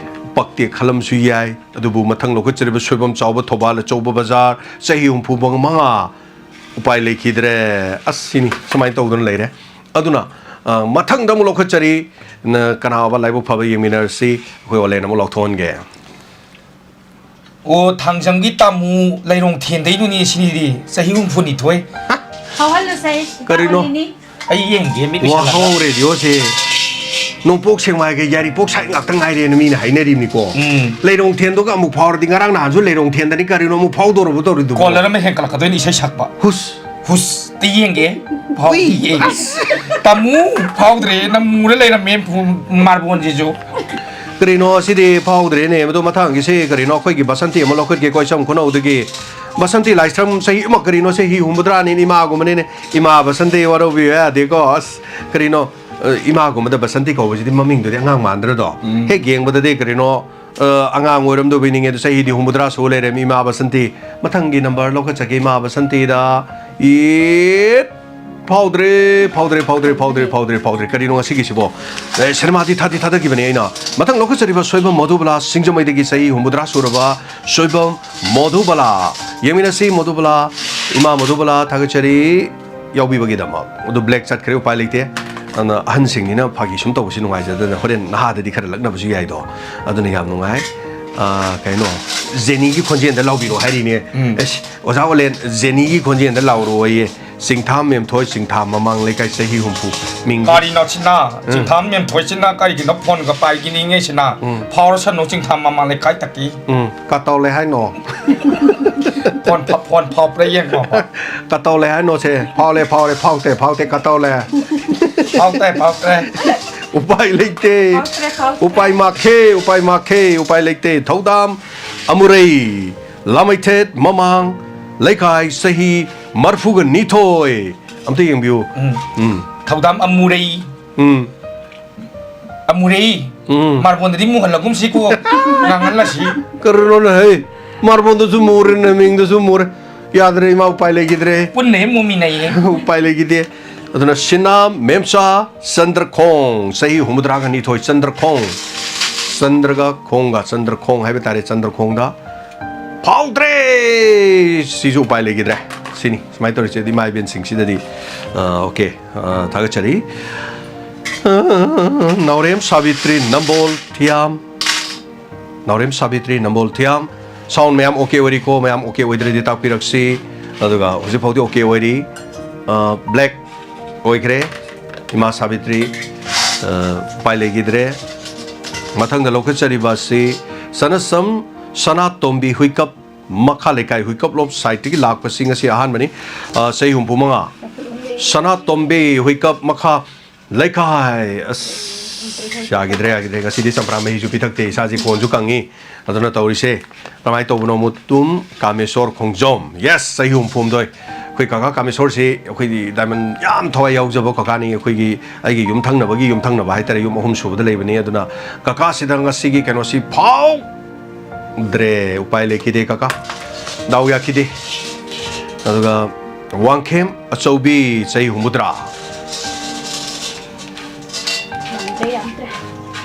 ꯄꯛꯇꯦ ꯈꯜꯂꯝꯁꯨ ꯌꯥꯏ꯫ ꯑꯗꯨꯕꯨ ꯃꯊꯪ ꯂꯧꯈꯠꯆꯔꯤꯕ ꯁꯣꯏꯕꯝ ꯆꯥꯎꯕ, ꯊꯧꯕꯥꯜ ꯑꯆꯧꯕ ꯕꯖꯥꯔ, ꯆꯍꯤ ꯍꯨꯝꯐꯨ ꯃꯉꯥ꯫ ꯎꯄꯥꯏ ꯂꯩꯈꯤꯗ꯭ꯔꯦ꯫ ꯑꯁ, ꯁꯤꯅꯤ, ꯁꯨꯃꯥꯏꯅ ꯇꯧꯗꯨꯅ ꯂꯩꯔꯦ꯫ ꯑꯗꯨꯅ, ꯑ, ꯃꯊꯪꯗ ꯑꯃꯨꯛ ꯂꯧꯈꯠꯆꯔꯤ꯫ ꯅ-, ꯀꯅꯥ ꯑꯣꯏꯕ ꯂꯥꯏꯕꯛ ꯐꯕ ꯌꯦꯡꯃꯤꯟꯅꯔꯁꯤ꯫ ꯑꯩꯈꯣꯏ ꯑꯣꯂꯦꯟ ꯑꯃꯨꯛ ꯂꯧꯊꯣꯛꯍꯟꯒꯦ꯫ ꯑꯣ, ꯊꯥꯡꯖꯝꯒꯤ ꯇꯥꯃꯨ ꯂꯩꯔꯣꯡ ꯊꯦꯟꯗꯩꯗꯨꯅꯤ ꯁꯤꯅꯤꯗꯤ꯫ ꯆꯍꯤ ꯍꯨꯝꯐꯨ ꯅꯤꯊꯣꯏ꯫ ꯍꯧꯍꯜꯂꯨꯁꯦ, ꯏꯄꯥ ꯀꯔꯤꯅꯣ? ꯑꯣꯂꯦꯟꯅꯤ꯫ ꯑꯩ ꯌꯦꯡꯒꯦ, ꯃꯤꯠ ꯎꯏꯁꯜꯂꯒ꯫ ꯋꯥꯍꯧ ꯔꯦꯗꯤꯑꯣꯁꯦ ꯅꯣꯡꯄꯣꯛ ꯁꯦꯛꯃꯥꯏꯒ ꯌꯥꯏꯔꯤꯄꯣꯛ ꯁꯥꯏꯠ ꯉꯥꯛꯇ ꯉꯥꯏꯔꯦꯅ ꯃꯤꯅ ꯍꯥꯏꯅꯔꯤꯕꯅꯤꯀꯣ꯫ ꯎꯝ꯫ ꯂꯩꯔꯣꯡ ꯊꯦꯟꯗꯣꯒ ꯑꯃꯨꯛ ꯐꯥꯎꯔꯗꯤ, ꯉꯔꯥꯡ ꯅꯍꯥꯟꯁꯨ ꯂꯩꯔꯣꯡ ꯊꯦꯟꯗꯅꯤ, ꯀꯔꯤꯅꯣ ꯑꯃꯨꯛ ꯐꯥꯎꯗꯧꯔꯕ ꯇꯧꯔꯤꯗꯨꯕꯣ? ꯀꯣꯂꯔ ꯑꯃ ꯍꯦꯟꯀꯠꯂꯛꯀꯗꯣꯏꯅꯤ ꯏꯁꯩ ꯁꯛꯄ꯫ ꯍꯨꯁ꯫ ꯍꯨꯁꯇ ꯌꯦꯡꯒꯦ꯫ ꯐꯥꯎꯗꯤꯌꯦ꯫ ꯎꯏ, ꯑꯁ꯫ ꯇꯥꯃꯨ ꯐꯥꯎꯗ꯭ꯔꯦ, ꯅꯝꯃꯨꯔ ꯂꯩꯔꯝꯃꯦ ꯐꯨ-, ꯃꯥꯔꯕꯣꯟꯁꯤꯁꯨ꯫ ꯀꯔꯤꯅꯣ ꯑꯁꯤꯗꯤ ꯐꯥꯎꯗ꯭ꯔꯦꯅꯦ? ꯃꯗꯨ ꯃꯊꯪꯒꯤꯁꯤ ꯀꯔꯤꯅꯣ? ꯑꯩꯈꯣꯏꯒꯤ ꯕꯁꯟꯇꯤ ꯑꯃ ꯂꯧꯈꯠꯀꯦ, ꯀꯣꯏꯁꯝ ꯈꯨꯅꯧꯗꯒꯤ꯫ ꯕꯁꯟꯇꯤ ꯂꯥꯏꯁ꯭ꯔꯝ ꯆꯍꯤ ꯑꯃ, ꯀꯔꯤꯅꯣ, ꯆꯍꯤ ꯍꯨꯝꯐꯨꯇꯔꯥꯅꯤ, ꯏꯃꯥꯒꯨꯝꯕꯅꯤꯅꯦ꯫ ꯏꯃꯥ ꯕꯁꯟꯇꯤ ꯋꯥꯔꯧꯕꯤꯕ ꯌꯥꯗꯦꯀꯣ꯫ ꯑꯁ, ꯀꯔꯤꯅꯣ, ꯑ, ꯏꯃꯥꯒꯨꯝꯕꯗ ꯕꯁꯟꯇꯤ ꯀꯧꯕꯁꯤꯗꯤ ꯃꯃꯤꯡꯗꯨꯗꯤ ꯑꯉꯥꯡ ꯃꯥꯟꯗ꯭ꯔꯗꯣ? ꯎꯝ꯫ ꯍꯦꯛ ꯌꯦꯡꯕꯗꯗꯤ ꯀꯔꯤꯅꯣ, ꯑ, ꯑꯉꯥꯡ ꯑꯣꯏꯔꯝꯗꯧꯕꯩ ꯅꯤꯡꯉꯦ꯫ ꯑꯗꯨ ꯆꯍꯤꯗꯤ ꯍꯨꯝꯐꯨꯇꯔꯥ ꯁꯨ ꯂꯩꯔꯦ꯫ ꯏꯃꯥ ꯕꯁꯟꯇꯤ꯫ ꯃꯊꯪꯒꯤ ꯅꯝꯕꯔ ꯂꯧꯈꯠꯆꯒꯦ, ꯏꯃꯥ ꯕꯁꯟꯇꯤꯗ꯫ ꯏꯠ! ꯐꯥꯎꯗ꯭ꯔꯦ, ꯐꯥꯎꯗ꯭ꯔꯦ, ꯐꯥꯎꯗ꯭ꯔꯦ, ꯐꯥꯎꯗ꯭ꯔꯦ, ꯐꯥꯎꯗ꯭ꯔꯦ, ꯐꯥꯎꯗ꯭ꯔꯦ꯫ ꯀꯔꯤꯅꯣ ꯉꯁꯤꯒꯤꯁꯤꯕꯣ? ꯑꯦ, ꯁꯤꯅꯦꯃꯥꯗꯤ ꯊꯥꯗꯤ ꯊꯥꯗꯈꯤꯕꯅꯦ ꯑꯩꯅ꯫ ꯃꯊꯪ ꯂꯧꯈꯠꯆꯔꯤꯕ ꯁꯣꯏꯕꯝ ꯃꯣꯙꯨꯕꯂꯥ, ꯁꯤꯡꯖꯃꯩꯗꯒꯤ ꯆꯍꯤ ꯍꯨꯝꯐꯨꯇꯔꯥ ꯁꯨꯔꯕ ꯁꯣꯏꯕꯝ ꯃꯣꯙꯨꯕꯂꯥ꯫ ꯌꯦꯡꯃꯤꯟꯅꯁꯤ, ꯃꯣꯙꯨꯕꯂꯥ꯫ ꯏꯃꯥ ꯃꯣꯙꯨꯕꯂꯥ, ꯊꯥꯒꯠꯆꯔꯤ ꯌꯥꯎꯕꯤꯕꯒꯤꯗꯃꯛ꯫ ꯑꯗꯨ ꯕ꯭ꯂꯦꯛ ꯆꯠꯈ꯭ꯔꯦ, ꯎꯄꯥꯏ ꯂꯩꯇꯦ꯫ ꯑꯗꯨꯅ ꯑꯍꯟꯁꯤꯡꯅꯤꯅ ꯐꯥꯒꯤ ꯁꯨꯝ ꯇꯧꯕꯁꯤ ꯅꯨꯡꯉꯥꯏꯖꯗꯅ ꯍꯣꯔꯦꯟ ꯅꯍꯥꯗꯗꯤ ꯈꯔ ꯂꯛꯅꯕꯁꯨ ꯌꯥꯏꯗꯣ꯫ ꯑꯗꯨꯅ ꯌꯥꯝ ꯅꯨꯡꯉꯥꯏ꯫ ꯑꯥ, ꯀꯩꯅꯣ, ꯖꯦꯅꯤꯒꯤ ꯈꯣꯟꯖꯦꯜꯗ ꯂꯥꯎꯕꯤꯔꯣ ꯍꯥꯏꯔꯤꯅꯦ꯫ ꯎꯝ꯫ ꯑꯦꯁ, ꯑꯣꯖꯥ ꯑꯣꯂꯦꯟ, ꯖꯦꯅꯤꯒꯤ ꯈꯣꯟꯖꯦꯜꯗ ꯂꯥꯎꯔꯣꯌꯦ꯫ ꯆꯤꯡꯊꯥꯝ ꯃꯦꯝꯊꯣꯏ, ꯆꯤꯡꯊꯥꯝ ꯃꯃꯥꯡ ꯂꯩꯀꯥꯏ, ꯆꯍꯤ ꯍꯨꯝꯐꯨ꯫ ꯃꯤꯡ ꯀꯔꯤꯅꯣ ꯁꯤꯅ? ꯎꯝ꯫ ꯆꯤꯡꯊꯥꯝ ꯃꯦꯝꯊꯣꯏꯁꯤꯅ ꯀꯔꯤꯒꯤꯅꯣ ꯐꯣꯟꯒ ꯄꯥꯏꯈꯤꯅꯤꯡꯉꯤꯁꯤꯅ? ꯎꯝ꯫ ꯐꯥꯎꯔꯁꯅꯨ, ꯆꯤꯡꯊꯥꯝ ꯃꯃꯥꯡ ꯂꯩꯀꯥꯏꯗꯒꯤ꯫ ꯎꯝ꯫ ꯀꯇꯧꯂꯦ ꯍꯥꯏꯅꯣ? ꯐꯣꯟ ꯐ-, ꯐꯣꯟ ꯐꯥꯎꯕ꯭ꯔꯥ ꯌꯦꯡꯉꯣ꯫ ꯀꯇꯧꯂꯦ ꯍꯥꯏꯅꯣ ꯁꯦ? ꯐꯥꯎꯂꯦ, ꯐꯥꯎꯂꯦ, ꯐꯥꯎꯇꯦ, ꯐꯥꯎꯇꯦ, ꯀꯇꯧꯂꯦ? ꯐꯥꯎꯇꯦ, ꯐꯥꯎꯇꯦ꯫ ꯎꯄꯥꯏ ꯂꯩꯇꯦ꯫ ꯐꯥꯎꯇ꯭ꯔꯦ, ꯐꯥꯎꯇ꯭ꯔꯦ꯫ ꯎꯄꯥꯏ ꯃꯥꯈꯦ, ꯎꯄꯥꯏ ꯃꯥꯈꯦ, ꯎꯄꯥꯏ ꯂꯩꯇꯦ꯫ ꯊꯧꯗꯥꯝ ꯑꯃꯨꯔꯩ, ꯂꯥꯃꯩꯊꯦꯠ ꯃꯃꯥꯡ ꯂꯩꯀꯥꯏ, ꯆꯍꯤ ꯃꯔꯐꯨꯒ ꯅꯤꯊꯣꯏ꯫ ꯑꯝꯇ ꯌꯦꯡꯕꯤꯌꯨ꯫ ꯎꯝ꯫ ꯎꯝ꯫ ꯊꯧꯗꯥꯝ ꯑꯃꯨꯔꯩ꯫ ꯎꯝ꯫ ꯑꯃꯨꯔꯩ꯫ ꯎꯝ꯫ ꯃꯥꯔꯕꯣꯟꯗꯗꯤ ꯃꯨꯍꯜꯂꯒꯨꯝꯁꯤꯀꯣ꯫ ꯉꯥꯡꯍꯜꯂꯁꯤ꯫ ꯀꯔꯤꯅꯣꯅꯦ ꯍꯩ? ꯃꯥꯔꯕꯣꯟꯗꯁꯨ ꯃꯨꯔꯦ, ꯅꯃꯤꯡꯗꯁꯨ ꯃꯨꯔꯦ꯫ ꯌꯥꯗ꯭ꯔꯦ ꯏꯃꯥ, ꯎꯄꯥꯏ ꯂꯩꯈꯤꯗ꯭ꯔꯦ꯫ ꯄꯨꯟꯅ ꯍꯦꯛ ꯃꯨꯃꯤꯟꯅꯩꯌꯦ꯫ ꯎꯄꯥꯏ ꯂꯩꯈꯤꯗꯦ꯫ ꯑꯗꯨꯅ ꯁꯤꯅꯥ ꯃꯦꯝꯆꯥ ꯆꯟꯗ꯭ꯔꯈꯣꯡ, ꯆꯍꯤ ꯍꯨꯝꯐꯨꯇꯔꯥꯒ ꯅꯤꯊꯣꯏ, ꯆꯟꯗ꯭ꯔꯈꯣꯡ꯫ ꯆꯟꯗ꯭ꯔꯒ ꯈꯣꯡꯒ, ꯆꯟꯗ꯭ꯔꯈꯣꯡ ꯍꯥꯏꯕ ꯇꯥꯔꯦ, ꯆꯟꯗ꯭ꯔꯈꯣꯡꯗ꯫ ꯐꯥꯎꯗ꯭ꯔꯦ! ꯁꯤꯁꯨ ꯎꯄꯥꯏ ꯂꯩꯈꯤꯗ꯭ꯔꯦ꯫ ꯁꯤꯅꯤ ꯁꯨꯃꯥꯏꯅ ꯇꯧꯔꯤꯁꯦ, ꯑꯗꯨ ꯏꯃꯥ ꯏꯕꯦꯟꯁꯤꯡꯁꯤꯗꯗꯤ꯫ ꯑ, ꯑꯣꯀꯦ꯫ ꯑ, ꯊꯥꯒꯠꯆꯔꯤ꯫ ꯑ, ꯅꯥꯎꯔꯦꯝ ꯁꯥꯕꯤꯇ꯭ꯔꯤ ꯅꯝꯕꯣꯜ ꯊꯤꯌꯥꯝ꯫ ꯅꯥꯎꯔꯦꯝ ꯁꯥꯕꯤꯇ꯭ꯔꯤ ꯅꯝꯕꯣꯜ ꯊꯤꯌꯥꯝ꯫ ꯁꯥꯎꯟ ꯃꯌꯥꯝ ꯑꯣꯀꯦ ꯑꯣꯏꯔꯤꯀꯣ? ꯃꯌꯥꯝ ꯑꯣꯀꯦ ꯑꯣꯏꯗ꯭ꯔꯗꯤ ꯇꯥꯛꯄꯤꯔꯛꯁꯤ꯫ ꯑꯗꯨꯒ ꯍꯧꯖꯤꯛ ꯐꯥꯎꯗꯤ ꯑꯣꯀꯦ ꯑꯣꯏꯔꯤ꯫ ꯑ, ꯕ꯭ꯂꯦꯛ ꯑꯣꯏꯈ꯭ꯔꯦ꯫ ꯏꯃꯥ ꯁꯥꯕꯤꯇ꯭ꯔꯤ, ꯑ, ꯎꯄꯥꯏ ꯂꯩꯈꯤꯗ꯭ꯔꯦ꯫ ꯃꯊꯪꯗ ꯂꯧꯈꯠꯆꯔꯤꯕ ꯑꯁꯤ ꯁꯅꯁꯝ ꯁꯅꯥꯇꯣꯝꯕꯤ ꯍꯨꯏꯀꯞ, ꯃꯈꯥ ꯂꯩꯀꯥꯏ ꯍꯨꯏꯀꯞꯂꯣꯝ ꯁꯥꯏꯠꯇꯒꯤ ꯂꯥꯛꯄꯁꯤ ꯉꯁꯤ ꯑꯍꯥꯟꯕꯅꯤ꯫ ꯑ, ꯆꯍꯤ ꯍꯨꯝꯐꯨ ꯃꯉꯥ꯫ ꯁꯅꯥꯇꯣꯝꯕꯤ ꯍꯨꯏꯀꯞ, ꯃꯈꯥ ꯂꯩꯀꯥꯏ꯫ ꯑꯁ, ꯌꯥꯈꯤꯗ꯭ꯔꯦ, ꯌꯥꯈꯤꯗ꯭ꯔꯦ꯫ ꯉꯁꯤꯗꯤ ꯆꯝꯄ꯭ꯔꯥ ꯃꯍꯤꯁꯨ ꯄꯤꯊꯛꯇꯦ, ꯏꯁꯥꯁꯤ ꯈꯣꯟꯁꯨ ꯀꯪꯉꯤ꯫ ꯑꯗꯨꯅ ꯇꯧꯔꯤꯁꯦ ꯀꯃꯥꯏꯅ ꯇꯧꯕꯅꯣ? ꯃꯨꯇꯨꯝ ꯀꯥꯃꯦꯁꯣꯔ ꯈꯣꯡꯖꯣꯝ꯫ ꯌꯦꯁ, ꯆꯍꯤ ꯍꯨꯝꯐꯨ ꯍꯨꯝꯗꯣꯏ꯫ ꯑꯩꯈꯣꯏ ꯀꯀꯥ ꯀꯥꯃꯦꯁꯣꯔꯁꯤ ꯑꯩꯈꯣꯏꯗꯤ ꯗꯥꯏꯃꯟ ꯌꯥꯝ ꯊꯋꯥꯏ ꯌꯥꯎꯖꯕ ꯀꯀꯥꯅꯤ꯫ ꯑꯩꯈꯣꯏꯒꯤ, ꯑꯩꯒꯤ ꯌꯨꯝꯊꯪꯅꯕꯒꯤ ꯌꯨꯝꯊꯪꯅꯕ ꯍꯥꯏꯇꯥꯔꯦ, ꯌꯨꯝ ꯑꯍꯨꯝ ꯁꯨꯕꯗ ꯂꯩꯕꯅꯤ꯫ ꯑꯗꯨꯅ ꯀꯀꯥꯁꯤꯗ ꯉꯁꯤꯒꯤ ꯀꯩꯅꯣꯁꯤ ꯐꯥꯎꯗ꯭ꯔꯦ, ꯎꯄꯥꯏ ꯂꯩꯈꯤꯗꯦ ꯀꯀꯥ, ꯗꯥꯎ ꯌꯥꯈꯤꯗꯦ꯫ ꯑꯗꯨꯒ ꯋꯥꯡꯈꯦꯝ ꯑꯆꯧꯕꯤ, ꯆꯍꯤ ꯍꯨꯝꯐꯨꯇꯔꯥ꯫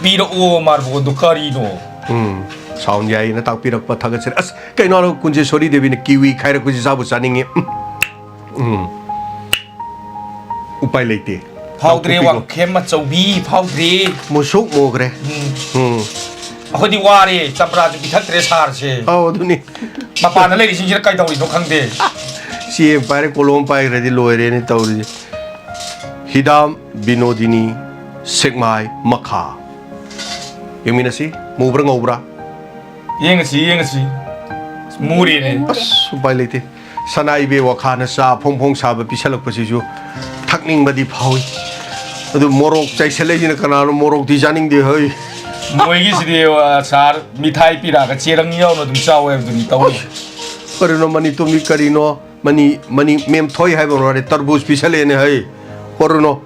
ꯄꯤꯔꯛꯑꯣ ꯃꯥꯔꯕꯣꯟꯗꯣ ꯀꯔꯤꯅꯣ? ꯎꯝ, ꯁꯥꯎꯟ ꯌꯥꯏꯅ ꯇꯥꯛꯄꯤꯔꯛꯄ ꯊꯥꯒꯠꯆꯔꯤ꯫ ꯑꯁ, ꯀꯩꯅꯣ ꯀꯨꯟꯖꯦꯁꯣꯔꯤ ꯗꯦꯕꯤꯅ ꯀꯤꯋꯤ ꯈꯥꯏꯔꯛꯄꯁꯤ ꯆꯥꯕꯨ ꯆꯥꯅꯤꯡꯉꯤ꯫ ꯎꯝ, ꯎꯝ꯫ ꯎꯄꯥꯏ ꯂꯩꯇꯦ꯫ ꯐꯥꯎꯗ꯭ꯔꯦ ꯂꯧꯊꯣꯛꯄꯤꯈꯣ꯫ ꯋꯥꯡꯈꯦꯝ ꯑꯆꯧꯕꯤ ꯐꯥꯎꯗ꯭ꯔꯦ꯫ ꯃꯨꯁꯨꯛ ꯃꯨꯈ꯭ꯔꯦ꯫ ꯎꯝ꯫ ꯎꯝ꯫ ꯑꯩꯈꯣꯏꯗꯤ ꯋꯥꯔꯦ, ꯆꯝꯄ꯭ꯔꯥꯁꯨ ꯄꯤꯊꯛꯇ꯭ꯔꯦ ꯁꯥꯔꯁꯦ꯫ ꯑꯧ, ꯑꯗꯨꯅꯤ꯫ ꯃꯄꯥꯟꯗ ꯂꯩꯔꯤꯁꯤꯡꯁꯤꯅ ꯀꯩꯗꯧꯔꯤꯅꯣ ꯈꯪꯗꯦ꯫ ꯆꯦ ꯑꯃ ꯄꯥꯏꯔꯦ, ꯀꯣꯂꯣꯝ ꯄꯥꯏꯈ꯭ꯔꯗꯤ ꯂꯣꯏꯔꯦꯅꯦ ꯇꯧꯔꯤꯁꯦ꯫ ꯍꯤꯗꯥꯝ ꯕꯤꯅꯣꯗꯤꯅꯤ ꯁꯦꯛꯃꯥꯏ ꯃꯈꯥ꯫ ꯌꯦꯡꯃꯤꯟꯅꯁꯤ, ꯃꯨꯕ꯭ꯔꯥ ꯉꯧꯕ꯭ꯔꯥ? ꯌꯦꯡꯉꯁꯤ, ꯌꯦꯡꯉꯁꯤ꯫ ꯃꯨꯔꯦꯅꯦ꯫ ꯑꯁ, ꯎꯄꯥꯏ ꯂꯩꯇꯦ꯫ ꯁꯅꯥ ꯏꯕꯦ ꯋꯥꯈꯥꯅ ꯆꯥ ꯐꯣꯡ ꯐꯣꯡ ꯁꯥꯕ ꯄꯤꯁꯜꯂꯛꯄꯁꯤꯁꯨ ꯊꯛꯅꯤꯡꯕꯗꯤ ꯐꯥꯎꯏ꯫ ꯑꯗꯨ ꯃꯣꯔꯣꯛ ꯆꯥꯏꯁꯜꯂꯛꯏꯁꯤꯅ ꯀꯅꯥꯅꯣ? ꯃꯣꯔꯣꯛꯇꯤ ꯆꯥꯅꯤꯡꯗꯦ ꯍꯣꯏ꯫ ꯃꯣꯏꯒꯤꯁꯤꯗꯤ, ꯑ, ꯁꯥꯔ, ꯃꯤꯊꯥꯏ ꯄꯤꯔꯛꯑꯒ ꯆꯦꯔꯪ ꯌꯥꯎꯅ ꯑꯗꯨꯝ ꯆꯥꯎ ꯍꯥꯏꯕꯗꯨꯅꯤ ꯇꯧꯔꯤꯁꯦ꯫ ꯀꯔꯤꯅꯣ ꯃꯅꯤ ꯇꯨꯝꯕꯤ ꯀꯔꯤꯅꯣ? ꯃꯅꯤ, ꯃꯅꯤ ꯃꯦꯝꯊꯣꯏ ꯍꯥꯏꯕ ꯑꯣꯏꯔꯦ, ꯇꯔꯕꯨꯖ ꯄꯤꯁꯜꯂꯛꯑꯦꯅꯦ ꯍꯩ꯫ ꯀꯔꯤꯅꯣ?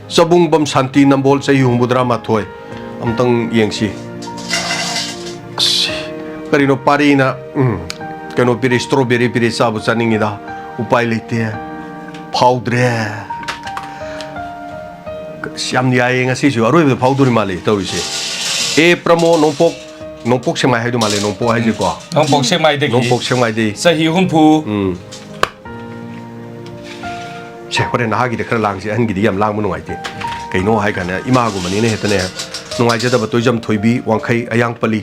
ꯆꯕꯨꯡꯕꯝ ꯁꯥꯟꯇꯤ ꯅꯝꯕꯣꯜ ꯆꯍꯤ ꯍꯨꯝꯐꯨꯇꯔꯥ ꯃꯥꯊꯣꯏ꯫ ꯑꯝꯇꯪ ꯌꯦꯡꯁꯤ꯫ ꯑꯁ, ꯀꯔꯤꯅꯣ ꯄꯥꯔꯤꯅ, ꯎꯝ, ꯀꯩꯅꯣ ꯄꯤꯔꯦ, strawberry ꯄꯤꯔꯦ, ꯆꯥꯕ ꯆꯥꯅꯤꯡꯉꯤꯗ꯫ ꯎꯄꯥꯏ ꯂꯩꯇꯦ꯫ ꯐꯥꯎꯗ꯭ꯔꯦ꯫ ꯑꯁ, ꯌꯥꯝ ꯌꯥꯏꯌꯦ ꯉꯁꯤꯁꯨ꯫ ꯑꯔꯣꯏꯕꯗ ꯐꯥꯎꯗꯣꯔꯤ ꯃꯥꯜꯂꯦ ꯇꯧꯔꯤꯁꯦ꯫ ꯑꯦ ꯄ꯭ꯔꯃꯣ ꯅꯣꯡꯄꯣꯛ, ꯅꯣꯡꯄꯣꯛ ꯁꯦꯛꯃꯥꯏ ꯍꯥꯏꯗꯣ ꯃꯥꯜꯂꯦ, ꯅꯣꯡꯄꯣꯛ ꯍꯥꯏꯁꯦꯀꯣ꯫ ꯅꯣꯡꯄꯣꯛ ꯁꯦꯛꯃꯥꯏꯗꯒꯤ꯫ ꯅꯣꯡꯄꯣꯛ ꯁꯦꯛꯃꯥꯏꯗꯩ꯫ ꯆꯍꯤ ꯍꯨꯝꯐꯨ꯫ ꯎꯝ꯫ ꯁꯦ, ꯍꯣꯔꯦꯟ ꯅꯍꯥꯒꯤꯗꯤ ꯈꯔ ꯂꯥꯡꯁꯤ, ꯑꯍꯟꯒꯤꯗꯤ ꯌꯥꯝ ꯂꯥꯡꯕ ꯅꯨꯡꯉꯥꯏꯇꯦ꯫ ꯀꯩꯅꯣ ꯍꯥꯏ ꯀꯥꯟꯗ ꯏꯃꯥꯒꯨꯝꯕꯅꯤꯅ ꯍꯦꯛꯇꯅꯦ ꯅꯨꯡꯉꯥꯏꯖꯗꯕ꯫ ꯇꯣꯏꯖꯝ ꯊꯣꯏꯕꯤ, ꯋꯥꯡꯈꯩ ꯑꯌꯥꯡꯄꯜꯂꯤ,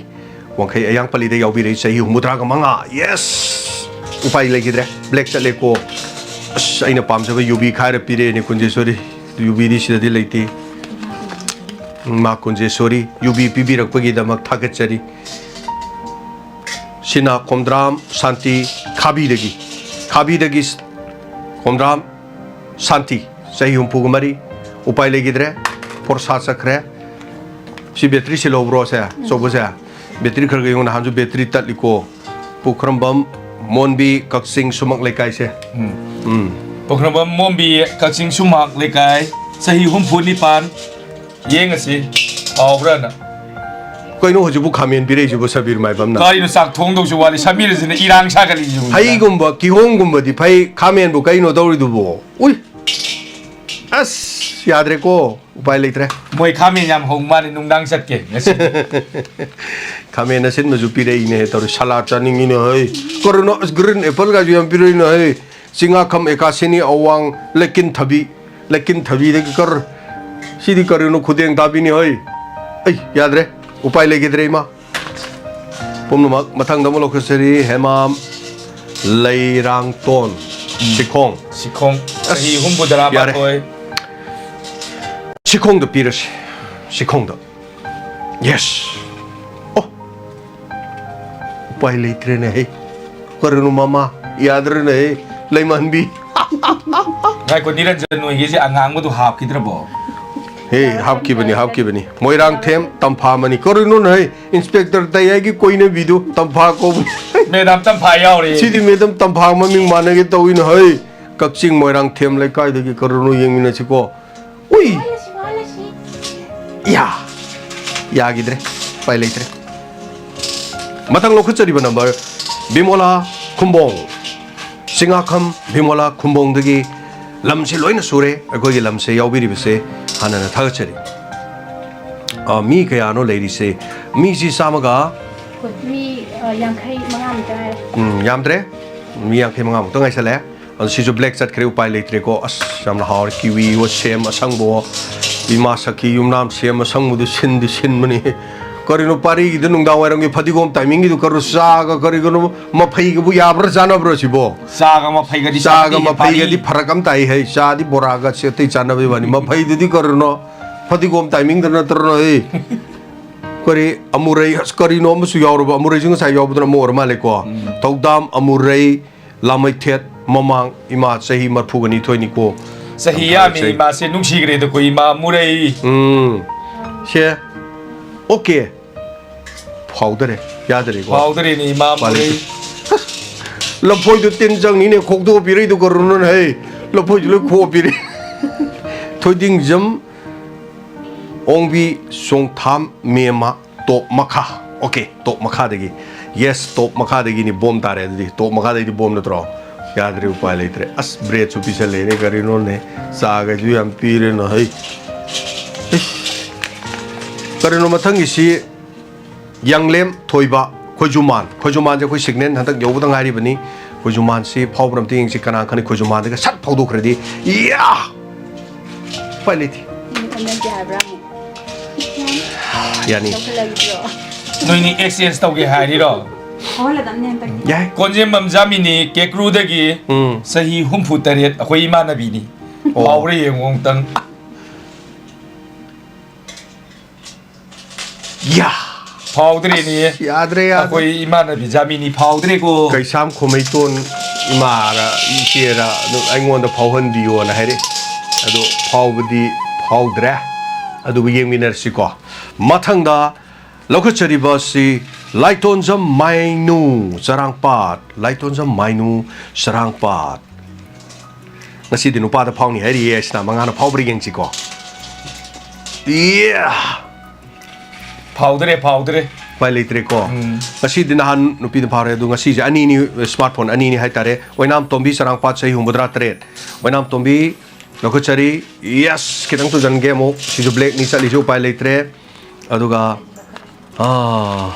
ꯋꯥꯡꯈꯩ ꯑꯌꯥꯡꯄꯜꯂꯤꯗ ꯌꯥꯎꯕꯤꯔꯛꯏ, ꯆꯍꯤ ꯍꯨꯝꯐꯨꯇꯔꯥꯒ ꯃꯉꯥ꯫ Yes! ꯎꯄꯥꯏ ꯂꯩꯈꯤꯗ꯭ꯔꯦ, ꯕ꯭ꯂꯦꯛ ꯆꯠꯂꯦꯀꯣ꯫ ꯑꯁ, ꯑꯩꯅ ꯄꯥꯝꯖꯕ ꯌꯨꯕꯤ ꯈꯥꯏꯔ ꯄꯤꯔꯛꯑꯦꯅꯦ, ꯀꯨꯟꯖꯦꯁꯣꯔꯤ꯫ ꯌꯨꯕꯤꯗꯤ ꯁꯤꯗꯗꯤ ꯂꯩꯇꯦ꯫ ꯃꯥ ꯀꯨꯟꯖꯦꯁꯣꯔꯤ, ꯌꯨꯕꯤ ꯄꯤꯕꯤꯔꯛꯄꯒꯤꯗꯃꯛ ꯊꯥꯒꯠꯆꯔꯤ꯫ ꯁꯤꯅ ꯈꯣꯝꯗ꯭ꯔꯥꯝ ꯁꯥꯟꯇꯤ, ꯈꯥꯕꯤꯗꯒꯤ, ꯈꯥꯕꯤꯗꯒꯤ ꯈꯣꯝꯗ꯭ꯔꯥꯝ ꯁꯥꯟꯇꯤ, ꯆꯍꯤ ꯍꯨꯝꯐꯨꯒ ꯃꯔꯤ꯫ ꯎꯄꯥꯏ ꯂꯩꯈꯤꯗ꯭ꯔꯦ, ꯐꯣꯔꯁꯥ ꯆꯠꯈ꯭ꯔꯦ꯫ ꯁꯤ ꯕꯦꯇ꯭ꯔꯤ ꯁꯤꯜꯍꯧꯕ꯭ꯔꯣ ꯁꯦ, ꯑꯆꯧꯕꯁꯦ? ꯕꯦꯇ꯭ꯔꯤ ꯈꯔ ꯈꯔ ꯌꯦꯡꯉꯨ, ꯅꯍꯥꯟꯁꯨ ꯕꯦꯇ꯭ꯔꯤ ꯇꯠꯂꯤꯀꯣ꯫ ꯄꯨꯈ꯭ꯔꯝꯕꯝ ꯃꯣꯟꯕꯤ, ꯀꯛꯆꯤꯡ ꯁꯨꯃꯛ ꯂꯩꯀꯥꯏꯁꯦ꯫ ꯎꯝ꯫ ꯄꯨꯈ꯭ꯔꯝꯕꯝ ꯃꯣꯟꯕꯤ, ꯀꯛꯆꯤꯡ ꯁꯨꯃꯛ ꯂꯩꯀꯥꯏ, ꯆꯍꯤ ꯍꯨꯝꯐꯨ ꯅꯤꯄꯥꯟ꯫ ꯌꯦꯡꯉꯁꯤ ꯀꯥꯎꯕ꯭ꯔꯥꯅ꯫ ꯀꯩꯅꯣ ꯍꯧꯖꯤꯛꯄꯨ ꯈꯥꯃꯦꯟ ꯄꯤꯔꯛꯏꯁꯤꯕꯨ ꯁꯕꯤꯔ ꯃꯥꯏꯕꯝꯅ? ꯀꯔꯤꯅꯣ ꯆꯥꯛ ꯊꯣꯡꯗꯧꯁꯨ ꯋꯥꯠꯂꯤ, ꯁꯃꯤꯔꯁꯤꯅ ꯏꯔꯥꯡ ꯁꯥꯒꯠꯂꯤꯁꯤꯕꯨ? ꯍꯩꯒꯨꯝꯕ ꯀꯤꯍꯣꯝꯒꯨꯝꯕꯗꯤ ꯐꯩ, ꯈꯥꯃꯦꯟꯕꯨ ꯀꯩꯅꯣ ꯇꯧꯔꯤꯗꯨꯕꯨ? ꯎꯏ! ꯑꯁ, ꯌꯥꯗ꯭ꯔꯦꯀꯣ, ꯎꯄꯥꯏ ꯂꯩꯇ꯭ꯔꯦ꯫ ꯃꯣꯏ ꯈꯥꯃꯦꯟ ꯌꯥꯝ ꯍꯧ ꯃꯥꯜꯂꯦ, ꯅꯨꯡꯗꯥꯡ ꯆꯠꯀꯦ ꯉꯁꯤ꯫ ꯈꯥꯃꯦꯟ ꯑꯁꯤꯟꯕꯁꯨ ꯄꯤꯔꯛꯏꯅꯦ ꯇꯧꯔꯤ, ꯁꯂꯥꯗ ꯆꯥꯅꯤꯡꯉꯤꯅꯦ ꯍꯩ꯫ ꯀꯔꯤꯅꯣ ꯑꯁ, ꯒ꯭ꯔꯤꯟ ꯑꯦꯄꯜꯒꯁꯨ ꯌꯥꯝ ꯄꯤꯔꯛꯏꯅꯦ ꯍꯩ꯫ ꯆꯤꯡꯉꯥꯈꯝ ꯑꯦꯀꯥꯁꯤꯅꯤ ꯑꯋꯥꯡ ꯂꯩꯀꯤꯟ ꯊꯕꯤ, ꯂꯩꯀꯤꯟ ꯊꯕꯤꯗꯒꯤ ꯀꯔ-, ꯁꯤꯗꯤ ꯀꯔꯤꯅꯣ ꯈꯨꯗꯦꯡ ꯊꯥꯕꯤꯅꯤ ꯍꯩ꯫ ꯑꯩ ꯌꯥꯗ꯭ꯔꯦ, ꯎꯄꯥꯏ ꯂꯩꯈꯤꯗ꯭ꯔꯦ ꯏꯃꯥ꯫ ꯄꯨꯝꯅꯃꯛ ꯃꯊꯪꯗ ꯑꯃꯨꯛ ꯂꯧꯈꯠꯆꯔꯤ꯫ ꯍꯦꯃꯥꯝ ꯂꯩꯔꯥꯡꯇꯣꯟ ꯁꯤꯈꯣꯡ꯫ ꯁꯤꯈꯣꯡ꯫ ꯑꯁ, ꯆꯍꯤ ꯍꯨꯝꯐꯨꯇꯔꯥ ꯌꯥꯔꯦ꯫ ꯃꯥꯊꯣꯏ꯫ ꯁꯤꯈꯣꯡꯗ ꯄꯤꯔꯁꯤ꯫ ꯁꯤꯈꯣꯡꯗ꯫ Yes꯫ ꯑꯣ꯫ ꯎꯄꯥꯏ ꯂꯩꯇ꯭ꯔꯦꯅꯦ ꯍꯦ꯫ ꯀꯔꯤꯅꯣ ꯃꯃꯥ? ꯌꯥꯗ꯭ꯔꯦꯅꯦ ꯍꯦ꯫ ꯂꯩꯃꯥꯟꯕꯤ꯫ ꯉꯥꯏꯈꯣ, ꯅꯤꯔꯟꯖꯟ, ꯅꯣꯏꯒꯤꯁꯦ ꯑꯉꯥꯡꯕꯗꯨ ꯍꯥꯞꯈꯤꯗ꯭ꯔꯕꯣ? ꯍꯦ, ꯍꯥꯞꯈꯤꯕꯅꯤ, ꯍꯥꯞꯈꯤꯕꯅꯤ꯫ ꯃꯣꯏꯔꯥꯡꯊꯦꯝ ꯇꯝꯐꯥꯃꯅꯤ꯫ ꯀꯔꯤꯅꯣꯅꯦ ꯍꯦ? ꯏꯟꯁꯄꯦꯛꯇꯔ ꯇꯌꯥꯏꯒꯤ ꯀꯣꯏꯅꯕꯤꯗꯨ ꯇꯝꯐꯥ ꯀꯧꯕꯅꯤ꯫ ꯃꯦꯗꯥꯝ ꯇꯝꯐꯥ ꯌꯥꯎꯔꯦ꯫ ꯁꯤꯗꯤ ꯃꯦꯗꯥꯝ ꯇꯝꯐꯥ ꯃꯃꯤꯡ ꯃꯥꯟꯅꯒꯦ ꯇꯧꯏꯅꯦ ꯍꯦ꯫ ꯀꯛꯆꯤꯡ ꯃꯣꯏꯔꯥꯡꯊꯦꯝ ꯂꯩꯀꯥꯏꯗꯒꯤ ꯀꯔꯤꯅꯣ ꯌꯦꯡꯃꯤꯟꯅꯁꯤꯀꯣ꯫ ꯎꯏ! ꯌꯥ! ꯌꯥꯈꯤꯗ꯭ꯔꯦ꯫ ꯎꯄꯥꯏ ꯂꯩꯇ꯭ꯔꯦ꯫ ꯃꯊꯪ ꯂꯧꯈꯠꯆꯔꯤꯕ ꯅꯝꯕꯔ ꯕꯤꯃꯣꯂꯥ ꯈꯨꯝꯕꯣꯡ꯫ ꯆꯤꯡꯉꯥꯈꯝ ꯕꯤꯃꯣꯂꯥ ꯈꯨꯝꯕꯣꯡꯗꯒꯤ ꯂꯝꯁꯦ ꯂꯣꯏꯅ ꯁꯨꯔꯦ꯫ ꯑꯩꯈꯣꯏꯒꯤ ꯂꯝꯁꯦ ꯌꯥꯎꯕꯤꯔꯤꯕꯁꯦ ꯍꯥꯟꯅꯅ ꯊꯥꯒꯠꯆꯔꯤ꯫ ꯑ, ꯃꯤ ꯀꯌꯥꯅꯣ ꯂꯩꯔꯤꯁꯦ? ꯃꯤꯁꯤ ꯆꯥꯝꯃꯒ ꯃꯤ, ꯑ, ꯌꯥꯡꯈꯩ ꯃꯉꯥꯃꯨꯛꯇ ꯉꯥꯏꯔꯦ꯫ ꯎꯝ, ꯌꯥꯝꯗ꯭ꯔꯦ꯫ ꯃꯤ ꯌꯥꯡꯈꯩ ꯃꯉꯥꯃꯨꯛꯇ ꯉꯥꯏꯁꯜꯂꯦ꯫ ꯑꯗꯣ ꯁꯤꯁꯨ black ꯆꯠꯈ꯭ꯔꯦ, ꯎꯄꯥꯏ ꯂꯩꯇ꯭ꯔꯦꯀꯣ꯫ ꯑꯁ, ꯌꯥꯝꯅ ꯍꯥꯎꯔꯦ꯫ ꯀꯤꯋꯤꯋꯣ, ꯁꯦꯝ ꯑꯁꯪꯕꯋꯣ꯫ ꯏꯃꯥ ꯁꯈꯤ ꯌꯨꯝꯅꯥꯝ ꯁꯦꯝ ꯑꯁꯪꯕꯗꯨ ꯁꯤꯟꯗꯤ ꯁꯤꯟꯕꯅꯤ꯫ ꯀꯔꯤꯅꯣ, ꯄꯥꯔꯤꯒꯤꯗ ꯅꯨꯡꯗꯥꯡ ꯋꯥꯏꯔꯝꯒꯤ ꯐꯗꯤꯒꯣꯝ timingꯒꯤꯗꯨ ꯀꯔꯨ ꯆꯥꯒ ꯀꯔꯤꯒꯅꯣ, ꯃꯐꯩꯒꯕꯨ ꯌꯥꯕ꯭ꯔꯥ ꯆꯥꯅꯕ꯭ꯔꯣ ꯁꯤꯕꯣ? ꯆꯥꯒ ꯃꯐꯩꯒꯗꯤ ꯆꯥꯒ ꯆꯥꯅꯗꯦꯅꯦ, ꯃꯐꯩꯒꯗꯤ ꯄꯥꯔꯤ꯫ ꯐꯔꯛ ꯑꯃ ꯇꯥꯏ ꯍꯩ꯫ ꯆꯥꯗꯤ ꯕꯣꯔꯥꯒ ꯁꯤ ꯑꯇꯩ ꯆꯥꯅꯕꯩ ꯋꯥꯅꯤ꯫ ꯃꯐꯩꯗꯨꯗꯤ ꯀꯔꯤꯅꯣ? ꯐꯗꯤꯒꯣꯝ timingꯗ ꯅꯠꯇ꯭ꯔꯣ ꯍꯩ? ꯀꯔꯤ ꯑꯃꯨꯔꯩ, ꯑꯁ, ꯀꯔꯤꯅꯣ ꯑꯃꯁꯨ ꯌꯥꯎꯔꯕ? ꯑꯃꯨꯔꯩꯁꯤ ꯉꯁꯥꯏ ꯌꯥꯎꯕꯗꯨꯅ ꯑꯃ ꯑꯣꯏꯔ ꯃꯥꯜꯂꯦꯀꯣ꯫ ꯎꯝ꯫ ꯊꯧꯗꯥꯝ, ꯑꯃꯨꯔꯩ, ꯂꯥꯃꯩꯊꯦꯠ, ꯃꯃꯥꯡ, ꯏꯃꯥ ꯆꯍꯤ ꯃꯔꯤꯐꯨꯒ ꯅꯤꯊꯣꯏꯅꯤꯀꯣ꯫ ꯆꯍꯤ ꯌꯥꯝ ꯌꯥꯝꯃꯤ ꯐꯥꯔꯦ, ꯏꯃꯥꯁꯦ, ꯅꯨꯡꯁꯤꯈ꯭ꯔꯦꯗꯀꯣ ꯏꯃꯥ ꯑꯃꯨꯔꯩ꯫ ꯎꯝ꯫ ꯁꯦ꯫ OK꯫ ꯐꯥꯎꯗꯔꯦ꯫ ꯌꯥꯗꯔꯦꯀꯣ꯫ ꯐꯥꯎꯗꯔꯦꯅꯦ ꯏꯃꯥ ꯎꯄꯥꯏ ꯂꯩꯇꯦ꯫ ꯑꯃꯨꯔꯩ꯫ ꯂꯐꯣꯏꯗꯨ ꯇꯤꯟ ꯆꯪꯅꯤꯅꯦ, ꯈꯣꯛꯇꯣꯛꯄꯤꯔꯛꯏꯗꯨ ꯀꯔꯨꯅꯣꯅꯦ ꯍꯩ? ꯂꯐꯣꯏꯗꯨ ꯂꯣꯏ ꯈꯣꯛꯄꯤꯔꯦ꯫ ꯊꯣꯏꯗꯤꯡꯖꯝ ꯑꯣꯡꯕꯤ ꯆꯣꯡꯊꯥꯝ ꯃꯦꯝꯃ꯫ Top ꯃꯈꯥ꯫ OK, top ꯃꯈꯥꯗꯒꯤ꯫ Yes, top ꯃꯈꯥꯗꯒꯤꯅꯤ꯫ ꯕꯣꯝ ꯇꯥꯔꯦ ꯑꯗꯨꯗꯤ꯫ Top ꯃꯈꯥꯗꯒꯤꯗꯤ ꯕꯣꯝ ꯅꯠꯇ꯭ꯔꯣ? ꯌꯥꯗ꯭ꯔꯦ, ꯎꯄꯥꯏ ꯂꯩꯇ꯭ꯔꯦ꯫ ꯑꯁ, breadꯁꯨ ꯄꯤꯁꯜꯂꯛꯑꯦꯅꯦ, ꯀꯔꯤꯅꯣꯅꯦ? ꯆꯥꯒꯁꯨ ꯌꯥꯝ ꯄꯤꯔꯦꯅ, ꯍꯩ꯫ ꯏꯁ꯫ ꯀꯔꯤꯅꯣ ꯃꯊꯪꯒꯤꯁꯤ? ꯌꯥꯡꯂꯦꯝ ꯊꯣꯏꯕ, ꯈꯣꯏꯖꯨꯃꯥꯟ꯫ ꯈꯣꯏꯖꯨꯃꯥꯟꯁꯦ ꯑꯩꯈꯣꯏ signal ꯍꯟꯗꯛ ꯌꯧꯕꯗ ꯉꯥꯏꯔꯤꯕꯅꯤ꯫ ꯈꯣꯏꯖꯨꯃꯥꯟꯁꯤ ꯐꯥꯎꯕ꯭ꯔꯥ ꯑꯝꯇ ꯌꯦꯡꯁꯤ, ꯀꯅꯥ ꯈꯪꯅꯤ ꯈꯣꯏꯖꯨꯃꯥꯟꯗꯒ ꯁꯠ ꯐꯥꯎꯗꯣꯛꯈ꯭ꯔꯗꯤ꯫ ꯌꯥ! ꯎꯄꯥꯏ ꯂꯩꯇꯦ꯫ ꯎꯝ, ꯅꯪꯒꯤ ꯍꯥꯏꯕ꯭ꯔꯥ ꯑꯃꯨꯛ? ꯌꯥꯅꯤ꯫ ꯂꯧꯈꯠꯂꯒꯦ꯫ ꯅꯣꯏꯅꯤ exchange ꯇꯧꯒꯦ ꯍꯥꯏꯔꯤꯔꯣ? ꯐꯥꯎꯍꯜꯂꯗꯕꯅꯦ ꯍꯟꯗꯛꯇꯤ꯫ ꯌꯥꯏ꯫ ꯀꯣꯟꯖꯦꯝꯕꯝ ꯖꯥꯃꯤꯅꯤ ꯀꯦꯀ꯭ꯔꯨꯗꯒꯤ ꯎꯝ꯫ ꯆꯍꯤ ꯍꯨꯝꯐꯨ ꯇꯔꯦꯠ, ꯑꯩꯈꯣꯏ ꯏꯃꯥꯟꯅꯕꯤꯅꯤ꯫ ꯑꯣ꯫ ꯐꯥꯎꯕ꯭ꯔꯥ ꯌꯦꯡꯉꯨ ꯑꯃꯨꯛꯇꯪ꯫ ꯌꯥ! ꯐꯥꯎꯗ꯭ꯔꯦꯅꯦ꯫ ꯌꯥꯗ꯭ꯔꯦ, ꯌꯥꯗ꯭ꯔꯦ꯫ ꯑꯩꯈꯣꯏ ꯏꯃꯥꯟꯅꯕꯤ ꯖꯥꯃꯤꯅꯤ ꯐꯥꯎꯗ꯭ꯔꯦꯀꯣ꯫ ꯀꯩꯁꯥꯝ ꯈꯣꯃꯩꯇꯣꯟ ꯏꯃꯥꯔ ꯏꯆꯦꯔ ꯑꯗꯨꯝ ꯑꯩꯉꯣꯟꯗ ꯐꯥꯎꯍꯟꯕꯤꯌꯣꯅ ꯍꯥꯏꯔꯛꯑꯦ꯫ ꯑꯗꯣ ꯐꯥꯎꯕꯗꯤ ꯐꯥꯎꯗ꯭ꯔꯦ꯫ ꯑꯗꯨꯕꯨ ꯌꯦꯡꯃꯤꯟꯅꯔꯁꯤꯀꯣ꯫ ꯃꯊꯪꯗ ꯂꯧꯈꯠꯆꯔꯤꯕ ꯑꯁꯤ ꯂꯥꯏꯇꯣꯟꯖꯝ ꯃꯥꯏꯅꯨ ꯆꯔꯥꯡꯄꯥꯠ, ꯂꯥꯏꯇꯣꯟꯖꯝ ꯃꯥꯏꯅꯨ ꯆꯔꯥꯡꯄꯥꯠ꯫ ꯉꯁꯤꯗꯤ ꯅꯨꯄꯥꯗ ꯐꯥꯎꯅꯤ ꯍꯥꯏꯔꯤꯌꯦ, ꯑꯁꯤꯅ ꯃꯉꯥꯅ ꯐꯥꯎꯕ꯭ꯔꯥ ꯌꯦꯡꯁꯤꯀꯣ꯫ ꯏꯌꯥ! ꯐꯥꯎꯗ꯭ꯔꯦ, ꯐꯥꯎꯗ꯭ꯔꯦ꯫ ꯎꯄꯥꯏ ꯂꯩꯇ꯭ꯔꯦꯀꯣ꯫ ꯎꯝ꯫ ꯉꯁꯤꯗꯤ ꯅꯍꯥꯟ ꯅꯨꯄꯤꯗ ꯐꯥꯎꯔꯦ, ꯑꯗꯨ ꯉꯁꯤꯁꯦ ꯑꯅꯤꯅꯤ, smartphone ꯑꯅꯤꯅꯤ ꯍꯥꯏꯇꯥꯔꯦ꯫ ꯑꯣꯏꯅꯥꯝ ꯇꯣꯝꯕꯤ ꯆꯔꯥꯡꯄꯥꯠ ꯆꯍꯤ ꯍꯨꯝꯐꯨꯇꯔꯥ ꯇꯔꯦꯠ꯫ ꯑꯣꯏꯅꯥꯝ ꯇꯣꯝꯕꯤ ꯂꯧꯈꯠꯆꯔꯤ꯫ Yes, ꯈꯤꯇꯪ ꯇꯨꯖꯟꯒꯦ ꯑꯃꯨꯛ꯫ ꯁꯤꯁꯨ blackꯅꯤ ꯆꯠꯂꯤꯁꯦ, ꯎꯄꯥꯏ ꯂꯩꯇ꯭ꯔꯦ꯫ ꯑꯗꯨꯒ, ꯑꯥ,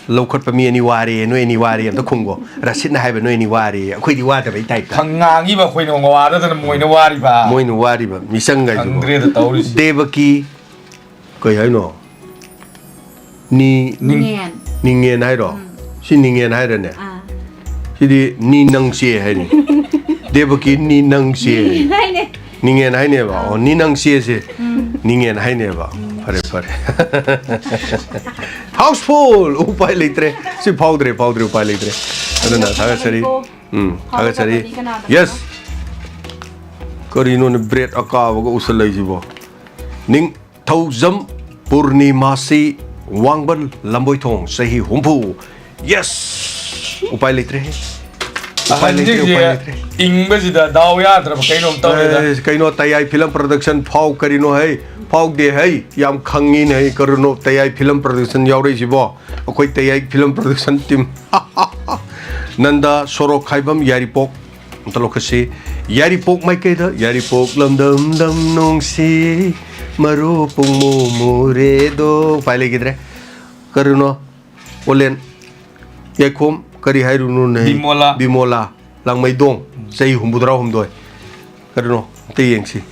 ꯂꯧꯈꯠꯄ ꯃꯤ ꯑꯅꯤ ꯋꯥꯔꯦ, ꯅꯣꯏ ꯑꯅꯤ ꯋꯥꯔꯦ, ꯑꯝꯇ ꯈꯨꯝꯒꯣ꯫ ꯔꯁꯤꯠꯅ ꯍꯥꯏꯕ ꯅꯣꯏ ꯑꯅꯤ ꯋꯥꯔꯦ, ꯑꯩꯈꯣꯏꯗꯤ ꯋꯥꯗꯕꯩ ꯇꯥꯏꯞꯇ꯫ ꯈꯪ ꯉꯥꯡꯉꯤꯕ ꯑꯩꯈꯣꯏꯅ ꯋꯥꯗꯗꯅ ꯃꯣꯏꯅ ꯋꯥꯔꯤꯕ꯫ ꯃꯣꯏꯅ ꯋꯥꯔꯤꯕ ꯃꯤꯆꯪꯒꯥꯏꯁꯤꯕꯣ꯫ ꯈꯪꯗ꯭ꯔꯦꯗ ꯇꯧꯔꯤꯁꯤ꯫ ꯗꯦꯕꯀꯤ ꯀꯩ ꯍꯥꯏꯅꯣ? ꯅꯤ ꯅꯤꯡ- ꯅꯤꯡꯉꯦꯟ꯫ ꯅꯤꯡꯉꯦꯟ ꯍꯥꯏꯔꯣ? ꯎꯝ꯫ ꯁꯤ ꯅꯤꯡꯉꯦꯟ ꯍꯥꯏꯔꯅꯦ? ꯑꯥ꯫ ꯁꯤꯗꯤ ꯅꯤ ꯅꯪ ꯆꯦ ꯍꯥꯏꯅꯤ꯫ ꯗꯦꯕꯀꯤ ꯅꯤ ꯅꯪ ꯆꯦ ꯍꯥꯏꯅꯤ꯫ ꯍꯥꯏꯅꯦ꯫ ꯅꯤꯡꯉꯦꯟ ꯍꯥꯏꯅꯦꯕ꯫ ꯑꯣ, ꯅꯤ ꯅꯪ ꯆꯦꯁꯦ ꯎꯝ꯫ ꯅꯤꯡꯉꯦꯟ ꯍꯥꯏꯅꯦꯕ꯫ ꯐꯔꯦ, ꯐꯔꯦ꯫ Houseful! ꯎꯄꯥꯏ ꯂꯩꯇ꯭ꯔꯦ꯫ ꯁꯤ ꯐꯥꯎꯗ꯭ꯔꯦ, ꯐꯥꯎꯗ꯭ꯔꯦ, ꯎꯄꯥꯏ ꯂꯩꯇ꯭ꯔꯦ꯫ ꯑꯗꯨꯅ ꯊꯥꯒꯠꯆꯔꯤ꯫ ꯎꯝ, ꯊꯥꯒꯠꯆꯔꯤ꯫ ꯐꯥꯎꯗꯕꯗꯤ ꯀꯅꯥꯗꯅꯣ? Yes! ꯀꯔꯤꯅꯣꯅꯦ bread ꯑꯀꯥꯕꯒ ꯎꯁꯜꯂꯛꯏꯁꯤꯕꯣ? ꯅꯤꯡꯊꯧꯖꯝ ꯄꯨꯔꯅꯤꯃꯥꯁꯤ ꯋꯥꯡꯕ ꯂꯝꯕꯣꯏꯊꯣꯡ ꯆꯍꯤ ꯍꯨꯝꯐꯨ꯫ Yes! ꯎꯄꯥꯏ ꯂꯩꯇ꯭ꯔꯦꯍꯦ꯫ ꯎꯄꯥꯏ ꯂꯩꯇ꯭ꯔꯦ, ꯎꯄꯥꯏ ꯂꯩꯇ꯭ꯔꯦ꯫ ꯑꯍꯟꯁꯤꯡꯁꯦ ꯏꯪꯕꯁꯤꯗ ꯗꯥꯎ ꯌꯥꯗ꯭ꯔꯕ ꯀꯩꯅꯣꯝ ꯇꯧꯔꯦꯗ꯫ ꯑꯦ, ꯀꯩꯅꯣ ꯇꯌꯥꯏ film production ꯐꯥꯎ ꯀꯔꯤꯅꯣ ꯍꯩ? ꯐꯥꯎꯗꯦ ꯍꯩ? ꯌꯥꯝ ꯈꯪꯉꯤꯅꯦ ꯍꯩ꯫ ꯀꯔꯤꯅꯣ ꯇꯌꯥꯏ film production ꯌꯥꯎꯔꯛꯏꯁꯤꯕꯣ? ꯑꯩꯈꯣꯏ ꯇꯌꯥꯏ film production team꯫ ꯅꯟꯗ ꯁꯣꯔꯣꯛ ꯈꯥꯏꯕꯝ ꯌꯥꯏꯔꯤꯄꯣꯛ꯫ ꯑꯝꯇ ꯂꯧꯈꯠꯁꯤ꯫ ꯌꯥꯏꯔꯤꯄꯣꯛ ꯃꯥꯏꯀꯩꯗ, ꯌꯥꯏꯔꯤꯄꯣꯛ ꯂꯝꯗꯝ ꯂꯝ ꯅꯨꯡꯁꯤ, ꯃꯔꯨ ꯄꯨꯡꯃꯨ ꯃꯨꯔꯦꯗꯣ꯫ ꯎꯄꯥꯏ ꯂꯩꯈꯤꯗ꯭ꯔꯦ꯫ ꯀꯔꯤꯅꯣ? ꯑꯣꯂꯦꯟ, ꯌꯥꯏꯈꯣꯝ, ꯀꯔꯤ ꯍꯥꯏꯔꯨꯅꯨꯅꯦ? ꯕꯤꯃꯣꯂꯥ꯫ ꯕꯤꯃꯣꯂꯥ, ꯂꯥꯡꯃꯩꯗꯣꯡ, ꯆꯍꯤ ꯍꯨꯝꯐꯨꯇꯔꯥ ꯍꯨꯝꯗꯣꯏ꯫ ꯀꯔꯤꯅꯣ? ꯑꯝꯇ ꯌꯦꯡꯁꯤ꯫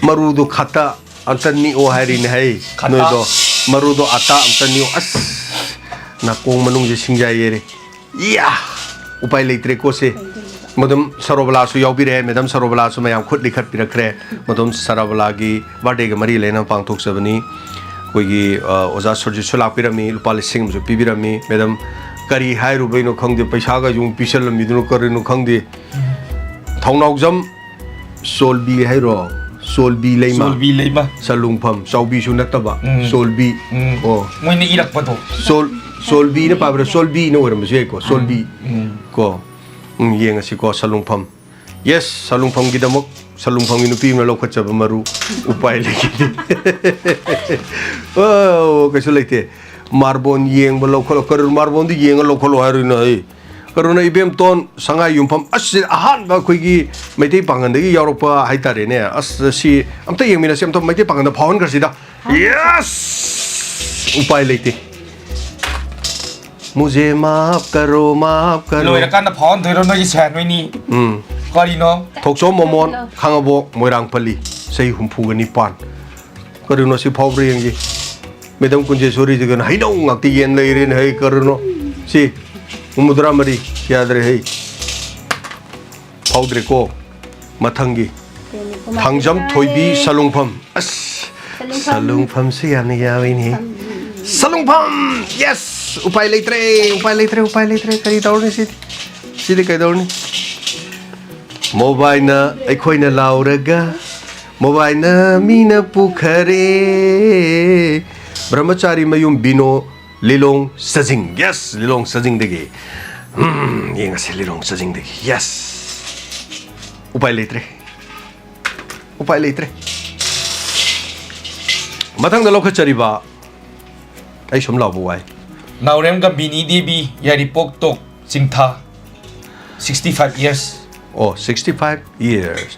ꯃꯔꯨꯗꯣ ꯈꯠꯇ ꯑꯝꯇ ꯅꯤꯛꯑꯣ ꯍꯥꯏꯔꯤꯅꯦ ꯍꯩ, ꯈꯠꯇ꯫ ꯅꯣꯏꯗꯣ꯫ ꯃꯔꯨꯗꯣ ꯑꯇꯥ ꯑꯝꯇ ꯅꯤꯛꯑꯣ꯫ ꯑꯁ, ꯅꯥꯀꯣꯡ ꯃꯅꯨꯡꯁꯦ ꯁꯤꯡꯖꯥꯏ ꯌꯦꯔꯦ꯫ ꯏꯌꯥ! ꯎꯄꯥꯏ ꯂꯩꯇ꯭ꯔꯦꯀꯣ ꯁꯦ꯫ ꯃꯗꯨꯝ ꯁꯔꯣꯕꯂꯥꯁꯨ ꯌꯥꯎꯕꯤꯔꯦ, ꯃꯦꯗꯥꯝ ꯁꯔꯣꯕꯂꯥꯁꯨ ꯃꯌꯥꯝ ꯈꯨꯠ ꯂꯤꯈꯠꯄꯤꯔꯛꯈ꯭ꯔꯦ꯫ ꯃꯗꯨꯝ ꯁꯔꯣꯕꯂꯥꯒꯤ birthdayꯒ ꯃꯔꯤ ꯂꯩꯅꯅ ꯄꯥꯡꯊꯣꯛꯆꯕꯅꯤ꯫ ꯑꯩꯈꯣꯏꯒꯤ, ꯑ, ꯑꯣꯖꯥ ꯁꯨꯔꯖꯤꯠꯁꯨ ꯂꯥꯛꯄꯤꯔꯝꯃꯤ, ꯂꯨꯄꯥ ꯂꯤꯁꯤꯡ ꯑꯃꯁꯨ ꯄꯤꯕꯤꯔꯝꯃꯤ꯫ ꯃꯦꯗꯥꯝ, ꯀꯔꯤ ꯍꯥꯏꯔꯨꯕꯩꯅꯣ ꯈꯪꯗꯦ, ꯄꯩꯁꯥꯒꯁꯨ ꯑꯃꯨꯛ ꯄꯤꯁꯜꯂꯝꯃꯤꯗꯨꯅ ꯀꯔꯤꯅꯣ ꯈꯪꯗꯦ꯫ ꯊꯧꯅꯥꯎꯖꯝ ꯆꯣꯜꯕꯤ ꯍꯥꯏꯔꯣ? ꯆꯣꯜꯕꯤ ꯂꯩꯃ꯫ ꯆꯣꯜꯕꯤ ꯂꯩꯃ꯫ ꯁꯂꯨꯡꯐꯝ, ꯆꯥꯎꯕꯤꯁꯨ ꯅꯠꯇꯕ, ꯎꯝ꯫ ꯆꯣꯜꯕꯤ꯫ ꯎꯝ꯫ ꯑꯣ꯫ ꯃꯣꯏꯅ ꯏꯔꯛꯄꯗꯣ꯫ ꯆꯣꯜ-, ꯆꯣꯜꯕꯤꯅ ꯄꯥꯕ꯭ꯔꯥ? ꯆꯣꯜꯕꯤꯅ ꯑꯣꯏꯔꯝꯕꯁꯨ ꯌꯥꯏꯀꯣ, ꯆꯣꯜꯕꯤ꯫ ꯎꯝ꯫ ꯀꯣ꯫ ꯎꯝ, ꯌꯦꯡꯉꯁꯤꯀꯣ, ꯁꯂꯨꯡꯐꯝ꯫ Yes, ꯁꯂꯨꯡꯐꯝꯒꯤꯗꯃꯛ, ꯁꯂꯨꯡꯐꯝꯒꯤ ꯅꯨꯄꯤ ꯑꯃꯅ ꯂꯧꯈꯠꯆꯕ ꯃꯔꯨ꯫ ꯎꯄꯥꯏ ꯂꯩꯇꯦ꯫ ꯑꯣ, ꯀꯩꯁꯨ ꯂꯩꯇꯦ꯫ ꯃꯥꯔꯕꯣꯟ ꯌꯦꯡꯕ ꯂꯧꯈꯠꯂꯣ꯫ ꯀꯔꯤ ꯃꯥꯔꯕꯣꯟꯗꯨ ꯌꯦꯡꯉ ꯂꯧꯈꯠꯂꯣ ꯍꯥꯏꯔꯤꯅꯣ, ꯍꯩ? ꯀꯔꯤꯅꯣ ꯏꯕꯦꯝꯇꯣꯟ ꯁꯉꯥꯏ ꯌꯨꯝꯐꯝ? ꯑꯁ, ꯁꯤ ꯑꯍꯥꯟꯕ ꯑꯩꯈꯣꯏꯒꯤ ꯃꯩꯇꯩ ꯄꯥꯡꯒꯟꯗꯒꯤ ꯌꯥꯎꯔꯛꯄ ꯍꯥꯏꯇꯥꯔꯦꯅꯦ꯫ ꯑꯁ, ꯁꯤ ꯑꯝꯇ ꯌꯦꯡꯃꯤꯟꯅꯁꯤ, ꯑꯝꯇ ꯃꯩꯇꯩ ꯄꯥꯡꯒꯟꯗ ꯐꯥꯎꯍꯟꯈ꯭ꯔꯁꯤꯗ꯫ Yes! ꯎꯄꯥꯏ ꯂꯩꯇꯦ꯫ ꯃꯨꯖꯦ ꯃꯥꯐ ꯀꯔꯣ, ꯃꯥꯐ ꯀꯔꯣ꯫ ꯂꯣꯏꯔꯀꯥꯟꯗ ꯐꯥꯎꯍꯟꯗꯣꯏꯔꯣ ꯅꯣꯏꯒꯤ ꯁꯦꯟ ꯅꯣꯏꯅꯤ? ꯎꯝ꯫ ꯀꯔꯤꯅꯣ? ꯊꯣꯛꯆꯣꯝ ꯃꯣꯃꯣꯟ, ꯈꯥꯉꯕꯣꯛ, ꯃꯣꯏꯔꯥꯡꯄꯜꯂꯤ, ꯆꯍꯤ ꯍꯨꯝꯐꯨꯒ ꯅꯤꯄꯥꯟ꯫ ꯀꯔꯤꯅꯣ ꯁꯤ ꯐꯥꯎꯕ꯭ꯔꯥ ꯌꯦꯡꯒꯦ꯫ ꯃꯦꯗꯥꯝ ꯀꯨꯟꯖꯦꯁꯣꯔꯤꯁꯤꯒꯅ ꯍꯩꯅꯧ ꯉꯥꯛꯇ ꯌꯦꯟ ꯂꯩꯔꯦꯅꯦ, ꯍꯩ, ꯀꯔꯤꯅꯣ? ꯁꯤ ꯍꯨꯝꯐꯨꯇꯔꯥ ꯃꯔꯤ ꯌꯥꯗ꯭ꯔꯦ, ꯍꯩ꯫ ꯐꯥꯎꯗ꯭ꯔꯦꯀꯣ꯫ ꯃꯊꯪꯒꯤ꯫ ꯊꯥꯡꯖꯝ ꯊꯣꯏꯕꯤ ꯁꯂꯨꯡꯐꯝ꯫ ꯑꯁ, ꯁꯂꯨꯡꯐꯝ꯫ ꯁꯂꯨꯡꯐꯝꯁꯤ ꯌꯥꯝꯅ ꯌꯥꯎꯏꯅꯦ꯫ ꯁꯂꯨꯡꯐꯝ꯫ ꯁꯂꯨꯡꯐꯝ! Yes! ꯎꯄꯥꯏ ꯂꯩꯇ꯭ꯔꯦ, ꯎꯄꯥꯏ ꯂꯩꯇ꯭ꯔꯦ, ꯎꯄꯥꯏ ꯂꯩꯇ꯭ꯔꯦ꯫ ꯀꯔꯤ ꯇꯧꯔꯅꯤ ꯁꯤꯗꯤ? ꯁꯤꯗꯤ ꯀꯩꯗꯧꯔꯅꯤ? ꯃꯣꯕꯥꯏꯅ ꯑꯩꯈꯣꯏꯅ ꯂꯥꯎꯔꯒ, ꯃꯣꯕꯥꯏꯅ ꯃꯤꯅ ꯄꯨꯈꯔꯦ꯫ ꯕ꯭ꯔꯍ꯭ꯃꯆꯥꯔꯤ ꯃꯌꯨꯝ ꯕꯤꯅꯣ ꯂꯤꯂꯣꯡ ꯆꯖꯤꯡ꯫ Yes, ꯂꯤꯂꯣꯡ ꯆꯖꯤꯡꯗꯒꯤ꯫ ꯎꯝ, ꯌꯦꯡꯉꯁꯤ ꯂꯤꯂꯣꯡ ꯆꯖꯤꯡꯗꯒꯤ꯫ Yes. ꯎꯄꯥꯏ ꯂꯩꯇ꯭ꯔꯦ꯫ ꯎꯄꯥꯏ ꯂꯩꯇ꯭ꯔꯦ꯫ ꯃꯊꯪꯗ ꯂꯧꯈꯠꯆꯔꯤꯕ, ꯑꯩ ꯁꯨꯝ ꯂꯥꯎꯕ ꯋꯥꯏ꯫ ꯅꯥꯎꯔꯦꯝ ꯒꯝꯕꯤꯅꯤ ꯗꯦꯕꯤ, ꯌꯥꯏꯔꯤꯄꯣꯛ ꯇꯣꯛ ꯆꯤꯡꯊꯥ, sixty five years꯫ ꯑꯣ, sixty five years꯫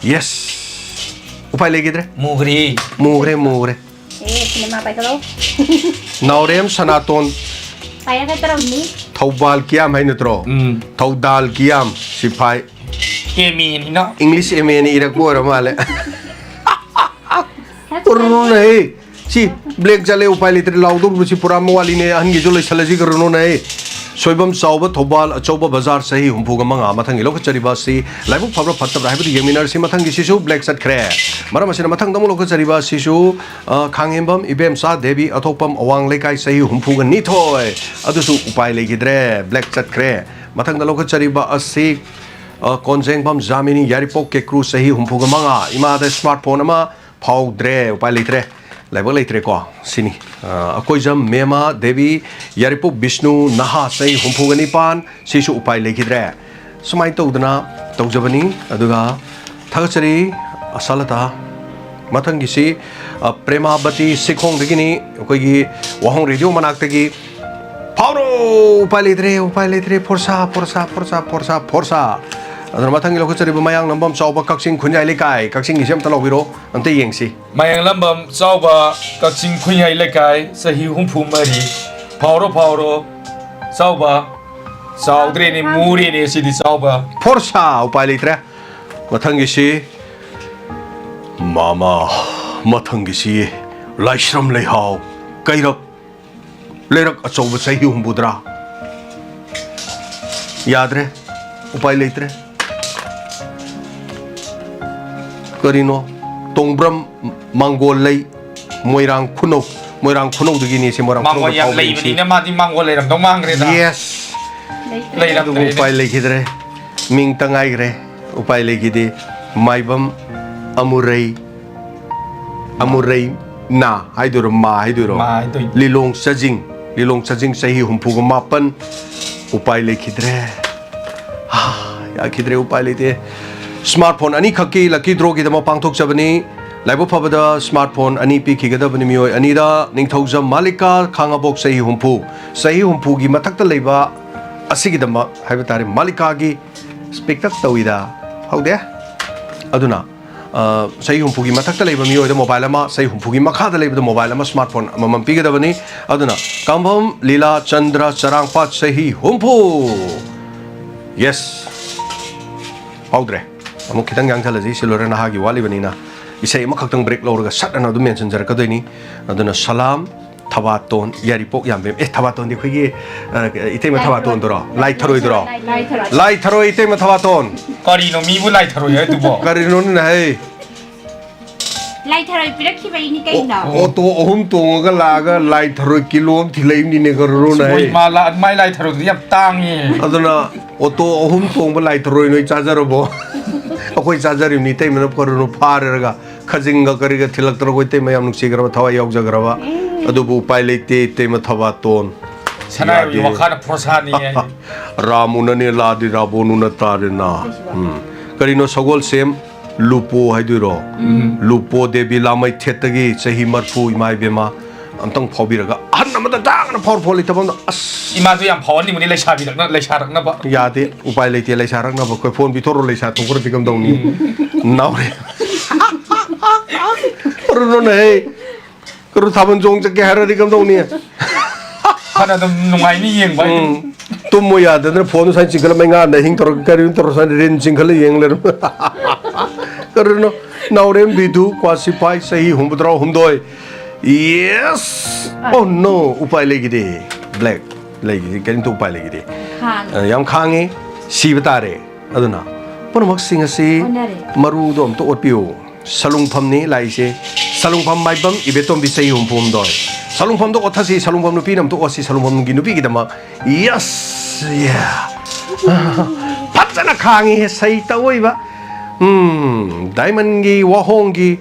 Yes. ꯎꯄꯥꯏ ꯂꯩꯈꯤꯗ꯭ꯔꯦ꯫ ꯃꯨꯈ꯭ꯔꯦ꯫ ꯃꯨꯈ꯭ꯔꯦ, ꯃꯨꯈ꯭ꯔꯦ꯫ ꯑꯦ, ꯁꯤꯅꯦꯃꯥ ꯄꯥꯏꯈꯠꯂꯣ꯫ ꯅꯥꯎꯔꯦꯝ ꯁꯅꯥꯇꯣꯟ꯫ ꯄꯥꯏꯔꯒ ꯇꯧꯔꯝꯅꯤ꯫ ꯊꯧꯕꯥꯜ ꯀꯤꯌꯥꯝ ꯍꯥꯏ ꯅꯠꯇ꯭ꯔꯣ? ꯎꯝ꯫ ꯊꯧꯗꯥꯜ ꯀꯤꯌꯥꯝ ꯁꯤꯐꯥꯏ꯫ ꯑꯦꯝ ꯑꯦꯅꯤꯅ꯫ English M A ꯅ ꯏꯔꯛꯄ ꯑꯣꯏꯔ ꯃꯥꯜꯂꯦ꯫ ꯀꯔꯣꯅꯥꯍꯦ꯫ ꯁꯤ black ꯆꯠꯂꯦ, ꯎꯄꯥꯏ ꯂꯩꯇ꯭ꯔꯦ꯫ ꯂꯥꯎꯗꯧꯔꯤꯕꯁꯤ ꯄꯨꯔꯥ ꯃꯋꯥꯂꯤꯅꯦ꯫ ꯑꯍꯟꯒꯤꯁꯨ ꯂꯩꯁꯜꯂꯁꯤ ꯀꯔꯣꯅꯥꯍꯦ꯫ ꯁꯣꯏꯕꯝ ꯆꯥꯎꯕ ꯊꯧꯕꯥꯜ ꯑꯆꯧꯕ ꯕꯖꯥꯔ ꯆꯍꯤ ꯍꯨꯝꯐꯨꯒ ꯃꯉꯥ꯫ ꯃꯊꯪꯒꯤ ꯂꯧꯈꯠꯆꯔꯤꯕ ꯑꯁꯤ ꯂꯥꯏꯕꯛ ꯐꯕ꯭ꯔꯥ ꯐꯠꯇꯕ꯭ꯔꯥ ꯍꯥꯏꯕꯗꯨ ꯌꯦꯡꯃꯤꯟꯅꯔꯁꯤ꯫ ꯃꯊꯪꯒꯤꯁꯤꯁꯨ black ꯆꯠꯈ꯭ꯔꯦ꯫ ꯃꯔꯝ ꯑꯁꯤꯅ ꯃꯊꯪꯗ ꯑꯃꯨꯛ ꯂꯧꯈꯠꯆꯔꯤꯕ ꯑꯁꯤꯁꯨ, ꯑ, ꯈꯥꯡꯍꯦꯝꯕꯝ ꯏꯕꯦꯝꯆꯥ ꯗꯦꯕꯤ ꯑꯊꯣꯛꯄꯝ ꯑꯋꯥꯡ ꯂꯩꯀꯥꯏ ꯆꯍꯤ ꯍꯨꯝꯐꯨꯒ ꯅꯤꯊꯣꯏ꯫ ꯑꯗꯨꯁꯨ ꯎꯄꯥꯏ ꯂꯩꯈꯤꯗ꯭ꯔꯦ, black ꯆꯠꯈ꯭ꯔꯦ꯫ ꯃꯊꯪꯗ ꯂꯧꯈꯠꯆꯔꯤꯕ ꯑꯁꯤ, ꯑ, ꯀꯣꯟꯖꯦꯡꯕꯝ ꯖꯥꯃꯤꯅꯤ ꯌꯥꯏꯔꯤꯄꯣꯛ ꯀꯦꯀ꯭ꯔꯨ ꯆꯍꯤ ꯍꯨꯝꯐꯨꯒ ꯃꯉꯥ꯫ ꯏꯃꯥꯗ smartphone ꯑꯃ ꯐꯥꯎꯗ꯭ꯔꯦ, ꯎꯄꯥꯏ ꯂꯩꯇ꯭ꯔꯦ꯫ ꯂꯥꯏꯕꯛ ꯂꯩꯇ꯭ꯔꯦꯀꯣ꯫ ꯁꯤꯅꯤ꯫ ꯑ, ꯑꯀꯣꯏꯖꯝ ꯃꯦꯃꯥ ꯗꯦꯕꯤ, ꯌꯥꯏꯔꯤꯄꯣꯛ ꯕꯤꯁꯅꯨ ꯅꯍꯥ ꯆꯍꯤ ꯍꯨꯝꯐꯨꯒ ꯅꯤꯄꯥꯟ, ꯁꯤꯁꯨ ꯎꯄꯥꯏ ꯂꯩꯈꯤꯗ꯭ꯔꯦ꯫ ꯁꯨꯃꯥꯏꯅ ꯇꯧꯗꯅ ꯇꯧꯖꯕꯅꯤ꯫ ꯑꯗꯨꯒ ꯊꯥꯒꯠꯆꯔꯤ ꯑꯁꯥꯂꯇꯥ꯫ ꯃꯊꯪꯒꯤꯁꯤ, ꯑ, ꯄ꯭ꯔꯦꯃꯥꯕꯇꯤ ꯁꯤꯈꯣꯡꯗꯒꯤꯅꯤ, ꯑꯩꯈꯣꯏꯒꯤ ꯋꯥꯍꯣꯡ ꯔꯦꯗꯤꯑꯣ ꯃꯅꯥꯛꯇꯒꯤ꯫ ꯐꯥꯎꯔꯣ! ꯎꯄꯥꯏ ꯂꯩꯇ꯭ꯔꯦ, ꯎꯄꯥꯏ ꯂꯩꯇ꯭ꯔꯦ꯫ ꯐꯣꯔꯁꯥ, ꯐꯣꯔꯁꯥ, ꯐꯣꯔꯁꯥ, ꯐꯣꯔꯁꯥ, ꯐꯣꯔꯁꯥ꯫ ꯑꯗꯨꯅ ꯃꯊꯪꯒꯤ ꯂꯧꯈꯠꯆꯔꯤꯕ ꯃꯌꯥꯡ ꯅꯝꯕꯝ ꯆꯥꯎꯕ ꯀꯛꯆꯤꯡ ꯈꯨꯟꯌꯥꯏ ꯂꯩꯀꯥꯏ꯫ ꯀꯛꯆꯤꯡꯒꯤꯁꯦ ꯑꯝꯇ ꯂꯧꯕꯤꯔꯣ, ꯑꯝꯇ ꯌꯦꯡꯁꯤ꯫ ꯃꯌꯥꯡ ꯂꯝꯕꯝ ꯆꯥꯎꯕ ꯀꯛꯆꯤꯡ ꯈꯨꯟꯌꯥꯏ ꯂꯩꯀꯥꯏ, ꯆꯍꯤ ꯍꯨꯝꯐꯨ ꯃꯔꯤ꯫ ꯐꯥꯎꯔꯣ, ꯐꯥꯎꯔꯣ꯫ ꯆꯥꯎꯕ, ꯆꯥꯎꯗ꯭ꯔꯦꯅꯦ, ꯃꯨꯔꯦꯅꯦ ꯁꯤꯗꯤ ꯆꯥꯎꯕ꯫ ꯐꯣꯔꯁꯥ, ꯎꯄꯥꯏ ꯂꯩꯇ꯭ꯔꯦ꯫ ꯃꯊꯪꯒꯤꯁꯤ, ꯃꯥꯃ, ꯃꯊꯪꯒꯤꯁꯤ ꯂꯥꯏꯁ꯭ꯔꯝ ꯂꯩꯍꯥꯎ, ꯀꯩꯔꯛ, ꯂꯩꯔꯛ ꯑꯆꯧꯕ ꯆꯍꯤ ꯍꯨꯝꯐꯨꯗ꯭ꯔꯥ? ꯌꯥꯗ꯭ꯔꯦ, ꯎꯄꯥꯏ ꯂꯩꯇ꯭ꯔꯦ꯫ ꯀꯔꯤꯅꯣ? ꯇꯣꯡꯕ꯭ꯔꯝ ꯃꯥꯡꯒꯣꯜ ꯂꯩ, ꯃꯣꯏꯔꯥꯡ ꯈꯨꯅꯧ, ꯃꯣꯏꯔꯥꯡ ꯈꯨꯅꯧꯗꯒꯤꯅꯤ ꯁꯤ, ꯃꯣꯏꯔꯥꯡ ꯃꯥꯡꯒꯣꯜ ꯈꯨꯅꯧꯗ ꯌꯥꯝ ꯐꯥꯎꯕ ꯂꯩꯁꯤ꯫ ꯂꯩꯕꯅꯤꯅ ꯃꯥꯗꯤ ꯃꯥꯡꯒꯣꯜ ꯂꯩꯔꯝꯗꯧ ꯃꯥꯟꯈ꯭ꯔꯦꯗ꯫ Yes꯫ ꯂꯩꯇ꯭ꯔꯦ꯫ ꯂꯩꯔꯝꯗ꯭ꯔꯦꯅꯦ꯫ ꯑꯗꯨꯕꯨ ꯎꯄꯥꯏ ꯂꯩꯈꯤꯗ꯭ꯔꯦ, ꯃꯤꯡꯇ ꯉꯥꯏꯈ꯭ꯔꯦ꯫ ꯎꯄꯥꯏ ꯂꯩꯈꯤꯗꯦ꯫ ꯃꯥꯏꯕꯝ ꯑꯃꯨꯔꯩ, ꯑꯃꯨꯔꯩ ꯅꯥ ꯍꯥꯏꯗꯣꯏꯔꯣ, ꯃꯥ ꯍꯥꯏꯗꯣꯏꯔꯣ? ꯃꯥ ꯍꯥꯏꯗꯣꯏꯅꯤ꯫ ꯂꯤꯂꯣꯡ ꯆꯥꯖꯤꯡ, ꯂꯤꯂꯣꯡ ꯆꯥꯖꯤꯡ ꯆꯍꯤ ꯍꯨꯝꯐꯨꯒ ꯃꯥꯄꯟ꯫ ꯎꯄꯥꯏ ꯂꯩꯈꯤꯗ꯭ꯔꯦ꯫ ꯍꯥ, ꯌꯥꯈꯤꯗ꯭ꯔꯦ, ꯎꯄꯥꯏ ꯂꯩꯇꯦ꯫ Smart phone ꯑꯅꯤꯈꯛꯀꯤ lucky draw ꯒꯤꯗꯃꯛ ꯄꯥꯡꯊꯣꯛꯆꯕꯅꯤ꯫ ꯂꯥꯏꯕꯛ ꯐꯕꯗ smart phone ꯑꯅꯤ ꯄꯤꯈꯤꯒꯗꯕꯅꯤ ꯃꯤꯑꯣꯏ ꯑꯅꯤꯗ꯫ ꯅꯤꯡꯊꯧꯖꯝ ꯃꯥꯂꯤꯀꯥ, ꯈꯥꯉꯕꯣꯛ ꯆꯍꯤ ꯍꯨꯝꯐꯨ꯫ ꯆꯍꯤ ꯍꯨꯝꯐꯨꯒꯤ ꯃꯊꯛꯇ ꯂꯩꯕ ꯑꯁꯤꯒꯤꯗꯃꯛ ꯍꯥꯏꯕ ꯇꯥꯔꯦ, ꯃꯥꯂꯤꯀꯥꯒꯤ ꯄꯤꯛꯇꯛ ꯇꯧꯏꯗ꯫ ꯍꯧꯗꯦ꯫ ꯑꯗꯨꯅ, ꯑ, ꯆꯍꯤ ꯍꯨꯝꯐꯨꯒꯤ ꯃꯊꯛꯇ ꯂꯩꯕ ꯃꯤꯑꯣꯏꯗ mobile ꯑꯃ, ꯆꯍꯤ ꯍꯨꯝꯐꯨꯒꯤ ꯃꯈꯥꯗ ꯂꯩꯕꯗ mobile ꯑꯃ, smart phone ꯑꯃꯃꯝ ꯄꯤꯒꯗꯕꯅꯤ꯫ ꯑꯗꯨꯅ ꯀꯥꯝꯕꯝ ꯂꯤꯂꯥ ꯆꯟꯗ꯭ꯔ ꯆꯔꯥꯡꯄꯥꯠ, ꯆꯍꯤ ꯍꯨꯝꯐꯨ꯫ Yes꯫ ꯍꯧꯗ꯭ꯔꯦ꯫ ꯑꯃꯨꯛ ꯈꯤꯇꯪ ꯌꯥꯡꯁꯜꯂꯁꯤ, ꯁꯤ ꯂꯣꯏꯔ ꯅꯍꯥꯒꯤ ꯋꯥꯠꯂꯤꯕꯅꯤꯅ꯫ ꯏꯁꯩ ꯑꯃꯈꯛꯇꯪ break ꯂꯧꯔꯒ ꯁꯠ ꯑꯅ ꯑꯗꯨꯝ ꯃꯦꯟꯁꯤꯟꯖꯔꯛꯀꯗꯣꯏꯅꯤ꯫ ꯑꯗꯨꯅ ꯁꯂꯥꯝ, ꯊꯕꯥꯇꯣꯟ, ꯌꯥꯏꯔꯤꯄꯣꯛ ꯌꯥꯝꯕꯦꯝ꯫ ꯑꯦ, ꯊꯕꯥꯇꯣꯟꯗꯤ ꯑꯩꯈꯣꯏꯒꯤ, ꯑ, ꯏꯇꯩꯃ ꯂꯥꯏ ꯊꯕꯥꯇꯣꯟꯗꯨꯔꯣ? ꯊꯔꯣꯏ꯫ ꯂꯥꯏ ꯊꯔꯣꯏꯗꯨꯔꯣ? ꯂꯥꯏ ꯊꯔꯣꯏ꯫ ꯂꯥꯏ ꯊꯔꯣꯏ, ꯏꯇꯩꯃ ꯊꯕꯥꯇꯣꯟ꯫ ꯀꯔꯤꯅꯣ ꯃꯤꯕꯨ ꯂꯥꯏ ꯊꯔꯣꯏ ꯍꯥꯏꯗꯨꯕꯣ? ꯀꯔꯤꯅꯣꯅꯦ ꯍꯩ? ꯂꯥꯏ ꯊꯔꯣꯏ ꯄꯤꯔꯛꯈꯤꯕꯩꯅꯤ ꯀꯩꯅꯣ꯫ ꯑꯣ, ꯑꯣꯇꯣ ꯑꯍꯨꯝ ꯇꯣꯡꯉꯒ ꯂꯥꯛꯑꯒ ꯂꯥꯏ ꯊꯔꯣꯏ ꯀꯤꯂꯣ ꯑꯃ ꯊꯤꯜꯂꯛꯏꯕꯅꯤꯅꯦ, ꯀꯔꯤꯅꯣꯅꯦ ꯍꯩ? ꯃꯣꯏ ꯃꯥ ꯂꯥ-, ꯃꯥꯏ ꯂꯥꯏ ꯊꯔꯣꯏꯗꯨꯗꯤ ꯌꯥꯝ ꯇꯥꯡꯉꯦ꯫ ꯑꯗꯨꯅ ꯑꯣꯇꯣ ꯑꯍꯨꯝ ꯇꯣꯡꯕ ꯂꯥꯏ ꯊꯔꯣꯏ ꯅꯣꯏ ꯆꯥꯖꯔꯕꯣ? ꯑꯩꯈꯣꯏ ꯆꯥꯖꯔꯤꯕꯅꯤ, ꯏꯇꯩꯃꯅ ꯀꯔꯤꯅꯣ ꯐꯥꯔꯦꯔꯒ꯫ ꯈꯖꯤꯡꯒ ꯀꯔꯤꯒ ꯊꯤꯜꯂꯛꯇꯅ ꯑꯩꯈꯣꯏ ꯏꯇꯩꯃ ꯌꯥꯝ ꯅꯨꯡꯁꯤꯈ꯭ꯔꯕ ꯊꯋꯥꯏ ꯌꯥꯎꯖꯈ꯭ꯔꯕ꯫ ꯎꯝ꯫ ꯑꯗꯨꯕꯨ ꯎꯄꯥꯏ ꯂꯩꯇꯦ, ꯏꯇꯩꯃ ꯊꯕꯥꯇꯣꯟ꯫ ꯁꯅꯥꯔꯩ ꯌꯥꯗꯦ꯫ ꯃꯈꯥꯗ ꯐꯣꯔꯁꯥꯅꯤ ꯍꯥꯏ꯫ ꯔꯥꯝ ꯎꯅꯅꯦ ꯂꯥꯗꯤ ꯔꯥꯕꯣꯟ ꯎꯅ ꯇꯥꯔꯦꯅ꯫ ꯎꯝ꯫ ꯀꯔꯤꯅꯣ ꯁꯒꯣꯜꯁꯦꯝ ꯂꯨꯄꯣ ꯍꯥꯏꯗꯣꯏꯔꯣ? ꯎꯝ꯫ ꯂꯨꯄꯣ ꯗꯦꯕꯤ ꯂꯥꯃꯩꯊꯦꯠꯇꯒꯤ ꯆꯍꯤ ꯃꯔꯐꯨ, ꯏꯃꯥ ꯏꯕꯦꯝꯃ꯫ ꯑꯝꯇꯪ ꯐꯥꯎꯕꯤꯔꯒ ꯑꯍꯟ ꯑꯃꯗ ꯗꯥꯛꯅ ꯐꯥꯎꯔ ꯐꯣꯟ ꯂꯩꯇꯕ ꯑꯝꯗ ꯑꯁ꯫ ꯏꯃꯥꯗꯨ ꯌꯥꯝ ꯐꯥꯎꯍꯟꯅꯤꯡꯕꯅꯤ ꯂꯩꯁꯥꯕꯤꯔꯛꯅ-, ꯂꯩꯁꯥꯔꯛꯅꯕ꯫ ꯌꯥꯗꯦ, ꯎꯄꯥꯏ ꯂꯩꯇꯦ ꯂꯩꯁꯥꯔꯛꯅꯕ꯫ ꯑꯩꯈꯣꯏ ꯐꯣꯟ ꯄꯤꯊꯣꯔꯛꯑꯣ, ꯂꯩꯁꯥ ꯊꯣꯛꯈ꯭ꯔꯗꯤ ꯀꯝꯗꯧꯅꯤ? ꯎꯝ꯫ ꯅꯥꯎꯔꯦ꯫ ꯀꯔꯨꯅꯣꯅꯦ ꯍꯦ? ꯀꯔꯨ ꯊꯥꯕꯜ ꯆꯣꯡ ꯆꯠꯀꯦ ꯍꯥꯏꯔꯗꯤ ꯀꯝꯗꯧꯅꯤ? ꯐꯅ ꯑꯗꯨꯝ ꯅꯨꯡꯉꯥꯏꯅꯤ ꯌꯦꯡꯕ ꯍꯥꯏꯗꯨꯅꯤ꯫ ꯎꯝ꯫ ꯇꯨꯝꯃꯣ ꯌꯥꯗꯗꯅ ꯐꯣꯟꯗꯣ ꯁꯨꯃꯥꯏꯅ ꯆꯤꯡꯈꯠꯂ ꯃꯩ ꯉꯥꯟꯗ ꯍꯤꯡ ꯇꯧꯔꯒ ꯀꯔꯤꯅꯣ ꯇꯧꯔ ꯁꯨꯃꯥꯏꯅ ꯔꯤꯟ ꯆꯤꯡꯈꯠꯂ ꯌꯦꯡ ꯂꯩꯔꯝꯃꯦ꯫ ꯀꯔꯤꯅꯣ? ꯅꯥꯎꯔꯦꯝ ꯕꯤꯗꯨ, ꯀ꯭ꯋꯥꯁꯤꯐꯥꯏ, ꯆꯍꯤ ꯍꯨꯝꯐꯨꯇꯔꯥ ꯍꯨꯝꯗꯣꯏ꯫ Yes! Oh no! ꯎꯄꯥꯏ ꯂꯩꯈꯤꯗꯦ꯫ ꯕ꯭ꯂꯦꯛ ꯂꯩꯈꯤꯗꯦ꯫ ꯀꯔꯤꯝꯇ ꯎꯄꯥꯏ ꯂꯩꯈꯤꯗꯦ꯫ ꯈꯥꯡ꯫ ꯑ, ꯌꯥꯝ ꯈꯥꯡꯉꯤ꯫ ꯁꯤꯕ ꯇꯥꯔꯦ꯫ ꯑꯗꯨꯅ ꯄꯨꯝꯅꯃꯛꯁꯤꯡ ꯑꯁꯤ ꯍꯣꯠꯅꯔꯦ꯫ ꯃꯔꯨꯗꯣ ꯑꯝꯇ ꯑꯣꯠꯄꯤꯌꯨ꯫ ꯁꯂꯨꯡꯐꯝꯅꯤ ꯂꯥꯛꯏꯁꯦ꯫ ꯁꯂꯨꯡꯐꯝ ꯃꯥꯏꯕꯝ ꯏꯕꯦꯇꯣꯝꯕꯤ, ꯆꯍꯤ ꯍꯨꯝꯐꯨ ꯍꯨꯝꯗꯣꯏ꯫ ꯁꯂꯨꯡꯐꯝꯗꯣ ꯑꯣꯠꯊꯁꯤ, ꯁꯂꯨꯡꯐꯝ ꯅꯨꯄꯤꯅ ꯑꯝꯇ ꯑꯣꯠꯁꯤ, ꯁꯂꯨꯡꯐꯝꯒꯤ ꯅꯨꯄꯤꯒꯤꯗꯃꯛ꯫ Yes! Yeah! ꯐꯖꯅ ꯈꯥꯡꯉꯤꯍꯦ, ꯁꯩ ꯇꯧꯏꯕ꯫ ꯎꯝ, ꯗꯥꯏꯃꯟꯒꯤ ꯋꯥꯍꯣꯡꯒꯤ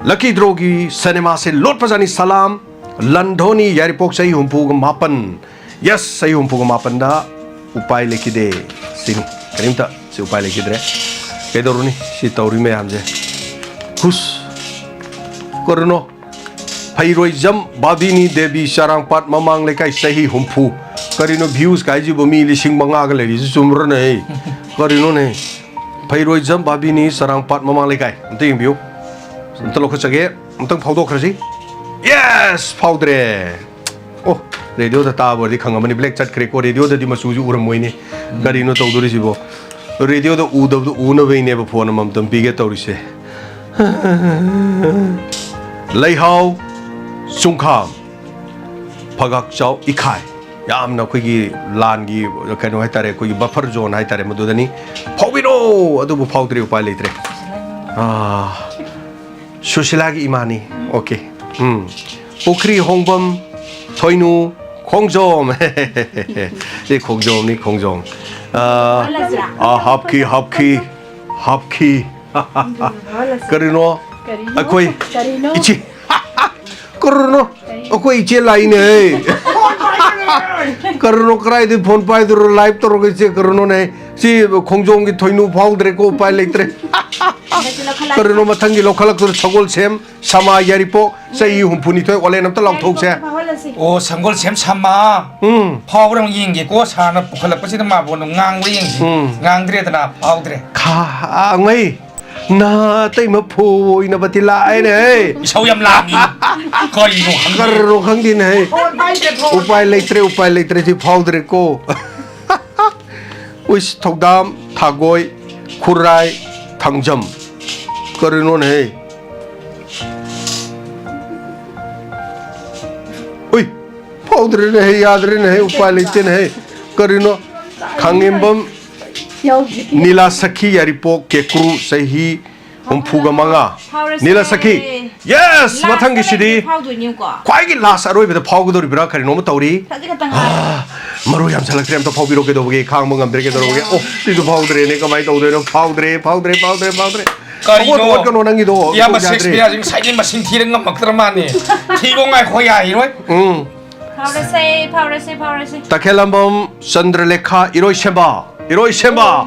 ꯂꯛꯀꯤ ꯗ꯭ꯔꯣꯒꯤ ꯁꯤꯅꯦꯃꯥꯁꯦ ꯂꯣꯠꯄꯖꯥꯠꯅꯤ꯫ ꯁꯂꯥꯝ, ꯂꯟꯙꯣꯅꯤ, ꯌꯥꯏꯔꯤꯄꯣꯛ, ꯆꯍꯤ ꯍꯨꯝꯐꯨꯒ ꯃꯥꯄꯟ꯫ Yes, ꯆꯍꯤ ꯍꯨꯝꯐꯨꯒ ꯃꯥꯄꯟꯗ ꯎꯄꯥꯏ ꯂꯩꯈꯤꯗꯦ꯫ ꯁꯤꯅꯤ, ꯀꯔꯤꯝꯇ ꯁꯤ ꯎꯄꯥꯏ ꯂꯩꯈꯤꯗ꯭ꯔꯦ꯫ ꯀꯩꯗꯧꯔꯨꯅꯤ, ꯁꯤ ꯇꯧꯔꯤ ꯃꯌꯥꯝꯁꯦ꯫ ꯍꯨꯁ, ꯀꯔꯤꯅꯣ? ꯐꯩꯔꯣꯏꯖꯝ ꯕꯥꯕꯤꯅꯤ ꯗꯦꯕꯤ, ꯆꯔꯥꯡꯄꯥꯠ ꯃꯃꯥꯡ ꯂꯩꯀꯥꯏ, ꯆꯍꯤ ꯍꯨꯝꯐꯨ꯫ ꯀꯔꯤꯅꯣ views ꯀꯥꯏꯁꯤꯕꯨ? ꯃꯤ ꯂꯤꯁꯤꯡ ꯃꯉꯥꯒ ꯂꯩꯔꯤꯁꯤ ꯆꯨꯝꯕ꯭ꯔꯅꯦ? ꯀꯔꯤꯅꯣꯅꯦ? ꯐꯩꯔꯣꯏꯖꯝ ꯕꯥꯕꯤꯅꯤ, ꯆꯔꯥꯡꯄꯥꯠ ꯃꯃꯥꯡ ꯂꯩꯀꯥꯏ꯫ ꯑꯝꯇ ꯌꯦꯡꯕꯤꯌꯨ꯫ ꯑꯝꯇ ꯂꯧꯈꯠꯆꯒꯦ꯫ ꯑꯝꯇꯪ ꯐꯥꯎꯗꯣꯛꯈ꯭ꯔꯁꯤ꯫ Yes! ꯐꯥꯎꯗ꯭ꯔꯦ꯫ ꯑꯣ, ꯔꯦꯗꯤꯑꯣꯗ ꯇꯥꯕ ꯑꯣꯏꯔꯗꯤ ꯈꯪꯉꯝꯃꯅꯤ꯫ ꯕ꯭ꯂꯦꯛ ꯆꯠꯈ꯭ꯔꯦꯀꯣ꯫ ꯔꯦꯗꯤꯑꯣꯗꯗꯤ ꯃꯆꯨꯁꯨ ꯎꯔꯝꯃꯣꯏꯅꯦ꯫ ꯀꯔꯤꯅꯣ ꯇꯧꯗꯣꯔꯤꯁꯤꯕꯣ? ꯔꯦꯗꯤꯑꯣꯗ ꯎꯗꯕꯗꯣ ꯎꯅꯕꯩꯅꯦꯕ ꯐꯣꯟ ꯑꯃꯃꯝꯇꯪ ꯄꯤꯒꯦ ꯇꯧꯔꯤꯁꯦ꯫ ꯂꯩꯍꯥꯎ ꯆꯨꯡꯈꯥꯝ, ꯐꯒꯥꯛꯆꯥꯎ ꯏꯈꯥꯏ꯫ ꯌꯥꯝꯅ ꯑꯩꯈꯣꯏꯒꯤ ꯂꯥꯟꯒꯤ ꯀꯩꯅꯣ ꯍꯥꯏꯇꯥꯔꯦ, ꯑꯩꯈꯣꯏꯒꯤ buffer zone ꯍꯥꯏꯇꯥꯔꯦ, ꯃꯗꯨꯗꯅꯤ꯫ ꯐꯥꯎꯕꯤꯔꯣ! ꯑꯗꯨꯕꯨ ꯐꯥꯎꯗ꯭ꯔꯤ, ꯎꯄꯥꯏ ꯂꯩꯇ꯭ꯔꯦ꯫ ꯑꯥ, ꯁꯨꯁꯤꯂꯥꯒꯤ ꯏꯃꯥꯅꯤ꯫ ꯑꯣꯀꯦ꯫ ꯎꯝ꯫ ꯄꯨꯈ꯭ꯔꯤ ꯍꯣꯡꯕꯝ, ꯊꯣꯏꯅꯨ, ꯈꯣꯡꯖꯣꯝ꯫ ꯁꯤ ꯈꯣꯡꯖꯣꯝꯅꯤ, ꯈꯣꯡꯖꯣꯝ꯫ ꯑꯥ, ꯑꯥ, ꯍꯥꯞꯈꯤ, ꯍꯥꯞꯈꯤ, ꯍꯥꯞꯈꯤ꯫ ꯀꯔꯤꯅꯣ? ꯑꯩꯈꯣꯏ ꯏꯆꯦ꯫ ꯀꯔꯤꯅꯣ? ꯑꯩꯈꯣꯏ ꯏꯆꯦ ꯂꯥꯛꯏꯅꯦ꯫ ꯀꯔꯤꯅꯣ? ꯀꯔꯥꯏꯗꯩ ꯐꯣꯟ ꯄꯥꯏꯗꯣꯏꯔꯣ? Live ꯇꯧꯔꯒ ꯏꯆꯦ ꯀꯔꯤꯅꯣꯅꯦ? ꯁꯤ ꯈꯣꯡꯖꯣꯝꯒꯤ ꯊꯣꯏꯅꯨ ꯐꯥꯎꯗ꯭ꯔꯦꯀꯣ, ꯎꯄꯥꯏ ꯂꯩꯇ꯭ꯔꯦ꯫ ꯀꯔꯤꯅꯣ ꯃꯊꯪꯒꯤ ꯂꯧꯈꯠꯂꯛꯇꯣꯏꯔꯣ? ꯁꯒꯣꯜ ꯁꯦꯝ, ꯁꯃꯥ ꯌꯥꯏꯔꯤꯄꯣꯛ, ꯆꯍꯤ ꯍꯨꯝꯐꯨꯅꯤꯊꯣꯏ ꯑꯣꯂꯦꯟ ꯑꯝꯇ ꯂꯥꯎꯊꯣꯛꯁꯦ꯫ ꯑꯣ, ꯁꯪꯒꯣꯜ ꯁꯦꯝ ꯁꯃꯥ꯫ ꯎꯝ꯫ ꯐꯥꯎꯕ꯭ꯔꯥ ꯑꯃꯨꯛ ꯌꯦꯡꯒꯦꯀꯣ, ꯁꯥꯔꯅ ꯄꯨꯈꯠꯂꯛꯄꯁꯤꯗ ꯃꯥꯕꯣꯟꯗꯣ ꯉꯥꯡꯕ꯭ꯔꯥ ꯌꯦꯡꯁꯤ꯫ ꯎꯝ꯫ ꯉꯥꯡꯗ꯭ꯔꯦꯗꯅ, ꯐꯥꯎꯗ꯭ꯔꯦ꯫ ꯈꯥ-, ꯑꯉꯩ꯫ ꯅꯥꯇꯩꯃ ꯐꯣꯏꯅꯕꯗꯤ ꯂꯥꯛꯑꯦꯅꯦ꯫ ꯏꯁꯧ ꯌꯥꯝ ꯂꯥꯡꯉꯤ꯫ ꯀꯔꯤꯅꯣ ꯈꯪꯗꯦ꯫ ꯀꯔꯤꯅꯣ ꯈꯪꯗꯦꯅꯦ꯫ ꯎꯄꯥꯏ ꯂꯩꯇ꯭ꯔꯦ, ꯎꯄꯥꯏ ꯂꯩꯇ꯭ꯔꯦ, ꯁꯤ ꯐꯥꯎꯗ꯭ꯔꯦꯀꯣ꯫ ꯎꯏꯁ, ꯊꯧꯗꯥꯝ, ꯊꯥꯒꯣꯏ, ꯈꯨꯔꯥꯏ, ꯊꯥꯡꯖꯝ꯫ ꯀꯔꯤꯅꯣꯅꯦ? ꯎꯏ, ꯐꯥꯎꯗ꯭ꯔꯦꯅꯦ, ꯌꯥꯗ꯭ꯔꯦꯅꯦ, ꯎꯄꯥꯏ ꯂꯩꯇꯦꯅꯦ꯫ ꯀꯔꯤꯅꯣ? ꯈꯥꯡꯉꯦꯝꯕꯝ ꯅꯤꯂꯥ ꯁꯈꯤ ꯌꯥꯔꯤꯄꯣꯛ ꯀꯦꯀ꯭ꯔꯨ, ꯆꯍꯤ ꯍꯨꯝꯐꯨꯒ ꯃꯉꯥ꯫ ꯐꯥꯎꯔꯁꯦ꯫ ꯅꯤꯂꯥ ꯁꯈꯤ꯫ Yes! Last ꯃꯊꯪꯒꯤꯁꯤꯗꯤ ꯑꯔꯣꯏꯕꯗ ꯐꯥꯎꯗꯣꯏꯅꯤꯀꯣ꯫ ꯈ꯭ꯋꯥꯏꯒꯤ last ꯑꯔꯣꯏꯕꯗ ꯐꯥꯎꯒꯗꯧꯔꯤꯕ꯭ꯔꯥ ꯀꯔꯤꯅꯣꯝꯃ ꯇꯧꯔꯤ꯫ ꯈꯖꯤꯛ ꯈꯛꯇꯪ ꯉꯥꯏꯔꯦ꯫ ꯑꯥ, ꯃꯔꯨ ꯌꯥꯝꯁꯜꯂꯛꯇ꯭ꯔꯦ, ꯑꯝꯇ ꯐꯥꯎꯕꯤꯔꯣ꯫ ꯀꯩꯗꯧꯕꯒꯦ? ꯈꯥꯡꯕ ꯉꯝꯗ꯭ꯔꯦ꯫ ꯀꯩꯗꯧꯔꯒꯦ? ꯑꯣ, ꯁꯤꯁꯨ ꯐꯥꯎꯗ꯭ꯔꯦꯅꯦ꯫ ꯀꯃꯥꯏꯅ ꯇꯧꯗꯣꯏꯅꯣ? ꯐꯥꯎꯗ꯭ꯔꯦ, ꯐꯥꯎꯗ꯭ꯔꯦ, ꯐꯥꯎꯗ꯭ꯔꯦ, ꯐꯥꯎꯗ꯭ꯔꯦ꯫ ꯀꯔꯤꯅꯣ? ꯍꯧꯒꯠ-, ꯍꯧꯒꯠꯀꯅꯣ, ꯅꯪꯒꯤꯗꯣ꯫ ꯏꯌꯥꯝꯕ ꯌꯥꯗ꯭ꯔꯦ꯫ ꯁꯦꯛꯁꯄꯤꯌꯔꯁꯤ ꯉꯁꯥꯏꯗꯩ ꯃꯁꯤꯡ ꯊꯤꯔ ꯉꯝꯃꯛꯇ꯭ꯔ ꯃꯥꯅꯦ꯫ ꯊꯤꯒꯣ ꯉꯥꯏꯈꯣ, ꯌꯥꯏꯔꯣꯏ꯫ ꯎꯝ꯫ ꯐꯥꯎꯔꯁꯦ, ꯐꯥꯎꯔꯁꯦ, ꯐꯥꯎꯔꯁꯦ꯫ ꯇꯈꯦꯂꯝꯕꯝ ꯆꯟꯗ꯭ꯔꯂꯦꯈꯥ ꯏꯔꯣꯏꯁꯦꯝꯕ꯫ ꯏꯔꯣꯏꯁꯦꯝꯕ꯫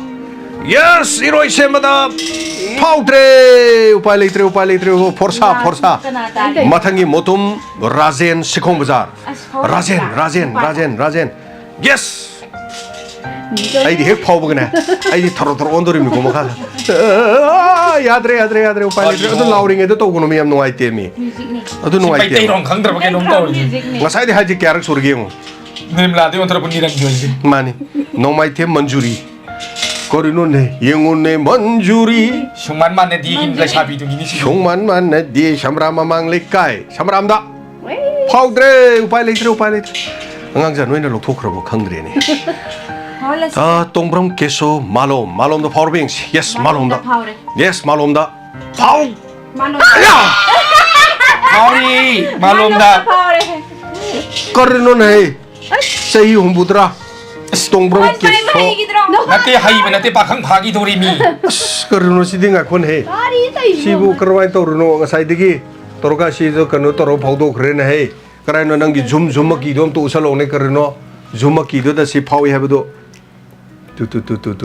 Yes, ꯏꯔꯣꯏꯁꯦꯝꯕꯗ ꯐꯥꯎꯗ꯭ꯔꯦ꯫ ꯎꯄꯥꯏ ꯂꯩꯇ꯭ꯔꯦ, ꯎꯄꯥꯏ ꯂꯩꯇ꯭ꯔꯦ꯫ ꯐꯣꯔꯁꯥ, ꯐꯣꯔꯁꯥ꯫ ꯀꯅꯥ ꯇꯥꯏ? ꯃꯊꯪꯒꯤ ꯃꯣꯇꯨꯝ ꯔꯥꯖꯦꯟ ꯁꯤꯈꯣꯡ ꯕꯖꯥꯔ꯫ ꯑꯁ, ꯐꯥꯎꯔꯦ꯫ ꯔꯥꯖꯦꯟ, ꯔꯥꯖꯦꯟ, ꯅꯨꯄꯥ꯫ ꯔꯥꯖꯦꯟ, ꯔꯥꯖꯦꯟ꯫ Yes! ꯑꯩꯗꯤ ꯍꯦꯛ ꯐꯥꯎꯕꯒꯅꯦ, ꯑꯩꯗꯤ ꯊꯔꯣ ꯊꯔꯣ ꯑꯣꯟꯗꯣꯔꯤꯕꯅꯤꯀꯣ ꯃꯈꯥꯗ꯫ ꯑꯥ, ꯌꯥꯗ꯭ꯔꯦ, ꯌꯥꯗ꯭ꯔꯦ, ꯌꯥꯗ꯭ꯔꯦ, ꯎꯄꯥꯏ ꯂꯩꯇ꯭ꯔꯦ꯫ ꯑꯗꯨ ꯀꯔꯤꯅꯣ? ꯂꯥꯎꯔꯤꯉꯩꯗ ꯇꯧꯒꯅꯨ, ꯃꯤ ꯌꯥꯝ ꯅꯨꯡꯉꯥꯏꯇꯦ ꯃꯤ꯫ Musicꯅꯤ꯫ ꯑꯗꯨ ꯁꯤ ꯅꯨꯡꯉꯥꯏꯇꯦ꯫ ꯃꯩꯇꯩꯂꯣꯟ ꯈꯪꯗ꯭ꯔꯕ ꯀꯩꯅꯣꯝ ꯇꯧꯔꯤꯁꯦ꯫ Music꯫ ꯉꯁꯥꯏꯗꯤ ꯍꯥꯏꯁꯦ ꯀꯌꯥꯔꯛ ꯁꯨꯔꯒꯦ ꯌꯦꯡꯉꯨ꯫ ꯅꯤꯔꯃꯂꯥꯗꯩ ꯑꯣꯟꯊꯣꯔꯛꯄ ꯅꯤꯔꯟꯖꯣꯏꯁꯦ꯫ ꯃꯥꯅꯤ꯫ ꯅꯣꯡꯃꯥꯏꯊꯦꯝ ꯃꯟꯖꯨꯔꯤ꯫ ꯀꯔꯤꯅꯣꯅꯦ? ꯌꯦꯡꯉꯨꯅꯦ ꯃꯟꯖꯨꯔꯤ꯫ ꯁꯨꯡꯃꯥꯟ ꯃꯥꯟꯅꯗꯦ ꯃꯟꯖꯨꯔꯤ꯫ ꯂꯩꯁꯥꯕꯤꯗꯨꯒꯤꯅꯤ ꯁꯤ꯫ ꯁꯨꯡꯃꯥꯟ ꯃꯥꯟꯅꯗꯦ ꯁꯝꯕ꯭ꯔꯥꯝ ꯃꯃꯥꯡ ꯂꯩꯀꯥꯏ꯫ ꯁꯝꯕ꯭ꯔꯥꯝꯗ꯫ ꯐꯥꯎꯗ꯭ꯔꯦ, ꯎꯄꯥꯏ ꯂꯩꯇ꯭ꯔꯦ, ꯎꯄꯥꯏ ꯂꯩꯇ꯭ꯔꯦ꯫ ꯑꯉꯥꯡꯖꯥ ꯅꯣꯏꯅ ꯂꯧꯊꯣꯛꯈ꯭ꯔꯕ ꯈꯪꯗ꯭ꯔꯦꯅꯦ꯫ ꯐꯥꯎꯍꯜꯂꯁꯤ꯫ ꯑꯥ, ꯇꯣꯡꯕ꯭ꯔꯝ ꯀꯦꯁꯣ ꯃꯥꯂꯣꯝ, ꯃꯥꯂꯣꯝꯗ ꯐꯥꯎꯔꯕ ꯌꯦꯡꯁꯤ꯫ Yes, ꯃꯥꯂꯣꯝꯗ꯫ ꯃꯥꯂꯣꯝꯗ ꯐꯥꯎꯔꯦ꯫ Yes, ꯃꯥꯂꯣꯝꯗ꯫ ꯐꯥꯎ! ꯃꯥꯂꯣꯝꯗ꯫ ꯐꯥꯎꯔꯤ, ꯃꯥꯂꯣꯝꯗ꯫ ꯃꯥꯂꯣꯝꯗ ꯐꯥꯎꯔꯦ꯫ ꯀꯔꯤꯅꯣꯅꯦ? ꯑꯁ! ꯆꯍꯤ ꯍꯨꯝꯐꯨꯇꯔꯥ꯫ ꯑꯁ! ꯇꯣꯡꯕ꯭ꯔꯝ ꯃꯥꯏ ꯀꯦꯁꯣ꯫ ꯍꯩꯈꯤꯗ꯭ꯔꯣ? ꯅꯠꯇꯦ, ꯍꯩꯕ ꯅꯠꯇꯦ, ꯄꯥꯈꯪ ꯐꯥꯈꯤꯗꯧꯔꯤ ꯃꯤ꯫ ꯑꯁ, ꯀꯔꯤꯅꯣ ꯁꯤꯗꯤ? ꯉꯥꯏꯈꯣꯅꯦꯍꯦ꯫ ꯀꯔꯤ ꯇꯧꯔꯤꯅꯣ? ꯁꯤꯕꯨ ꯀꯔꯝꯍꯥꯏꯅ ꯇꯧꯔꯤꯅꯣ? ꯉꯁꯥꯏꯗꯒꯤ ꯇꯧꯔꯒ ꯁꯤꯗ ꯀꯩꯅꯣ ꯇꯧꯔꯒ ꯐꯥꯎꯗꯣꯛꯈ꯭ꯔꯦꯅꯦ ꯍꯦ꯫ ꯀꯔꯥꯏꯅꯣ ꯅꯪꯒꯤ ꯖꯨꯝ, ꯖꯨꯝ ꯃꯛꯀꯤꯗꯣ ꯑꯝꯇ ꯎꯠꯁꯜꯂꯛꯑꯣꯅꯦ ꯀꯔꯤꯅꯣ? ꯖꯨꯝ ꯃꯛꯀꯤꯗꯨꯗ ꯁꯤ ꯐꯥꯎꯏ ꯍꯥꯏꯕꯗꯣ꯫ ꯇꯨ, ꯇꯨ,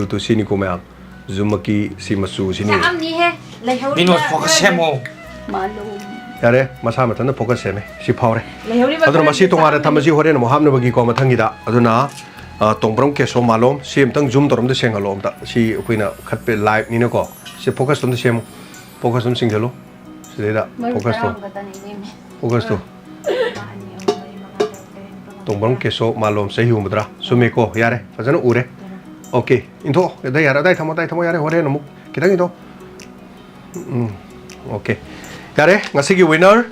ꯇꯨ, ꯁꯤꯅꯤꯀꯣ ꯃꯌꯥꯝ꯫ ꯖꯨꯝ ꯃꯛꯀꯤ ꯁꯤ ꯃꯆꯨ ꯁꯤꯅꯤ꯫ ꯌꯥꯝꯅꯤꯍꯦ꯫ ꯂꯩꯍꯧꯔꯤꯕ ꯃꯤꯅꯣꯁ focus ꯈꯔ ꯁꯦꯝꯃꯣ꯫ ꯃꯥꯂꯣꯝ꯫ ꯌꯥꯔꯦ, ꯃꯁꯥ ꯃꯊꯟꯇ focus ꯁꯦꯝꯃꯦ꯫ ꯁꯤ ꯐꯥꯎꯔꯦ꯫ ꯂꯩꯍꯧꯔꯤꯕ ꯑꯗꯨꯅ ꯈꯔ ꯃꯁꯤ ꯇꯣꯉꯥꯟꯅ ꯃꯁꯥ ꯊꯝꯃꯁꯤ ꯍꯣꯔꯦꯟ ꯑꯃꯨꯛ ꯍꯥꯞꯅꯕꯒꯤꯀꯣ ꯃꯊꯪꯒꯤꯗ꯫ ꯑꯗꯨꯅ, ꯑ, ꯇꯣꯡꯕ꯭ꯔꯝ ꯀꯦꯁꯣ ꯃꯥꯂꯣꯝ꯫ ꯁꯤ ꯑꯝꯇꯪ ꯖꯨꯝ ꯇꯧꯔ ꯑꯝꯇ ꯁꯦꯡꯍꯜꯂꯣ ꯑꯝꯇ꯫ ꯁꯤ ꯑꯩꯈꯣꯏꯅ ꯈꯠꯄ liveꯅꯤꯅꯀꯣ꯫ ꯁꯤ ꯐꯣꯀꯁꯇꯣ ꯑꯝꯇ ꯁꯦꯝꯃꯨ꯫ ꯐꯣꯀꯁꯇꯣ ꯑꯝ ꯆꯤꯡꯁꯤꯜꯂꯨ꯫ ꯁꯤꯗꯩꯗ ꯃꯔꯨꯞ ꯐꯣꯀꯁꯇꯣ꯫ ꯇꯔꯥꯃꯨꯛ ꯈꯛꯇꯅꯦ, ꯏꯅꯦꯝꯃ꯫ ꯐꯣꯀꯁꯇꯣ꯫ ꯑꯃ, ꯑꯅꯤ, ꯑꯍꯨꯝ, ꯃꯔꯤ, ꯃꯉꯥ, ꯇꯔꯨꯛ, ꯇꯔꯦꯠ, ꯅꯤꯄꯥꯜ, ꯃꯥꯄꯜ꯫ ꯇꯣꯡꯕ꯭ꯔꯝ ꯀꯦꯁꯣ ꯃꯥꯂꯣꯝ ꯆꯍꯤ ꯍꯨꯝꯐꯨꯇꯔꯥ꯫ ꯆꯨꯝꯃꯦꯀꯣ? ꯌꯥꯔꯦ꯫ ꯐꯖꯅ ꯎꯔꯦ꯫ ꯎꯝ꯫ ꯑꯣꯀꯦ꯫ ꯏꯟꯊꯣꯛꯑꯣ꯫ ꯑꯗ ꯌꯥꯔꯦ꯫ ꯑꯗꯥꯏ ꯊꯝꯃꯣ, ꯑꯗꯥꯏ ꯊꯝꯃꯣ꯫ ꯌꯥꯔꯦ꯫ ꯍꯣꯔꯦꯟ ꯑꯃꯨꯛ ꯈꯤꯇꯪ ꯏꯟꯊꯣꯛꯑꯣ꯫ ꯎꯝ꯫ ꯑꯣꯀꯦ꯫ ꯌꯥꯔꯦ꯫ ꯉꯁꯤꯒꯤ winner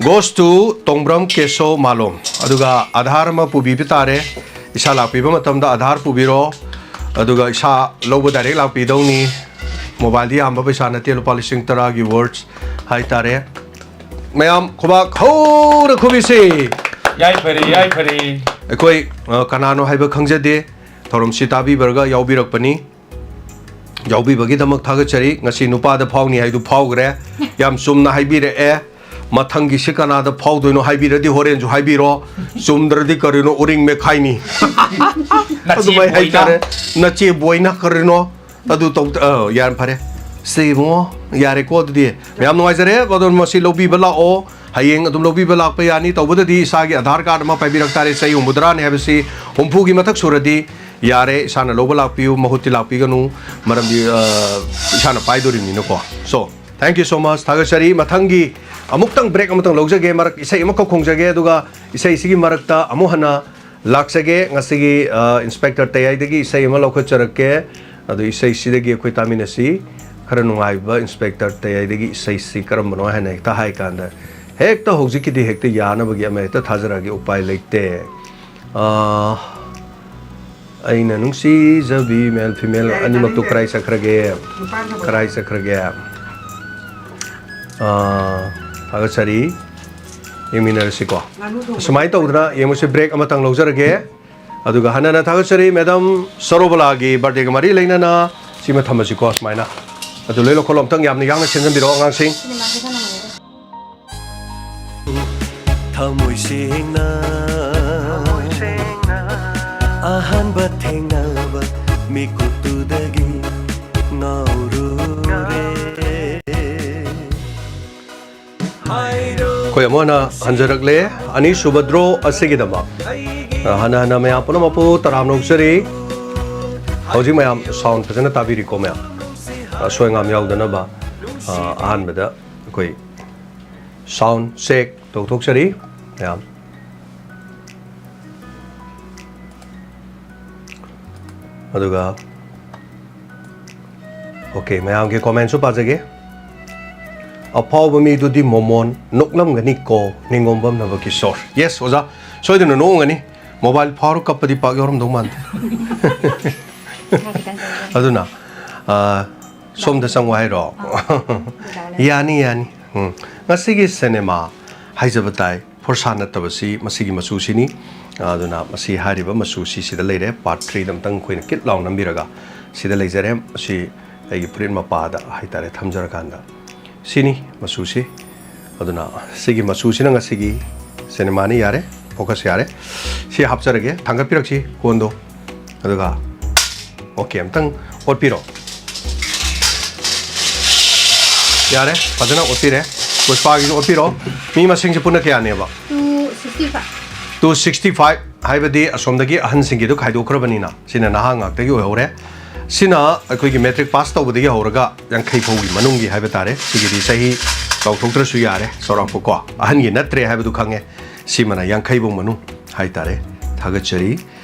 goes to ꯇꯣꯡꯕ꯭ꯔꯝ ꯀꯦꯁꯣ ꯃꯥꯂꯣꯝ꯫ ꯑꯗꯨꯒ ꯑꯥꯙꯥꯔ ꯑꯃ ꯄꯨꯕꯤꯕ ꯇꯥꯔꯦ꯫ ꯏꯁꯥ ꯂꯥꯛꯄꯤꯕ ꯃꯇꯝꯗ ꯑꯥꯙꯥꯔ ꯄꯨꯕꯤꯔꯣ꯫ ꯑꯗꯨꯒ ꯏꯁꯥ ꯂꯧꯕ direct ꯂꯥꯛꯄꯤꯗꯧꯅꯤ꯫ ꯃꯣꯕꯥꯏꯜꯗꯤ ꯌꯥꯝꯕ ꯄꯩꯁꯥ ꯅꯠꯇꯦ, ꯂꯨꯄꯥ ꯂꯤꯁꯤꯡ ꯇꯔꯥꯒꯤ words ꯍꯥꯏꯇꯥꯔꯦ꯫ ꯃꯌꯥꯝ ꯈꯨꯕꯥꯛ ꯍꯧꯅ ꯈꯨꯕꯤꯁꯤ꯫ ꯌꯥꯏꯐꯔꯦ, ꯌꯥꯏꯐꯔꯦ꯫ ꯑꯩꯈꯣꯏ, ꯑ, ꯀꯅꯥꯅꯣ ꯍꯥꯏꯕ ꯈꯪꯖꯗꯦ, ꯊꯧꯔꯝꯁꯤ ꯇꯥꯕꯤꯕꯔꯒ ꯌꯥꯎꯕꯤꯔꯛꯄꯅꯤ꯫ ꯌꯥꯎꯕꯤꯕꯒꯤꯗꯃꯛ ꯊꯥꯒꯠꯆꯔꯤ꯫ ꯉꯁꯤ ꯅꯨꯄꯥꯗ ꯐꯥꯎꯅꯤ ꯍꯥꯏꯗꯨ ꯐꯥꯎꯈ꯭ꯔꯦ꯫ ꯌꯥꯝ ꯆꯨꯝꯅ ꯍꯥꯏꯕꯤꯔꯛꯑꯦ꯫ ꯃꯊꯪꯒꯤꯁꯤ ꯀꯅꯥꯗ ꯐꯥꯎꯗꯣꯏꯅꯣ ꯍꯥꯏꯕꯤꯔꯗꯤ ꯍꯣꯔꯦꯟꯁꯨ ꯍꯥꯏꯕꯤꯔꯣ꯫ ꯆꯨꯝꯗ꯭ꯔꯗꯤ ꯀꯔꯤꯅꯣ, ꯎꯔꯤꯡ ꯃꯦꯠꯈꯥꯏꯅꯤ꯫ ꯅꯆꯦ ꯑꯗꯨꯃꯥꯏ ꯕꯣꯏꯅ꯫ ꯍꯥꯏꯇꯥꯔꯦ꯫ ꯅꯆꯦ ꯕꯣꯏꯅ ꯀꯔꯤꯅꯣ? ꯑꯗꯨ ꯇꯧ-, ꯑ, ꯌꯥꯝ ꯐꯔꯦ꯫ ꯁꯦ ꯏꯕꯨꯡꯉꯣ, ꯌꯥꯔꯦꯀꯣ ꯑꯗꯨꯗꯤ꯫ ꯃꯌꯥꯝ ꯅꯨꯡꯉꯥꯏꯖꯔꯦ꯫ ꯑꯗꯣ ꯃꯁꯤ ꯂꯧꯕꯤꯕ ꯂꯥꯛꯑꯣ꯫ ꯍꯌꯦꯡ ꯑꯗꯨꯝ ꯂꯧꯕꯤꯕ ꯂꯥꯛꯄ ꯌꯥꯅꯤ꯫ ꯇꯧꯕꯗꯗꯤ ꯏꯁꯥꯒꯤ ꯑꯥꯙꯥꯔ ꯀꯥꯔꯗ ꯑꯃ ꯄꯥꯏꯕꯤꯔꯛ ꯇꯥꯔꯦ꯫ ꯆꯍꯤ ꯍꯨꯝꯐꯨꯇꯔꯥꯅꯤ ꯍꯥꯏꯕꯁꯤ ꯍꯨꯝꯐꯨꯒꯤ ꯃꯊꯛ ꯁꯨꯔꯗꯤ ꯌꯥꯔꯦ, ꯏꯁꯥꯅ ꯂꯧꯕ ꯂꯥꯛꯄꯤꯌꯨ, ꯃꯍꯨꯠꯇꯤ ꯂꯥꯛꯄꯤꯒꯅꯨ꯫ ꯃꯔꯝꯗꯤ, ꯑ, ꯏꯁꯥꯅ ꯄꯥꯏꯗꯣꯔꯤꯕꯅꯤꯅꯀꯣ꯫ So, thank you so much꯫ ꯊꯥꯒꯠꯆꯔꯤ꯫ ꯃꯊꯪꯒꯤ ꯑꯃꯨꯛꯇꯪ break ꯑꯃꯇꯪ ꯂꯧꯖꯒꯦ, ꯃꯔꯛ ꯏꯁꯩ ꯑꯃꯈꯛ ꯈꯣꯡꯖꯒꯦ, ꯑꯗꯨꯒ ꯏꯁꯩꯁꯤꯒꯤ ꯃꯔꯛꯇ ꯑꯃꯨꯛ ꯍꯟꯅ ꯂꯥꯛꯆꯒꯦ꯫ ꯉꯁꯤꯒꯤ, ꯑ, ꯏꯟꯁꯄꯦꯛꯇꯔ ꯇꯌꯥꯏꯗꯒꯤ ꯏꯁꯩ ꯑꯃ ꯂꯧꯈꯠꯆꯔꯛꯀꯦ꯫ ꯑꯗꯨ ꯏꯁꯩꯁꯤꯗꯒꯤ ꯑꯩꯈꯣꯏ ꯇꯥꯃꯤꯟꯅꯁꯤ꯫ ꯈꯔ ꯅꯨꯡꯉꯥꯏꯕ ꯏꯟꯁꯄꯦꯛꯇꯔ ꯇꯌꯥꯏꯗꯒꯤ ꯏꯁꯩꯁꯤ ꯀꯔꯝꯕꯅꯣ ꯍꯥꯏꯅ ꯍꯦꯛꯇ ꯍꯥꯏ ꯀꯥꯟꯗ, ꯍꯦꯛꯇ ꯍꯧꯖꯤꯛꯀꯤꯗꯤ ꯍꯦꯛꯇ ꯌꯥꯅꯕꯒꯤ ꯑꯃ ꯍꯦꯛꯇ ꯊꯥꯖꯔꯛꯑꯒꯦ, ꯎꯄꯥꯏ ꯂꯩꯇꯦ꯫ ꯑ, ꯑꯩꯅ ꯅꯨꯡꯁꯤꯖꯕꯤ, male female ꯌꯥꯔꯦ, ꯑꯅꯤꯃꯛꯇꯨ ꯇꯥꯅꯤꯡꯗꯦ꯫ ꯀꯔꯥꯏ ꯆꯠꯈ꯭ꯔꯒꯦ? ꯅꯨꯄꯥ ꯑꯝꯇ ꯀꯔꯥꯏ ꯆꯠꯈ꯭ꯔꯒꯦ? ꯑ, ꯊꯥꯒꯠꯆꯔꯤ꯫ ꯌꯦꯡꯃꯤꯟꯅꯔꯁꯤꯀꯣ꯫ ꯉꯥꯅꯨ ꯊꯣꯡꯕ꯫ ꯁꯨꯃꯥꯏꯅ ꯇꯧꯗꯅ ꯌꯦꯡꯉꯨꯁꯤ, break ꯑꯃꯇꯪ ꯂꯧꯖꯔꯒꯦ꯫ ꯑꯗꯨꯒ ꯍꯟꯅꯅ ꯊꯥꯒꯠꯆꯔꯤ, ꯃꯦꯗꯥꯝ ꯁꯔꯣꯕꯂꯥꯒꯤ birthday ꯒ ꯃꯔꯤ ꯂꯩꯅꯅ ꯁꯤꯃ ꯊꯝꯃꯁꯤꯀꯣ, ꯁꯨꯃꯥꯏꯅ꯫ ꯑꯗꯨ ꯂꯣꯏ ꯂꯧꯈꯠꯂꯣ, ꯑꯝꯇꯪ ꯌꯥꯝꯅ ꯌꯥꯡꯅ ꯆꯦꯟꯖꯟꯕꯤꯔꯛꯑꯣ, ꯑꯉꯥꯡꯁꯤꯡ꯫ ꯊꯃꯣꯏ ꯁꯦꯡꯅ ꯑꯍꯥꯟꯕ ꯊꯦꯡꯅꯕ ꯃꯤꯀꯨꯞꯇꯨꯗꯒꯤ ꯉꯥꯎꯔꯨꯔꯦ꯫ ꯑꯩꯈꯣꯏ ꯑꯃꯨꯛ ꯍꯟꯅ ꯍꯟꯖꯔꯛꯂꯦ, ꯑꯅꯤꯁꯨꯕ draw ꯑꯁꯤꯒꯤꯗꯃꯛ꯫ ꯑ, ꯍꯟꯅ ꯍꯟꯅ ꯃꯌꯥꯝ ꯄꯨꯝꯅꯃꯛꯄꯨ ꯇꯔꯥꯝꯅ ꯑꯣꯛꯆꯔꯤ꯫ ꯍꯧꯖꯤꯛ ꯃꯌꯥꯝ sound ꯐꯖꯅ ꯇꯥꯕꯤꯔꯤꯀꯣ, ꯃꯌꯥꯝ? ꯑꯁꯣꯏ ꯑꯉꯥꯝ ꯌꯥꯎꯗꯅꯕ, ꯑ, ꯑꯍꯥꯟꯕꯗ ꯑꯩꯈꯣꯏ sound check ꯇꯧꯊꯣꯛꯆꯔꯤ ꯃꯌꯥꯝ꯫ ꯑꯗꯨꯒ, okay, ꯃꯌꯥꯝꯒꯤ comment ꯁꯨ ꯄꯥꯖꯒꯦ꯫ "ꯑꯐꯥꯎꯕ ꯃꯤꯗꯨꯗꯤ ꯃꯣꯃꯣꯟ ꯅꯣꯛꯂꯝꯒꯅꯤꯀꯣ, ꯅꯤꯡꯉꯣꯝꯕꯝ ꯅꯕꯀꯤꯁꯣꯔ"꯫ Yes, ꯑꯣꯖꯥ, ꯁꯣꯏꯗꯅ ꯅꯣꯛꯑꯝꯒꯅꯤ꯫ Mobile ꯐꯥꯎꯔ ꯀꯞꯄꯗꯤ ꯄꯥꯛ ꯌꯥꯎꯔꯝꯗꯧ ꯃꯥꯟꯗꯦ꯫ ꯑꯗꯨꯅ, ꯑ, ꯁꯣꯝꯗ ꯆꯪꯉꯨ ꯍꯥꯏꯔꯣ? ꯑꯥ, ꯌꯥꯅꯤ, ꯌꯥꯅꯤ꯫ ꯎꯝ꯫ ꯉꯁꯤꯒꯤ ꯁꯤꯅꯦꯃꯥ ꯍꯥꯏꯖꯕ ꯇꯥꯏ, ꯐꯣꯔꯁꯥ ꯅꯠꯇꯕꯁꯤ ꯃꯁꯤꯒꯤ ꯃꯆꯨꯁꯤꯅꯤ꯫ ꯑꯗꯨꯅ ꯃꯁꯤ ꯍꯥꯏꯔꯤꯕ ꯃꯆꯨꯁꯤ ꯁꯤꯗ ꯂꯩꯔꯦ꯫ Part three ꯗ ꯑꯝꯇꯪ ꯑꯩꯈꯣꯏꯅ ꯀꯤꯠ ꯂꯥꯎ ꯅꯝꯕꯤꯔꯒ ꯁꯤꯗ ꯂꯩꯖꯔꯦ꯫ ꯃꯁꯤ ꯑꯩꯒꯤ ꯐꯨꯔꯤꯠ ꯃꯄꯥꯗ ꯍꯥꯏꯇꯥꯔꯦ ꯊꯝꯖꯔꯀꯥꯟꯗ ꯁꯤꯅꯤ ꯃꯆꯨꯁꯤ꯫ ꯑꯗꯨꯅ ꯁꯤꯒꯤ ꯃꯆꯨꯁꯤꯅ ꯉꯁꯤꯒꯤ ꯁꯤꯅꯦꯃꯥꯅꯤ꯫ ꯌꯥꯔꯦ, focus ꯌꯥꯔꯦ꯫ ꯁꯤ ꯍꯥꯞꯆꯔꯒꯦ, ꯊꯥꯡꯒꯠꯄꯤꯔꯛꯁꯤ ꯀꯣꯟꯗꯣ꯫ ꯑꯗꯨꯒ, okay, ꯑꯝꯇꯪ ꯑꯣꯠꯄꯤꯔꯣ꯫ ꯌꯥꯔꯦ, ꯐꯖꯅ ꯑꯣꯠꯄꯤꯔꯦ꯫ ꯄꯨꯁꯄꯥꯒꯤꯁꯨ ꯑꯣꯠꯄꯤꯔꯣ꯫ ꯃꯤ ꯃꯁꯤꯡꯁꯦ ꯄꯨꯟꯅ ꯀꯌꯥꯅꯦꯕ? Two sixty five. Two sixty five ꯍꯥꯏꯕꯗꯤ ꯑꯁꯣꯝꯗꯒꯤ ꯑꯍꯟꯁꯤꯡꯒꯤꯗꯨ ꯈꯥꯏꯗꯣꯛꯈ꯭ꯔꯕꯅꯤꯅ, ꯁꯤꯅ ꯅꯍꯥ ꯉꯥꯛꯇꯒꯤ ꯑꯣꯏꯍꯧꯔꯦ꯫ ꯁꯤꯅ ꯑꯩꯈꯣꯏꯒꯤ matric pass ꯇꯧꯕꯗꯒꯤ ꯍꯧꯔꯒ ꯌꯥꯡꯈꯩ ꯐꯥꯎꯒꯤ ꯃꯅꯨꯡꯒꯤ ꯍꯥꯏꯕ ꯇꯥꯔꯦ꯫ ꯁꯤꯒꯤꯗꯤ ꯆꯍꯤ ꯆꯥꯎꯊꯣꯛꯇ꯭ꯔꯁꯨ ꯌꯥꯔꯦ, ꯆꯥꯎꯔꯥꯛꯄ ꯀꯣ꯫ ꯑꯍꯟꯒꯤ ꯅꯠꯇ꯭ꯔꯦ ꯍꯥꯏꯕꯗꯨ ꯈꯪꯉꯦ꯫ ꯁꯤꯃꯅ ꯌꯥꯡꯈꯩ ꯐꯥꯎ ꯃꯅꯨꯡ ꯍꯥꯏꯇꯥꯔꯦ꯫ ꯊꯥꯒꯠꯆꯔꯤ꯫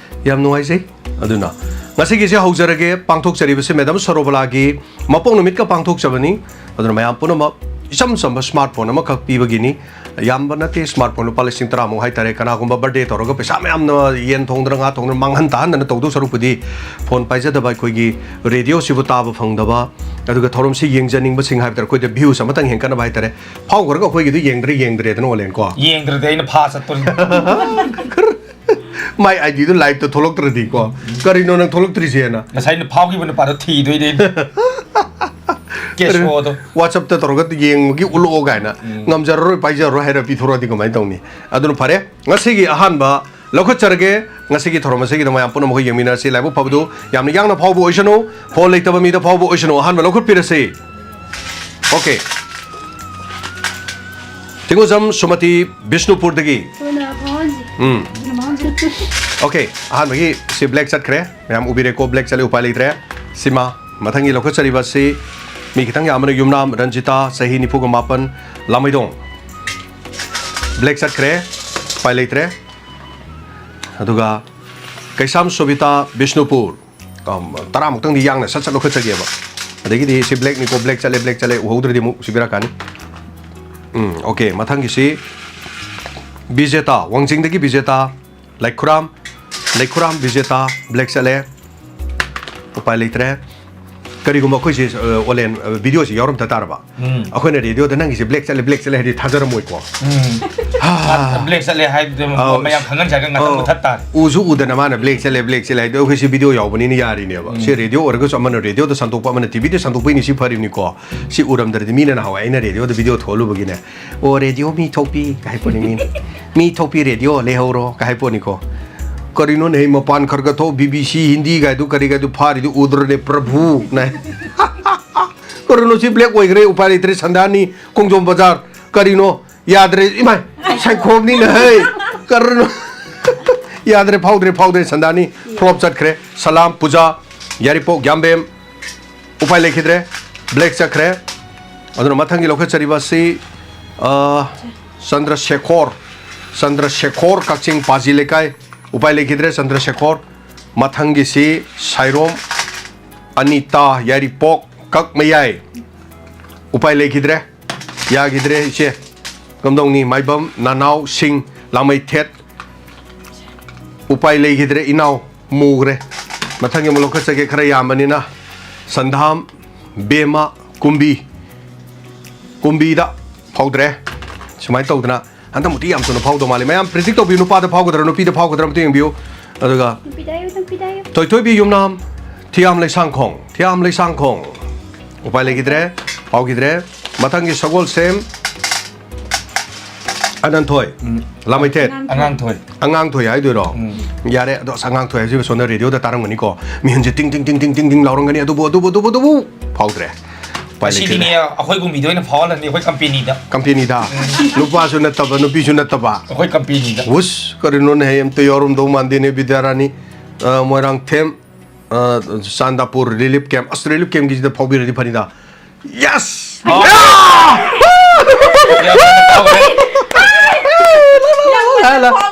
ꯌꯥꯝ ꯅꯨꯡꯉꯥꯏꯖꯩ꯫ ꯑꯗꯨꯅ ꯉꯁꯤꯒꯤꯁꯦ ꯍꯧꯖꯔꯒꯦ꯫ ꯄꯥꯡꯊꯣꯛꯆꯔꯤꯕꯁꯤ Madam ꯁꯣꯔꯣꯕꯂꯥꯒꯤ ꯃꯄꯣꯛ ꯅꯨꯃꯤꯠꯀ ꯄꯥꯡꯊꯣꯛꯆꯕꯅꯤ꯫ ꯑꯗꯨꯅ ꯃꯌꯥꯝ ꯄꯨꯝꯅꯃꯛ ꯏꯆꯝ ꯆꯝꯕ smartphone ꯑꯃꯈꯛ ꯄꯤꯕꯒꯤꯅꯤ꯫ ꯌꯥꯝꯕ ꯅꯠꯇꯦ, smartphone ꯂꯨꯄꯥ ꯂꯤꯁꯤꯡ ꯇꯔꯥꯃꯨꯛ ꯍꯥꯏꯇꯥꯔꯦ꯫ ꯀꯅꯥꯒꯨꯝꯕ birthday ꯇꯧꯔꯒ ꯄꯩꯁꯥ ꯃꯌꯥꯝꯅ ꯌꯦꯟ ꯊꯣꯡꯗꯅ, ꯉꯥ ꯊꯣꯡꯗꯅ ꯃꯥꯡꯍꯟ ꯇꯥꯍꯟꯗꯅ ꯇꯧꯗꯧ ꯁꯔꯨꯛꯄꯨꯗꯤ, phone ꯄꯥꯏꯖꯗꯕ ꯑꯩꯈꯣꯏꯒꯤ, radio ꯁꯤꯕꯨ ꯇꯥꯕ ꯐꯪꯗꯕ, ꯑꯗꯨꯒ ꯊꯧꯔꯝꯁꯤ ꯌꯦꯡꯖꯅꯤꯡꯕꯁꯤꯡ ꯍꯥꯏꯕ ꯇꯥꯔꯦ, ꯑꯩꯈꯣꯏꯗ views ꯑꯃꯇꯪ ꯍꯦꯟꯒꯠꯅꯕ ꯍꯥꯏꯇꯥꯔꯦ꯫ ꯐꯥꯎꯈ꯭ꯔꯒ ꯑꯩꯈꯣꯏꯒꯤꯗꯨ ꯌꯦꯡꯗ꯭ꯔꯦ, ꯌꯦꯡꯗ꯭ꯔꯦꯗꯅ ꯑꯣꯂꯦꯟ ꯀꯣ꯫ ꯌꯦꯡꯗ꯭ꯔꯗꯤ ꯑꯩꯅ ꯐꯥ ꯆꯠꯇꯣꯔꯤꯅꯤ꯫ ꯃꯥꯏ ID ꯗꯨ live ꯇ ꯊꯣꯛꯂꯛꯇ꯭ꯔꯗꯤꯀꯣ, "ꯀꯔꯤꯅꯣ ꯅꯪ ꯊꯣꯛꯂꯛꯇ꯭ꯔꯤꯁꯦꯅ?" ꯉꯁꯥꯏꯅ ꯐꯥꯎꯈꯤꯕ ꯅꯨꯄꯥꯗꯣ ꯊꯤꯗꯣꯏꯅꯦ꯫ ꯀꯦꯁꯣꯗꯣ꯫ WhatsApp ꯇ ꯇꯧꯔꯒ ꯌꯦꯡꯕꯒꯤ ꯎꯠꯂꯛꯑꯣ ꯀꯥꯏꯅ, ꯎꯝ꯫ "ꯉꯝꯖꯔꯔꯣꯏ, ꯄꯥꯏꯖꯔꯔꯣꯏ" ꯍꯥꯏꯔ ꯄꯤꯊꯣꯔꯛꯑꯗꯤ ꯀꯃꯥꯏꯅ ꯇꯧꯅꯤ? ꯑꯗꯨꯅ ꯐꯔꯦ, ꯉꯁꯤꯒꯤ ꯑꯍꯥꯟꯕ ꯂꯧꯈꯠꯆꯔꯒꯦ꯫ ꯉꯁꯤꯒꯤ ꯊꯧꯔꯝ ꯑꯁꯤꯒꯤꯗꯃꯛ ꯃꯌꯥꯝ ꯄꯨꯝꯅꯃꯛ ꯑꯩꯈꯣꯏ ꯌꯦꯡꯃꯤꯟꯅꯔꯁꯤ꯫ ꯂꯥꯏꯕꯛ ꯐꯕꯗꯨ ꯌꯥꯝꯅ ꯌꯥꯡꯅ ꯐꯥꯎꯕ ꯑꯣꯏꯁꯅꯨ, phone ꯂꯩꯇꯕ ꯃꯤꯗ ꯐꯥꯎꯕ ꯑꯣꯏꯁꯅꯨ꯫ ꯑꯍꯥꯟꯕ ꯂꯧꯈꯠꯄꯤꯔꯁꯤ꯫ Okay꯫ ꯊꯤꯡꯒꯣꯖꯝ ꯁꯨꯃꯇꯤ ꯕꯤꯁꯅꯨꯄꯨꯔꯗꯒꯤ꯫ ꯊꯨꯅ ꯐꯥꯎꯍꯟꯁꯤ꯫ ꯎꯝ꯫ ꯊꯨꯅ ꯐꯥꯎꯍꯟꯁꯤ꯫ Okay, ꯑꯍꯥꯟꯕꯒꯤ ꯁꯤ black ꯆꯠꯈ꯭ꯔꯦ꯫ ꯃꯌꯥꯝ ꯎꯕꯤꯔꯦꯀꯣ, black ꯆꯠꯂꯤ, ꯎꯄꯥꯏ ꯂꯩꯇ꯭ꯔꯦ꯫ ꯁꯤꯃ ꯃꯊꯪꯒꯤ ꯂꯧꯈꯠꯆꯔꯤꯕ ꯑꯁꯤ ꯃꯤ ꯈꯤꯇꯪ ꯌꯥꯝꯕꯅ ꯌꯨꯝꯅꯥꯝ ꯔꯟꯖꯤꯇꯥ, ꯆꯍꯤ ꯅꯤꯐꯨꯒ ꯃꯥꯄꯟ, ꯂꯥꯃꯩꯗꯣꯡ꯫ ꯕ꯭ꯂꯦꯛ ꯆꯠꯈ꯭ꯔꯦ, ꯎꯄꯥꯏ ꯂꯩꯇ꯭ꯔꯦ꯫ ꯑꯗꯨꯒ ꯀꯩꯁꯥꯝ ꯁꯣꯕꯤꯇꯥ, ꯕꯤꯁꯅꯨꯄꯨꯔ꯫ ꯑꯝ, ꯇꯔꯥꯃꯨꯛꯇꯪꯗꯤ ꯌꯥꯡꯅ ꯁꯠ ꯁꯠ ꯂꯧꯈꯠꯆꯒꯦꯕ꯫ ꯑꯗꯒꯤꯗꯤ ꯁꯤ ꯕ꯭ꯂꯦꯛꯅꯤꯀꯣ, ꯕ꯭ꯂꯦꯛ ꯆꯠꯂꯦ, ꯕ꯭ꯂꯦꯛ ꯆꯠꯂꯦ, ꯎꯍꯧꯗ꯭ꯔꯗꯤ ꯑꯃꯨꯛ ꯁꯤ ꯕꯦꯔꯥ ꯀꯥꯅꯤ꯫ ꯎꯝ, ꯑꯣꯀꯦ, ꯃꯊꯪꯒꯤꯁꯤ ꯕꯤꯖꯦꯇꯥ, ꯋꯥꯡꯖꯤꯡꯗꯒꯤ ꯕꯤꯖꯦꯇꯥ, ꯂꯩꯈꯨꯔꯥꯝ, ꯂꯩꯈꯨꯔꯥꯝ ꯕꯤꯖꯦꯇꯥ, ꯕ꯭ꯂꯦꯛ ꯆꯠꯂꯦ꯫ ꯎꯄꯥꯏ ꯂꯩꯇ꯭ꯔꯦ꯫ ꯀꯔꯤꯒꯨꯝꯕ ꯑꯩꯈꯣꯏꯁꯦ, ꯑ, ꯑꯣꯟꯂꯥꯏꯟ, ꯑ, ꯚꯤꯗꯤꯑꯣꯁꯤ ꯌꯥꯎꯔꯝꯗ ꯇꯥꯔꯕ, ꯎꯝ꯫ ꯑꯩꯈꯣꯏꯅ ꯔꯦꯗꯤꯑꯣꯗ "ꯅꯪꯒꯤꯁꯦ ꯕ꯭ꯂꯦꯛ ꯆꯠꯂꯦ, ꯕ꯭ꯂꯦꯛ ꯆꯠꯂꯦ" ꯍꯥꯏꯗꯤ ꯊꯥꯖꯔꯝꯃꯣꯏꯀꯣ꯫ ꯎꯝ꯫ ꯍꯥ꯫ ꯕ꯭ꯂꯦꯛ ꯆꯠꯂꯦ ꯍꯥꯏꯕꯗꯨ ꯑꯧ꯫ ꯃꯌꯥꯝ ꯈꯪꯍꯟꯖꯔꯒ ꯉꯥꯛꯇꯪ ꯑꯧ꯫ ꯃꯨꯊꯠ ꯇꯥꯔꯦ꯫ ꯎꯁꯨ ꯎꯗꯅ ꯃꯥꯅ "ꯕ꯭ꯂꯦꯛ ꯆꯠꯂꯦ, ꯕ꯭ꯂꯦꯛ ꯆꯠꯂꯦ" ꯍꯥꯏꯗꯣ, ꯑꯩꯈꯣꯏꯁꯤ ꯚꯤꯗꯤꯑꯣ ꯌꯥꯎꯕꯅꯤꯅ ꯌꯥꯔꯤꯅꯦꯕ꯫ ꯎꯝ꯫ ꯁꯤ ꯔꯦꯗꯤꯑꯣ ꯑꯣꯏꯔꯒꯁꯨ ꯑꯃꯅ ꯔꯦꯗꯤꯑꯣꯗ ꯁꯟꯗꯣꯛꯄ, ꯑꯃꯅ ꯇꯤꯚꯤꯗ ꯁꯟꯗꯣꯛꯄꯩꯅꯤ, ꯁꯤ ꯐꯔꯤꯕꯅꯤꯀꯣ꯫ ꯁꯤ ꯎꯔꯝꯗ꯭ꯔꯗꯤ ꯃꯤꯅ ꯅꯍꯥꯟꯋꯥꯏ ꯑꯩꯅ ꯔꯦꯗꯤꯑꯣꯗ ꯚꯤꯗꯤꯑꯣ ꯊꯣꯛꯍꯜꯂꯨꯕꯒꯤꯅꯦ, "ꯑꯣ, ꯔꯦꯗꯤꯑꯣ ꯃꯤ ꯊꯣꯛꯄꯤ" ꯀꯥꯏ ꯍꯥꯏꯄꯣꯠꯅꯤ ꯃꯤꯅ꯫ "ꯃꯤ ꯊꯣꯛꯄꯤ ꯔꯦꯗꯤꯑꯣ ꯂꯩꯍꯧꯔꯣ" ꯀꯥꯏ ꯍꯥꯏꯄꯣꯠꯅꯤꯀꯣ꯫ ꯀꯔꯤꯅꯣꯅꯦ, ꯃꯄꯥꯟ ꯈꯔ ꯈꯔ ꯊꯣꯛ, ꯕꯤ ꯕꯤ ꯁꯤ ꯍꯤꯟꯗꯤ ꯀꯥꯏꯗꯨ ꯀꯔꯤ ꯀꯥꯏꯗꯨ ꯐꯥꯔꯤꯗꯨ ꯎꯗ꯭ꯔꯅꯦ ꯄ꯭ꯔꯚꯨ ꯅꯥꯏ꯫ ꯀꯔꯤꯅꯣ ꯁꯤ ꯕ꯭ꯂꯦꯛ ꯑꯣꯏꯈ꯭ꯔꯦ, ꯎꯄꯥꯏ ꯂꯩꯇ꯭ꯔꯦ, ꯁꯟꯗꯥꯅꯤ, ꯈꯣꯡꯖꯣꯝ ꯕꯖꯥꯔ, ꯀꯔꯤꯅꯣ? ꯌꯥꯗ꯭ꯔꯦ, ꯏꯃꯥꯏ, ꯁꯥꯏꯈꯣꯝꯅꯤꯅ, ꯍꯩ, ꯀꯔꯤꯅꯣ? ꯌꯥꯗ꯭ꯔꯦ, ꯐꯥꯎꯗ꯭ꯔꯦ, ꯐꯥꯎꯗ꯭ꯔꯦ, ꯁꯟꯗꯥꯅꯤ, ꯐ꯭ꯂꯣꯞ ꯆꯠꯈ꯭ꯔꯦ, ꯁꯂꯥꯝ, ꯄꯨꯖꯥ, ꯌꯥꯏꯔꯤꯄꯣꯛ, ꯌꯥꯝꯕꯦꯝ, ꯎꯄꯥꯏ ꯂꯩꯈꯤꯗ꯭ꯔꯦ, ꯕ꯭ꯂꯦꯛ ꯆꯠꯈ꯭ꯔꯦ꯫ ꯑꯗꯨꯅ ꯃꯊꯪꯒꯤ ꯂꯧꯈꯠꯆꯔꯤꯕ ꯑꯁꯤ, ꯑ, ꯆꯟꯗ꯭ꯔꯁꯦꯈꯣꯔ, ꯆꯟꯗ꯭ꯔꯁꯦꯈꯣꯔ, ꯀꯛꯆꯤꯡ ꯄꯥꯖꯤ ꯂꯩꯀꯥꯏ, ꯎꯄꯥꯏ ꯂꯩꯈꯤꯗ꯭ꯔꯦ, ꯆꯟꯗ꯭ꯔꯁꯦꯈꯣꯔ꯫ ꯃꯊꯪꯒꯤꯁꯤ ꯁꯥꯏꯔꯣꯝ ꯑꯅꯤꯇꯥ, ꯌꯥꯏꯔꯤꯄꯣꯛ, ꯀꯛꯃꯌꯥꯏ, ꯎꯄꯥꯏ ꯂꯩꯈꯤꯗ꯭ꯔꯦ꯫ ꯌꯥꯈꯤꯗ꯭ꯔꯦ ꯏꯆꯦ꯫ ꯀꯝꯗꯧꯅꯤ? ꯃꯥꯏꯕꯝ, ꯅꯅꯥꯎ, ꯁꯤꯡ, ꯂꯥꯃꯩꯊꯦꯠ꯫ ꯎꯄꯥꯏ ꯂꯩꯈꯤꯗ꯭ꯔꯦ ꯏꯅꯥꯎ, ꯃꯨꯈ꯭ꯔꯦ꯫ ꯃꯊꯪꯒꯤ ꯑꯃꯨꯛ ꯂꯧꯈꯠꯆꯒꯦ, ꯈꯔ ꯌꯥꯝꯕꯅꯤꯅ꯫ ꯁꯟꯙꯥꯝ, ꯕꯦꯝꯃ, ꯀꯨꯝꯕꯤ꯫ ꯀꯨꯝꯕꯤꯗ ꯐꯥꯎꯗ꯭ꯔꯦ꯫ ꯁꯨꯃꯥꯏꯅ ꯇꯧꯗꯅ ꯍꯟꯗꯛꯃꯨꯛꯇꯤ ꯌꯥꯝ ꯊꯨꯅ ꯐꯥꯎꯗꯧ ꯃꯥꯜꯂꯤ꯫ ꯃꯌꯥꯝ ꯄ꯭ꯔꯤꯗꯤꯛ ꯇꯧꯕꯤꯌꯨ, ꯅꯨꯄꯥꯗ ꯐꯥꯎꯒꯗ꯭ꯔꯥ, ꯅꯨꯄꯤꯗ ꯐꯥꯎꯒꯗ꯭ꯔꯥ ꯑꯝꯇ ꯌꯦꯡꯕꯤꯌꯨ꯫ ꯑꯗꯨꯒ ꯅꯨꯄꯤꯗ ꯍꯥꯏꯌꯨ, ꯅꯨꯄꯤꯗ ꯍꯥꯏꯌꯨ꯫ ꯊꯣꯏꯊꯣꯏꯕꯤ ꯌꯨꯝꯅꯥꯝ, ꯊꯤꯌꯥꯝ ꯂꯩꯁꯥꯡꯈꯣꯡ, ꯊꯤꯌꯥꯝ ꯂꯩꯁꯥꯡꯈꯣꯡ꯫ ꯎꯄꯥꯏ ꯂꯩꯈꯤꯗ꯭ꯔꯦ, ꯐꯥꯎꯈꯤꯗ꯭ꯔꯦ꯫ ꯃꯊꯪꯒꯤ ꯁꯒꯣꯜꯁꯦꯝ ꯑꯅꯟꯊꯣꯏ, ꯎꯝ꯫ ꯂꯥꯃꯩꯊꯦꯠ꯫ ꯑꯉꯥꯡꯊꯣꯏ꯫ ꯑꯉꯥꯡꯊꯣꯏ ꯍꯥꯏꯗꯣꯏꯔꯣ? ꯎꯝ꯫ ꯌꯥꯔꯦ, ꯑꯗꯣ ꯑꯁ, ꯑꯉꯥꯡꯊꯣꯏ ꯍꯥꯏꯁꯤꯕꯨ ꯁꯣꯝꯗ ꯔꯦꯗꯤꯑꯣꯗ ꯇꯥꯔꯝꯒꯅꯤꯀꯣ꯫ ꯃꯤꯍꯨꯟꯁꯦ ꯇꯤꯡ, ꯇꯤꯡ, ꯇꯤꯡ, ꯇꯤꯡ, ꯇꯤꯡ, ꯇꯤꯡ ꯂꯥꯎꯔꯝꯒꯅꯤ꯫ ꯑꯗꯨꯕꯨ, ꯑꯗꯨꯕꯨ, ꯑꯗꯨꯕꯨ, ꯑꯗꯨꯕꯨ ꯐꯥꯎꯗ꯭ꯔꯦ꯫ ꯎꯄꯥꯏ ꯂꯩꯇꯦ꯫ ꯉꯁꯤꯗꯤꯅꯦ, ꯑꯩꯈꯣꯏ ꯒꯨꯝꯕꯤꯗ ꯑꯣꯏꯅ ꯐꯥꯎꯍꯜꯂꯅꯤ, ꯑꯩꯈꯣꯏ ꯀꯝꯄꯦꯅꯤꯗ꯫ ꯀꯝꯄꯦꯅꯤꯗ? ꯎꯝ꯫ ꯅꯨꯄꯥꯁꯨ ꯅꯠꯇꯕ, ꯅꯨꯄꯤꯁꯨ ꯅꯠꯇꯕ꯫ ꯑꯩꯈꯣꯏ ꯀꯝꯄꯦꯅꯤꯗ꯫ ꯎꯁ, ꯀꯔꯤꯅꯣꯅꯦ, ꯑꯝꯇ ꯌꯥꯎꯔꯝꯗꯧ ꯃꯥꯟꯗꯦꯅꯦ, ꯕꯤꯗ꯭ꯌꯥꯔꯥꯅꯤ꯫ ꯑ, ꯃꯣꯏꯔꯥꯡꯊꯦꯝ꯫ ꯑ, ꯆꯥꯟꯗꯥꯄꯨꯔ ꯔꯤꯂꯤꯐ ꯀꯦꯝꯞ꯫ ꯑꯁ, ꯔꯤꯂꯤꯐ ꯀꯦꯝꯞꯀꯤꯁꯤꯗ ꯐꯥꯎꯕꯤꯔꯗꯤ ꯐꯅꯤꯗ꯫ ꯌꯦꯁ!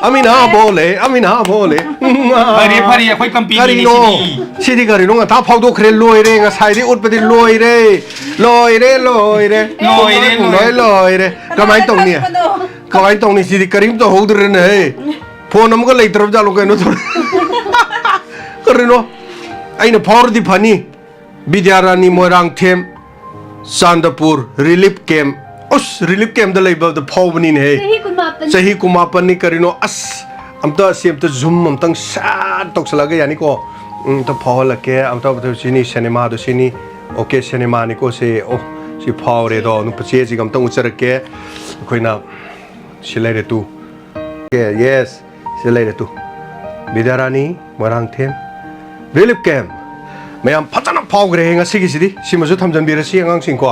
ꯑꯃꯤꯅꯥ ꯕꯣꯂꯦ, ꯑꯃꯤꯅꯥ ꯕꯣꯂꯦ꯫ ꯐꯔꯦ, ꯐꯔꯦ, ꯑꯩꯈꯣꯏ ꯀꯝꯄꯦꯅꯤꯅꯦ ꯀꯔꯤꯅꯣ? ꯁꯤꯗꯤ꯫ ꯁꯤꯗꯤ ꯀꯔꯤꯅꯣ? ꯉꯟꯇꯥ ꯐꯥꯎꯗꯣꯛꯈ꯭ꯔꯦ, ꯂꯣꯏꯔꯦ, ꯉꯁꯥꯏꯗꯤ ꯎꯠꯄꯗꯤ ꯂꯣꯏꯔꯦ꯫ ꯂꯣꯏꯔꯦ, ꯂꯣꯏꯔꯦ꯫ ꯂꯣꯏꯔꯦ, ꯂꯣꯏꯔꯦ꯫ ꯂꯣꯏ ꯂꯣꯏꯔꯦ꯫ ꯀꯃꯥꯏꯅ ꯇꯧꯅꯤ? ꯀꯃꯥꯏꯅ ꯇꯧꯅꯤ? ꯁꯤꯗꯤ ꯀꯔꯤꯝ ꯇꯧꯍꯧꯗ꯭ꯔꯦꯅꯦ, ꯍꯦ꯫ ꯐꯣꯟ ꯑꯃꯒ ꯂꯩꯇ꯭ꯔꯕ ꯖꯥꯠꯂꯣ ꯀꯩꯅꯣ? ꯀꯔꯤꯅꯣ? ꯑꯩꯅ ꯐꯥꯎꯔꯗꯤ ꯐꯅꯤ꯫ ꯕꯤꯗ꯭ꯌꯥꯔꯥꯅꯤ, ꯃꯣꯏꯔꯥꯡꯊꯦꯝ, ꯆꯥꯟꯗꯄꯨꯔ ꯔꯤꯂꯤꯐ ꯀꯦꯝꯞ꯫ ꯑꯁ, ꯔꯤꯂꯤꯐ ꯀꯦꯝꯞꯇ ꯂꯩꯕꯗ ꯐꯥꯎꯕꯅꯤꯅꯦꯍꯦ꯫ ꯆꯍꯤ ꯀꯨꯟꯃꯥꯄꯟ꯫ ꯆꯍꯤ ꯀꯨꯟꯃꯥꯄꯟꯅꯤ ꯀꯔꯤꯅꯣ? ꯑꯁ, ꯑꯝꯇ ꯁꯤ ꯑꯝꯇ ꯖꯨꯝ ꯑꯝꯇꯪ ꯁꯠ ꯇꯧꯁꯜꯂꯒ ꯌꯥꯅꯤꯀꯣ? ꯎꯝ, ꯑꯝꯇ ꯐꯥꯎꯍꯜꯂꯛꯀꯦ꯫ ꯑꯝꯇ, ꯑꯝꯇ ꯁꯤꯅꯤ, ꯁꯤꯅꯦꯃꯥꯗꯣ ꯁꯤꯅꯤ꯫ ꯑꯣꯀꯦ, ꯁꯤꯅꯦꯃꯥꯅꯤꯀꯣ ꯁꯤ꯫ ꯑꯣ, ꯁꯤ ꯐꯥꯎꯔꯦꯗꯣ꯫ ꯅꯨꯄꯥ ꯆꯦꯁꯤꯒ ꯑꯝꯇꯪ ꯎꯠꯆꯔꯛꯀꯦ꯫ ꯑꯩꯈꯣꯏꯅ ꯁꯤ ꯂꯩꯔꯦ ꯇꯨ꯫ ꯑꯣꯀꯦ, ꯌꯦꯁ, ꯁꯤ ꯂꯩꯔꯦ ꯇꯨ꯫ ꯕꯤꯗ꯭ꯌꯥꯔꯥꯅꯤ, ꯃꯣꯏꯔꯥꯡꯊꯦꯝ꯫ Relief camp. ꯃꯌꯥꯝ ꯐꯖꯅ ꯐꯥꯎꯈ꯭ꯔꯦ ꯉꯁꯤꯒꯤꯁꯤꯗꯤ꯫ ꯁꯤꯃꯁꯨ ꯊꯝꯖꯟꯕꯤꯔꯁꯤ ꯑꯉꯥꯡꯁꯤꯡꯀꯣ꯫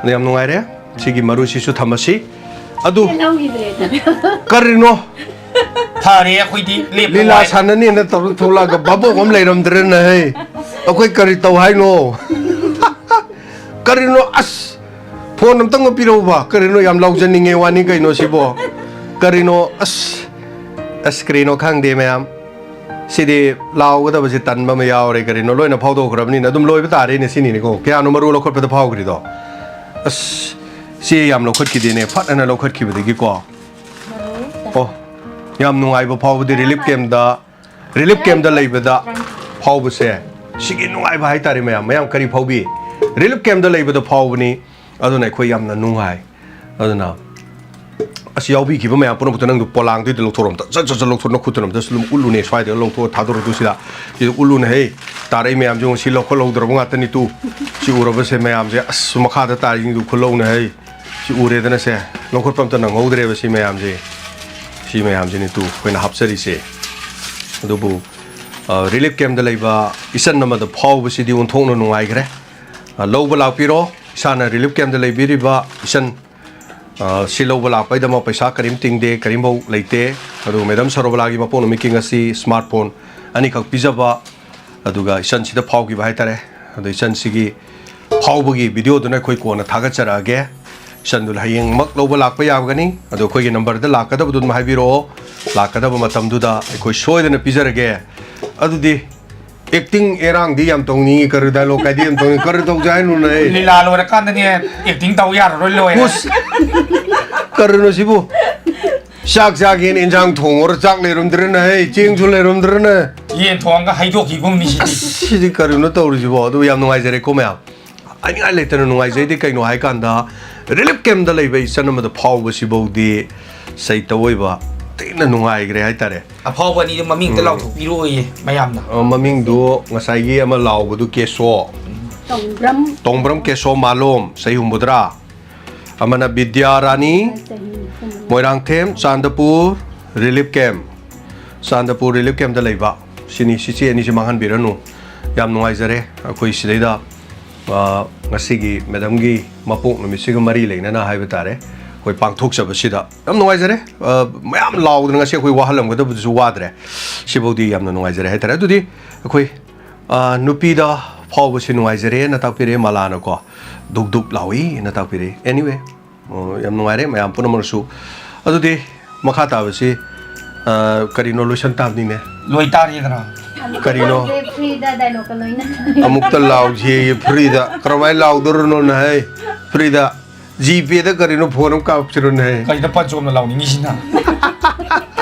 ꯑꯗ ꯌꯥꯝ ꯅꯨꯡꯉꯥꯏꯔꯦ꯫ ꯁꯤꯒꯤ ꯃꯔꯨꯁꯤꯁꯨ ꯊꯝꯃꯁꯤ꯫ ꯑꯗꯨ ꯂꯧꯈꯤꯗ꯭ꯔꯦꯗꯅ꯫ ꯀꯔꯤꯅꯣ? ꯐꯔꯦ, ꯑꯩꯈꯣꯏꯗꯤ ꯂꯦꯞꯄ ꯂꯤꯂꯥ ꯋꯥꯏ꯫ ꯁꯥꯟꯅꯅꯦꯅ ꯇꯧꯔ ꯊꯣꯛꯂꯛꯑꯒ ꯚꯥꯕꯣꯛ ꯑꯃ ꯂꯩꯔꯝꯗ꯭ꯔꯦꯅ, ꯍꯦ꯫ ꯑꯩꯈꯣꯏ ꯀꯔꯤ ꯇꯧ ꯍꯥꯏꯅꯣ? ꯀꯔꯤꯅꯣ? ꯑꯁ, ꯐꯣꯟ ꯑꯝꯇꯪ ꯄꯤꯔꯛꯎꯕ꯫ ꯀꯔꯤꯅꯣ, ꯌꯥꯝ ꯂꯥꯎꯖꯅꯤꯡꯉꯦ ꯋꯥꯅꯤ ꯀꯩꯅꯣ ꯁꯤꯕꯣ? ꯀꯔꯤꯅꯣ? ꯑꯁ, ꯑꯁ, ꯀꯔꯤꯅꯣ ꯈꯪꯗꯦ ꯃꯌꯥꯝ꯫ ꯁꯤꯗꯤ ꯂꯥꯎꯒꯗꯕꯁꯦ ꯇꯟꯕ ꯑꯃ ꯌꯥꯎꯔꯦ꯫ ꯀꯔꯤꯅꯣ, ꯂꯣꯏꯅ ꯐꯥꯎꯗꯣꯛꯈ꯭ꯔꯕꯅꯤꯅ ꯑꯗꯨꯝ ꯂꯣꯏꯕ ꯇꯥꯔꯦꯅꯦ ꯁꯤꯅꯤꯅꯦꯀꯣ꯫ ꯀꯌꯥꯅꯣ ꯃꯔꯨ ꯂꯧꯈꯠꯄꯗ ꯐꯥꯎꯈ꯭ꯔꯤꯗꯣ? ꯑꯁ, ꯁꯤ ꯌꯥꯝ ꯂꯧꯈꯠꯈꯤꯗꯦꯅꯦ, ꯐꯠ ꯍꯥꯏꯅ ꯂꯧꯈꯠꯈꯤꯕꯗꯒꯤꯀꯣ꯫ ꯑꯣ, ꯌꯥꯝ ꯅꯨꯡꯉꯥꯏꯕ ꯐꯥꯎꯕꯗꯤ ꯔꯤꯂꯤꯐ ꯀꯦꯝꯞꯇ, ꯔꯤꯂꯤꯐ ꯀꯦꯝꯞꯇ ꯂꯩꯕꯗ ꯐꯥꯎꯕꯁꯦ, ꯁꯤꯒꯤ ꯅꯨꯡꯉꯥꯏꯕ ꯍꯥꯏꯇꯥꯔꯦ ꯃꯌꯥꯝ꯫ ꯃꯌꯥꯝ ꯀꯔꯤ ꯐꯥꯎꯕꯤ? ꯔꯤꯂꯤꯐ ꯀꯦꯝꯞꯇ ꯂꯩꯕꯗ ꯐꯥꯎꯕꯅꯤ꯫ ꯑꯗꯨꯅ ꯑꯩꯈꯣꯏ ꯌꯥꯝꯅ ꯅꯨꯡꯉꯥꯏ꯫ ꯑꯗꯨꯅ ꯑꯁ, ꯌꯥꯎꯕꯤꯈꯤꯕ ꯃꯌꯥꯝ ꯄꯨꯝꯅꯃꯛꯇ ꯅꯪꯗꯣ ꯄꯣꯂꯥꯡꯗꯨꯗ ꯂꯧꯊꯣꯛꯔꯣ, ꯑꯝꯇ ꯁꯠ ꯁꯠ ꯁꯠ ꯂꯧꯊꯣꯛ, ꯅꯈꯨꯠꯇꯨꯅ ꯑꯝꯇ ꯁꯨꯝ ꯎꯠꯂꯨꯅꯦ, ꯁ꯭ꯋꯥꯏꯗ ꯂꯧꯊꯣꯛꯑ ꯊꯥꯗꯣꯔꯛꯑꯣ ꯇꯨ ꯁꯤꯗ꯫ ꯁꯤꯗ ꯎꯠꯂꯨꯅꯦ, ꯍꯩ꯫ ꯇꯥꯔꯛꯏ ꯃꯌꯥꯝꯁꯦ ꯌꯦꯡꯉꯨ, ꯁꯤ ꯂꯧꯈꯠꯍꯧꯗ꯭ꯔꯕ ꯉꯥꯛꯇꯅꯤ ꯇꯨ꯫ ꯁꯤ ꯎꯔꯕꯁꯦ ꯃꯌꯥꯝꯁꯦ, ꯑꯁ, ꯃꯈꯥꯗ ꯇꯥꯔꯤꯁꯤꯡꯗꯨ ꯈꯨꯜꯍꯧꯅꯦ, ꯍꯩ꯫ ꯁꯤ ꯎꯔꯦꯗꯅ ꯁꯦ, ꯂꯧꯈꯠꯄ ꯑꯝꯇ ꯅꯪꯍꯧꯗ꯭ꯔꯦꯕ ꯁꯤ ꯃꯌꯥꯝꯁꯦ꯫ ꯁꯤ ꯃꯌꯥꯝꯁꯤꯅꯤ ꯇꯨ ꯑꯩꯈꯣꯏꯅ ꯍꯥꯞꯆꯔꯤꯁꯦ꯫ ꯑꯗꯨꯕꯨ, ꯑ, ꯔꯤꯂꯤꯐ ꯀꯦꯝꯞꯇ ꯂꯩꯕ ꯏꯆꯟ ꯑꯃꯗ ꯐꯥꯎꯕꯁꯤꯗꯤ ꯑꯣꯟꯊꯣꯛꯅ ꯅꯨꯡꯉꯥꯏꯈ꯭ꯔꯦ꯫ ꯑ, ꯂꯧꯕ ꯂꯥꯛꯄꯤꯔꯣ, ꯏꯁꯥꯅ ꯔꯤꯂꯤꯐ ꯀꯦꯝꯞꯇ ꯂꯩꯕꯤꯔꯤꯕ ꯏꯆꯟ ꯑ, ꯁꯤ ꯂꯧꯕ ꯂꯥꯛꯄꯒꯤꯗꯃꯛ ꯄꯩꯁꯥ ꯀꯔꯤꯝ ꯇꯤꯡꯗꯦ, ꯀꯔꯤꯝꯐꯧ ꯂꯩꯇꯦ꯫ ꯑꯗꯨꯒ ꯃꯦꯗꯥꯝ ꯁꯔꯣꯕꯂꯥꯒꯤ ꯃꯄꯣꯛ ꯅꯨꯃꯤꯠꯀꯤ ꯉꯁꯤ ꯁ꯭ꯃꯥꯔꯠ ꯐꯣꯟ ꯑꯅꯤꯈꯛ ꯄꯤꯖꯕ, ꯑꯗꯨꯒ ꯏꯆꯟꯁꯤꯗ ꯐꯥꯎꯈꯤꯕ ꯍꯥꯏꯇꯥꯔꯦ꯫ ꯑꯗꯣ ꯏꯆꯟꯁꯤꯒꯤ ꯐꯥꯎꯕꯒꯤ ꯚꯤꯗꯤꯑꯣꯗꯨꯅ ꯑꯩꯈꯣꯏ ꯀꯣꯟꯅ ꯊꯥꯒꯠꯆꯔꯛꯑꯒꯦ꯫ ꯏꯆꯟꯗꯨ ꯍꯌꯦꯡꯃꯛ ꯂꯧꯕ ꯂꯥꯛꯄ ꯌꯥꯒꯅꯤ꯫ ꯑꯗꯣ ꯑꯩꯈꯣꯏꯒꯤ ꯅꯝꯕꯔꯗ ꯂꯥꯛꯀꯗꯕꯗꯨ ꯑꯗꯨꯝ ꯍꯥꯏꯕꯤꯔꯛꯑꯣ꯫ ꯂꯥꯛꯀꯗꯕ ꯃꯇꯝꯗꯨꯗ ꯑꯩꯈꯣꯏ ꯁꯣꯏꯗꯅ ꯄꯤꯖꯔꯒꯦ꯫ ꯑꯗꯨꯗꯤ ꯑꯦꯛꯇꯤꯡ ꯑꯦꯔꯥꯡꯗꯤ ꯌꯥꯝ ꯇꯧꯅꯤꯡꯉꯤ, ꯀꯔꯤ ꯗꯥꯏꯂꯣꯛ ꯀꯥꯏꯗꯤ ꯌꯥꯝ ꯇꯧꯅꯤꯡꯉꯤ, ꯀꯔꯤ ꯇꯧꯖꯦ ꯍꯥꯏꯅꯣꯅꯦ? ꯂꯤꯂꯥ ꯂꯣꯏꯔꯀꯥꯟꯗꯅꯦ ꯑꯦꯛꯇꯤꯡ ꯇꯧ ꯌꯥꯔꯔꯣꯏ, ꯂꯣꯏꯔꯦ꯫ ꯎꯁ! ꯀꯔꯤꯅꯣ ꯁꯤꯕꯨ? ꯆꯥꯛ ꯆꯥꯒꯦꯅ ꯏꯟꯖꯥꯡ ꯊꯣꯡꯉꯨꯔ ꯆꯥꯛ ꯂꯩꯔꯝꯗ꯭ꯔꯦꯅꯦ, ꯍꯩ, ꯆꯦꯡꯁꯨ ꯂꯩꯔꯝꯗ꯭ꯔꯦꯅꯦ꯫ ꯌꯦꯟ ꯊꯣꯡꯉꯒ ꯍꯩꯗꯣꯛꯈꯤꯒꯨꯝꯅꯤ ꯁꯤꯗꯤ꯫ ꯑꯁ, ꯁꯤꯗꯤ ꯀꯔꯤꯅꯣ ꯇꯧꯔꯤꯁꯤꯕꯣ? ꯑꯗꯨ ꯌꯥꯝ ꯅꯨꯡꯉꯥꯏꯖꯔꯦꯀꯣ ꯃꯌꯥꯝ꯫ ꯍꯥꯏꯅꯤꯡꯉꯥꯏ ꯂꯩꯇꯅ ꯅꯨꯡꯉꯥꯏꯖꯩꯗꯤ꯫ ꯀꯩꯅꯣ ꯍꯥꯏꯀꯥꯟꯗ, ꯔꯤꯂꯤꯐ ꯀꯦꯝꯞꯇ ꯂꯩꯕ ꯏꯆꯟ ꯑꯃꯗ ꯐꯥꯎꯕꯁꯤꯐꯥꯎꯗꯤ ꯁꯩꯇ ꯑꯣꯏꯕ ꯊꯤꯅ ꯅꯨꯡꯉꯥꯏꯈ꯭ꯔꯦ ꯍꯥꯏꯇꯥꯔꯦ꯫ ꯑꯐꯥꯎꯕ ꯑꯅꯤꯗꯨ ꯃꯃꯤꯡ ꯑꯝꯇ ꯎꯝ꯫ ꯂꯥꯎꯊꯣꯛꯄꯤꯔꯛꯑꯣꯌꯦ ꯃꯌꯥꯝꯅ꯫ ꯑ, ꯃꯃꯤꯡꯗꯨ ꯉꯁꯥꯏꯒꯤ ꯑꯃ ꯂꯥꯎꯕꯗꯨ ꯀꯦꯁꯣ꯫ ꯇꯣꯡꯕ꯭ꯔꯝ꯫ ꯇꯣꯡꯕ꯭ꯔꯝ ꯀꯦꯁꯣ ꯃꯥꯂꯣꯝ, ꯆꯍꯤ ꯍꯨꯝꯐꯨꯇꯔꯥ꯫ ꯑꯃꯅ ꯕꯤꯗ꯭ꯌꯥ ꯔꯥꯅꯤ, ꯆꯍꯤ ꯍꯨꯝꯐꯨ꯫ Moirangthem, Chandpur relief camp. Chandpur relief ꯀꯦꯝꯞꯇ ꯂꯩꯕ꯫ ꯁꯤꯅꯤ, ꯁꯤꯆꯦ ꯑꯅꯤꯁꯤ ꯃꯥꯡꯍꯟꯕꯤꯔꯅꯨ꯫ ꯌꯥꯝ ꯅꯨꯡꯉꯥꯏꯖꯔꯦ꯫ ꯑꯩꯈꯣꯏ ꯁꯤꯗꯩꯗ, ꯑ, ꯉꯁꯤꯒꯤ ꯃꯦꯗꯝꯒꯤ ꯃꯄꯣꯛ ꯅꯨꯃꯤꯠꯁꯤꯒ ꯃꯔꯤ ꯂꯩꯅꯅ ꯍꯥꯏꯕ ꯇꯥꯔꯦ, ꯑꯩꯈꯣꯏ ꯄꯥꯡꯊꯣꯛꯆꯕꯁꯤꯗ ꯌꯥꯝ ꯅꯨꯡꯉꯥꯏꯖꯔꯦ꯫ ꯑ, ꯃꯌꯥꯝ ꯂꯥꯎꯗꯅ ꯉꯁꯤ ꯑꯩꯈꯣꯏ ꯋꯥꯍꯜꯂꯝꯒꯗꯕꯗꯨꯁꯨ ꯋꯥꯗ꯭ꯔꯦ꯫ ꯁꯤꯐꯥꯎꯗꯤ ꯌꯥꯝꯅ ꯅꯨꯡꯉꯥꯏꯖꯔꯦ ꯍꯥꯏꯇꯥꯔꯦ꯫ ꯑꯗꯨꯗꯤ ꯑꯩꯈꯣꯏ, ꯑ, ꯅꯨꯄꯤꯗ ꯐꯥꯎꯕꯁꯤ ꯅꯨꯡꯉꯥꯏꯖꯔꯦꯅ ꯇꯥꯛꯄꯤꯔꯛꯑꯦ ꯃꯂꯥꯅꯀꯣ꯫ ꯙꯨꯛ ꯙꯨꯛ ꯂꯥꯎꯏꯅ ꯇꯥꯛꯄꯤꯔꯛꯏ꯫ Anyway, ꯑꯣ, ꯌꯥꯝ ꯅꯨꯡꯉꯥꯏꯔꯦ ꯃꯌꯥꯝ ꯄꯨꯝꯅꯃꯛꯁꯨ꯫ ꯑꯗꯨꯗꯤ ꯃꯈꯥ ꯇꯥꯕꯁꯤ, ꯑ, ꯀꯔꯤꯅꯣ, ꯂꯣꯏꯁꯟ ꯇꯥꯕꯅꯤꯅꯦ꯫ ꯂꯣꯏꯇꯥꯔꯦꯗꯅ꯫ ꯀꯔꯤꯅꯣ? ꯐ꯭ꯔꯤꯗ ꯗꯥꯏꯂꯣꯛꯀ ꯂꯣꯏꯅ꯫ ꯑꯃꯨꯛꯇ ꯂꯥꯎꯁꯤ ꯐ꯭ꯔꯤꯗ꯫ ꯀꯔꯝꯍꯥꯏꯅ ꯂꯥꯎꯗꯣꯔꯤꯅꯣꯅꯦ ꯍꯩ? ꯐ꯭ꯔꯤꯗ꯫ ꯖꯤꯄꯦꯗ ꯀꯔꯤꯅꯣ ꯐꯣꯟ ꯑꯃ ꯀꯥꯞꯁꯤꯔꯣꯅꯦ ꯍꯩ? ꯀꯔꯤꯗ ꯄꯟꯆꯣꯝꯅ ꯂꯥꯎꯅꯤꯡꯉꯤꯁꯤꯅ?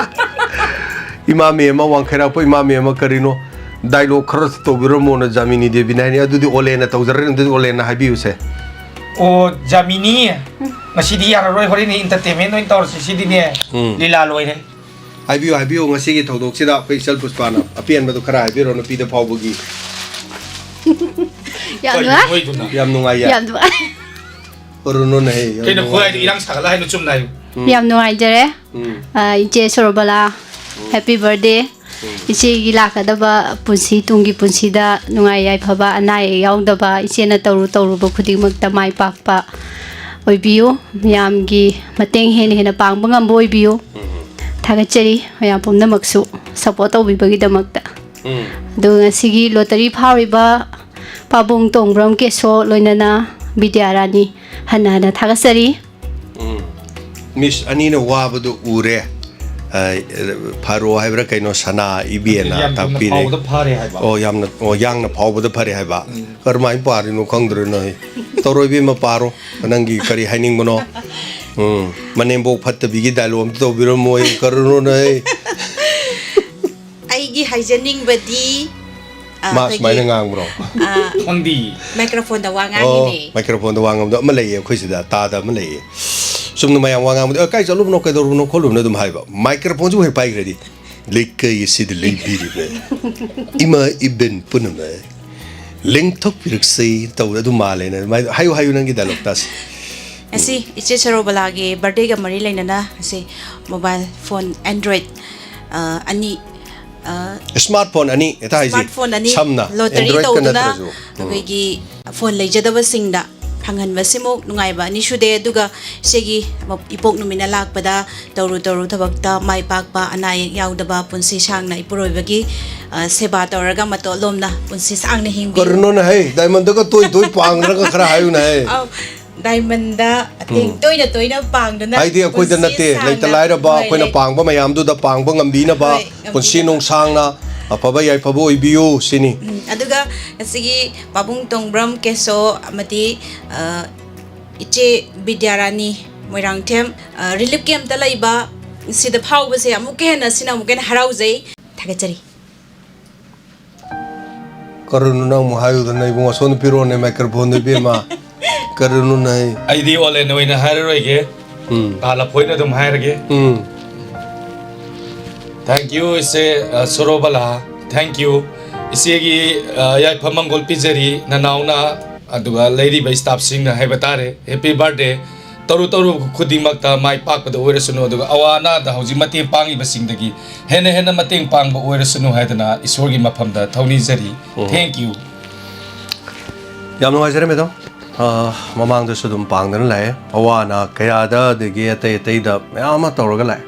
ꯏꯃꯥ ꯃꯦꯝ ꯑꯃ, ꯋꯥꯡꯈꯩꯔꯥꯛꯄ ꯏꯃꯥ ꯃꯦꯝ ꯑꯃ, ꯀꯔꯤꯅꯣ? ꯗꯥꯏꯂꯣꯛ ꯈꯔ ꯇꯧꯕꯤꯔꯝꯃꯣꯅ ꯖꯥꯃꯤꯅꯤ ꯗꯦꯕꯤꯅ ꯍꯥꯏꯅꯤ꯫ ꯑꯗꯨꯗꯤ ꯑꯣꯂꯦꯟꯅ ꯇꯧꯖꯔꯅꯤ, ꯑꯗꯨꯗꯤ ꯑꯣꯂꯦꯟꯅ ꯍꯥꯏꯕꯤꯌꯨꯁꯦ꯫ ꯑꯣ, ꯖꯥꯃꯤꯅꯤ, ꯉꯁꯤꯗꯤ ꯌꯥꯔꯔꯣꯏ, ꯍꯣꯔꯦꯟ entertainment ꯑꯣꯏꯅ ꯇꯧꯔꯁꯤ꯫ ꯁꯤꯗꯤꯅꯦ, ꯎꯝ꯫ ꯂꯤꯂꯥ ꯂꯣꯏꯔꯦ꯫ ꯍꯥꯏꯕꯤꯌꯨ, ꯍꯥꯏꯕꯤꯌꯨ, ꯉꯁꯤꯒꯤ ꯊꯧꯗꯣꯛꯁꯤꯗ ꯑꯩꯈꯣꯏ ꯏꯆꯜ ꯄꯨꯁꯄꯥꯅ ꯑꯄꯦꯟꯕꯗꯣ ꯈꯔ ꯍꯥꯏꯕꯤꯔꯣ, ꯅꯨꯄꯤꯗ ꯐꯥꯎꯕꯒꯤ꯫ ꯌꯥꯝ ꯀꯩꯅꯣ ꯅꯨꯡꯉꯥꯏ꯫ ꯅꯣꯏꯗꯨꯅ? ꯌꯥꯝ ꯅꯨꯡꯉꯥꯏꯌꯦ꯫ ꯌꯥꯝ ꯅꯨꯡꯉꯥꯏ꯫ ꯀꯔꯤꯅꯣꯅꯦ, ꯌꯥꯝ ꯀꯩꯅꯣ ꯅꯨꯡꯉꯥꯏ꯫ ꯈꯨꯍꯥꯏꯗꯣ ꯏꯔꯥꯡ ꯁꯥꯒꯠꯂ ꯍꯥꯏꯅꯣ, ꯆꯨꯝꯅ ꯍꯥꯏꯌꯨ꯫ ꯎꯝ꯫ ꯌꯥꯝ ꯅꯨꯡꯉꯥꯏꯖꯔꯦ꯫ ꯎꯝ꯫ ꯑ, ꯏꯆꯦ ꯁꯣꯔꯣꯕꯂꯥ, ꯎꯝ꯫ Happy birthday꯫ ꯎꯝ꯫ ꯏꯆꯦꯒꯤ ꯂꯥꯛꯀꯗꯕ ꯄꯨꯟꯁꯤ, ꯇꯨꯡꯒꯤ ꯄꯨꯟꯁꯤꯗ ꯅꯨꯡꯉꯥꯏ ꯌꯥꯏꯐꯕ, ꯑꯅꯥ ꯑꯌꯦꯛ ꯌꯥꯎꯗꯕ, ꯏꯆꯦꯅ ꯇꯧꯔꯨ ꯇꯧꯔꯨꯕ ꯈꯨꯗꯤꯡꯃꯛꯇ ꯃꯥꯏ ꯄꯥꯛꯄ ꯑꯣꯏꯕꯤꯌꯨ꯫ ꯃꯌꯥꯝꯒꯤ ꯃꯇꯦꯡ ꯍꯦꯟꯅ ꯍꯦꯟꯅ ꯄꯥꯡꯕ ꯉꯝꯕ ꯑꯣꯏꯕꯤꯌꯨ꯫ ꯎꯝ꯫ ꯊꯥꯒꯠꯆꯔꯤ ꯃꯌꯥꯝ ꯄꯨꯝꯅꯃꯛꯁꯨ support ꯇꯧꯕꯤꯕꯒꯤꯗꯃꯛꯇ꯫ ꯎꯝ꯫ ꯑꯗꯨꯒ ꯉꯁꯤꯒꯤ ꯂꯣꯇꯔꯤ ꯐꯥꯎꯔꯤꯕ ꯄꯥꯕꯨꯡ ꯇꯣꯡꯕ꯭ꯔꯝ ꯀꯦꯁꯣ ꯂꯣꯏꯅꯅ ꯕꯤꯗ꯭ꯌꯥꯔꯥꯅꯤ ꯍꯟꯅ ꯍꯟꯅ ꯊꯥꯒꯠꯆꯔꯤ꯫ ꯎꯝ꯫ ꯃꯤꯁ ꯑꯅꯤꯅ ꯋꯥꯕꯗꯨ ꯎꯔꯦ꯫ ꯑ, ꯐꯔꯣ ꯍꯥꯏꯕ꯭ꯔꯥ ꯀꯩꯅꯣ, ꯁꯅꯥ ꯏꯕꯦꯟꯅ ꯌꯥꯝ ꯊꯨꯅ ꯇꯥꯛꯄꯤꯔꯦ꯫ ꯐꯥꯎꯕꯗ ꯐꯔꯦ ꯍꯥꯏꯕ꯫ ꯑꯣ, ꯌꯥꯝꯅ, ꯑꯣ, ꯌꯥꯡꯅ ꯐꯥꯎꯕꯗ ꯐꯔꯦ ꯍꯥꯏꯕ꯫ ꯎꯝ꯫ ꯀꯔꯝꯍꯥꯏꯅ ꯄꯥꯔꯤꯅꯣ ꯈꯪꯗ꯭ꯔꯦ ꯅꯣꯏ꯫ ꯇꯧꯔꯣ ꯏꯕꯦꯝꯃ, ꯄꯥꯔꯣ꯫ ꯅꯪꯒꯤ ꯀꯔꯤ ꯍꯥꯏꯅꯤꯡꯕꯅꯣ? ꯎꯝ꯫ ꯃꯅꯦꯝꯕꯣꯛ ꯐꯠꯇꯕꯤꯒꯤ dialogue ꯑꯝꯇ ꯇꯧꯕꯤꯔꯝꯃꯣꯏ꯫ ꯀꯔꯤꯅꯣ ꯅꯣꯏ? ꯑꯩꯒꯤ ꯍꯥꯏꯖꯅꯤꯡꯕꯗꯤ, ꯑ, ꯃꯥ ꯑꯩꯈꯣꯏꯒꯤ, ꯁꯨꯃꯥꯏꯅ ꯉꯥꯡꯕ꯭ꯔꯣ? ꯑ, ꯈꯪꯗꯤ꯫ Microphoneꯗ ꯋꯥ ꯑꯣ, ꯉꯥꯡꯉꯤꯅꯦ꯫ Microphoneꯗ ꯋꯥ ꯉꯥꯡꯕꯗꯣ ꯑꯃ ꯂꯩꯌꯦ ꯑꯩꯈꯣꯏ ꯁꯤꯗ, ꯇꯥꯗ ꯑꯃ ꯂꯩꯌꯦ꯫ ꯆꯨꯝꯅ ꯃꯌꯥꯝ ꯋꯥ ꯉꯥꯡꯕꯗꯣ, "ꯑ, ꯀꯥꯏ ꯆꯠꯂꯨꯕꯅꯣ, ꯀꯩꯗꯧꯔꯨꯕꯅꯣ ꯈꯣꯠꯂꯨꯕꯅꯣ?" ꯑꯗꯨꯝ ꯍꯥꯏꯕ꯫ Microphoneꯁꯤꯕꯨ ꯍꯦꯛ ꯄꯥꯏꯈ꯭ꯔꯗꯤ, "ꯂꯩꯀꯥꯏ ꯑꯁꯤꯗ ꯂꯩꯕꯤꯔꯤꯕ ꯏꯃꯥ ꯏꯕꯦꯟ ꯄꯨꯝꯅꯃꯛ ꯂꯦꯡꯊꯣꯛꯄꯤꯔꯛꯁꯤ" ꯇꯧꯕꯗ ꯑꯗꯨꯝ ꯃꯥꯜꯂꯦꯅ꯫ ꯑꯗꯨꯃꯥꯏꯅ ꯍꯥꯏꯌꯨ, ꯍꯥꯏꯌꯨ, ꯅꯪꯒꯤ dialogueꯇ꯫ ꯑꯁꯤ ꯏꯆꯦ ꯁꯔꯣꯕꯂꯥꯒꯤ birthdayꯒ ꯃꯔꯤ ꯂꯩꯅꯅ ꯑꯁꯤ mobile phone Android, ꯑ, ꯑꯅꯤ, ꯑ, Smartphone ꯑꯅꯤ, ꯍꯦꯛꯇ ꯍꯥꯏꯁꯤ꯫ Smartphone ꯑꯅꯤ ꯁꯝꯅ, lottery Androidꯀ ꯇꯧꯗꯨꯅ ꯅꯠꯇ꯭ꯔꯁꯨ꯫ ꯎꯝ꯫ ꯑꯩꯈꯣꯏꯒꯤ phone ꯂꯩꯖꯗꯕꯁꯤꯡꯗ ꯐꯪꯍꯟꯕꯁꯤꯃꯨꯛ ꯅꯨꯡꯉꯥꯏꯕ ꯑꯅꯤ ꯁꯨꯗꯦ꯫ ꯑꯗꯨꯒ ꯏꯆꯦꯒꯤ ꯏꯄꯣꯛ ꯅꯨꯃꯤꯠꯅ ꯂꯥꯛꯄꯗ ꯇꯧꯔꯨ ꯇꯧꯔꯨ ꯊꯕꯛꯇ ꯃꯥꯏ ꯄꯥꯛꯄ, ꯑꯅꯥ ꯑꯌꯦꯛ ꯌꯥꯎꯗꯕ, ꯄꯨꯟꯁꯤ ꯁꯥꯡꯅ ꯏꯄꯨꯔꯣꯏꯕꯒꯤ, ꯑ, ꯁꯦꯕꯥ ꯇꯧꯔꯒ ꯃꯇꯣꯂꯣꯝꯅ ꯄꯨꯟꯁꯤ ꯁꯥꯡꯅ ꯍꯤꯡꯕꯤꯌꯨ꯫ ꯀꯔꯤꯅꯣꯅꯦ ꯍꯩ, diamondꯒ ꯇꯣꯏ ꯇꯣꯏ ꯄꯥꯡꯗꯅꯒ ꯈꯔ ꯍꯥꯏꯌꯨꯅꯦ ꯍꯩ꯫ ꯑꯧ, diamondꯗ ꯑꯇꯦꯡ ꯎꯝ꯫ ꯇꯣꯏꯅ ꯇꯣꯏꯅ ꯄꯥꯡꯗꯨꯅ ꯍꯥꯏꯗꯤ ꯑꯩꯈꯣꯏꯗ ꯄꯨꯟꯁꯤ ꯅꯠꯇꯦ, ꯁꯥꯡꯅ ꯂꯩꯇ ꯂꯥꯏꯔꯕ ꯍꯣꯏ, ꯑꯩꯈꯣꯏꯅ ꯂꯩ-, ꯄꯥꯡꯕ ꯃꯌꯥꯝꯗꯨꯗ ꯄꯥꯡꯕ ꯉꯝꯕꯤꯅꯕ, ꯍꯣꯏ, ꯄꯨꯟꯁꯤ ꯉꯝꯕꯤꯅꯕ꯫ ꯅꯨꯡꯁꯥꯡꯅ ꯑꯐꯕ ꯌꯥꯏꯐꯕ ꯑꯣꯏꯕꯤꯌꯨ ꯁꯤꯅꯤ꯫ ꯎꯝ, ꯑꯗꯨꯒ ꯉꯁꯤꯒꯤ ꯄꯥꯕꯨꯡ ꯇꯣꯡꯕ꯭ꯔꯝ ꯀꯦꯁꯣ ꯑꯃꯗꯤ, ꯑ, ꯏꯆꯦ ꯕꯤꯗ꯭ꯌꯥꯔꯥꯅꯤ ꯃꯣꯏꯔꯥꯡꯊꯦꯝ, ꯑ, relief campꯇ ꯂꯩꯕ ꯁꯤꯗ ꯐꯥꯎꯕꯁꯦ ꯑꯃꯨꯛꯀ ꯍꯦꯟꯅ, ꯁꯤꯅ ꯑꯃꯨꯛꯀ ꯍꯦꯟꯅ ꯍꯔꯥꯎꯖꯩ꯫ ꯊꯥꯒꯠꯆꯔꯤ꯫ ꯀꯔꯤꯅꯣ ꯅꯪ ꯑꯃꯨꯛ ꯍꯥꯏꯌꯨꯗꯅ ꯏꯕꯨꯡꯉꯣ? ꯑꯁꯣꯝꯗ ꯄꯤꯔꯛꯑꯣꯅꯦ microphoneꯗꯣ ꯏꯕꯦꯝꯃ꯫ ꯀꯔꯤꯅꯣ ꯅꯪ? ꯑꯩꯗꯤ ꯑꯣꯂꯦꯟ ꯑꯣꯏꯅ ꯍꯥꯏꯔꯔꯣꯏꯒꯦ꯫ ꯎꯝ꯫ ꯄꯥ ꯂꯐꯣꯏꯅ ꯑꯗꯨꯝ ꯍꯥꯏꯔꯒꯦ꯫ ꯎꯝ꯫ Thank you, ꯏꯆꯦ, ꯑ, ꯁꯣꯔꯣꯕꯂꯥ꯫ Thank you꯫ ꯏꯆꯦꯒꯤ, ꯑ, ꯌꯥꯏꯐ ꯃꯪꯒꯣꯜ ꯄꯤꯖꯔꯤ, ꯅꯅꯥꯎꯅ, ꯑꯗꯨꯒ ꯂꯩꯔꯤꯕ staffꯁꯤꯡꯅ ꯍꯥꯏꯕ ꯇꯥꯔꯦ꯫ Happy birthday꯫ ꯇꯧꯔꯨ ꯇꯧꯔꯨ ꯈꯨꯗꯤꯡꯃꯛꯇ ꯃꯥꯏ ꯄꯥꯛꯄꯗ ꯑꯣꯏꯔꯁꯅꯨ, ꯑꯗꯨꯒ ꯑꯋꯥ ꯑꯅꯥꯗ ꯍꯧꯖꯤꯛ ꯃꯇꯦꯡ ꯄꯥꯡꯉꯤꯕꯁꯤꯡꯗꯒꯤ ꯍꯦꯟꯅ ꯍꯦꯟꯅ ꯃꯇꯦꯡ ꯄꯥꯡꯕ ꯑꯣꯏꯔꯁꯅꯨ ꯍꯥꯏꯗꯅ ꯏꯁꯣꯔꯒꯤ ꯃꯐꯝꯗ ꯊꯧꯅꯤꯖꯔꯤ꯫ ꯎꯝ꯫ Thank you꯫ ꯌꯥꯝ ꯅꯨꯡꯉꯥꯏꯖꯔꯦ, madam꯫ ꯑ, ꯃꯃꯥꯡꯗꯁꯨ ꯑꯗꯨꯝ ꯄꯥꯡꯗꯅ ꯂꯥꯛꯑꯦ꯫ ꯑꯋꯥ ꯑꯅꯥ ꯀꯌꯥꯗ, ꯑꯗꯒꯤ ꯑꯇꯩ ꯑꯇꯩꯗ ꯃꯌꯥꯝ ꯑꯃ ꯇꯧꯔꯒ ꯂꯥꯛꯑꯦ꯫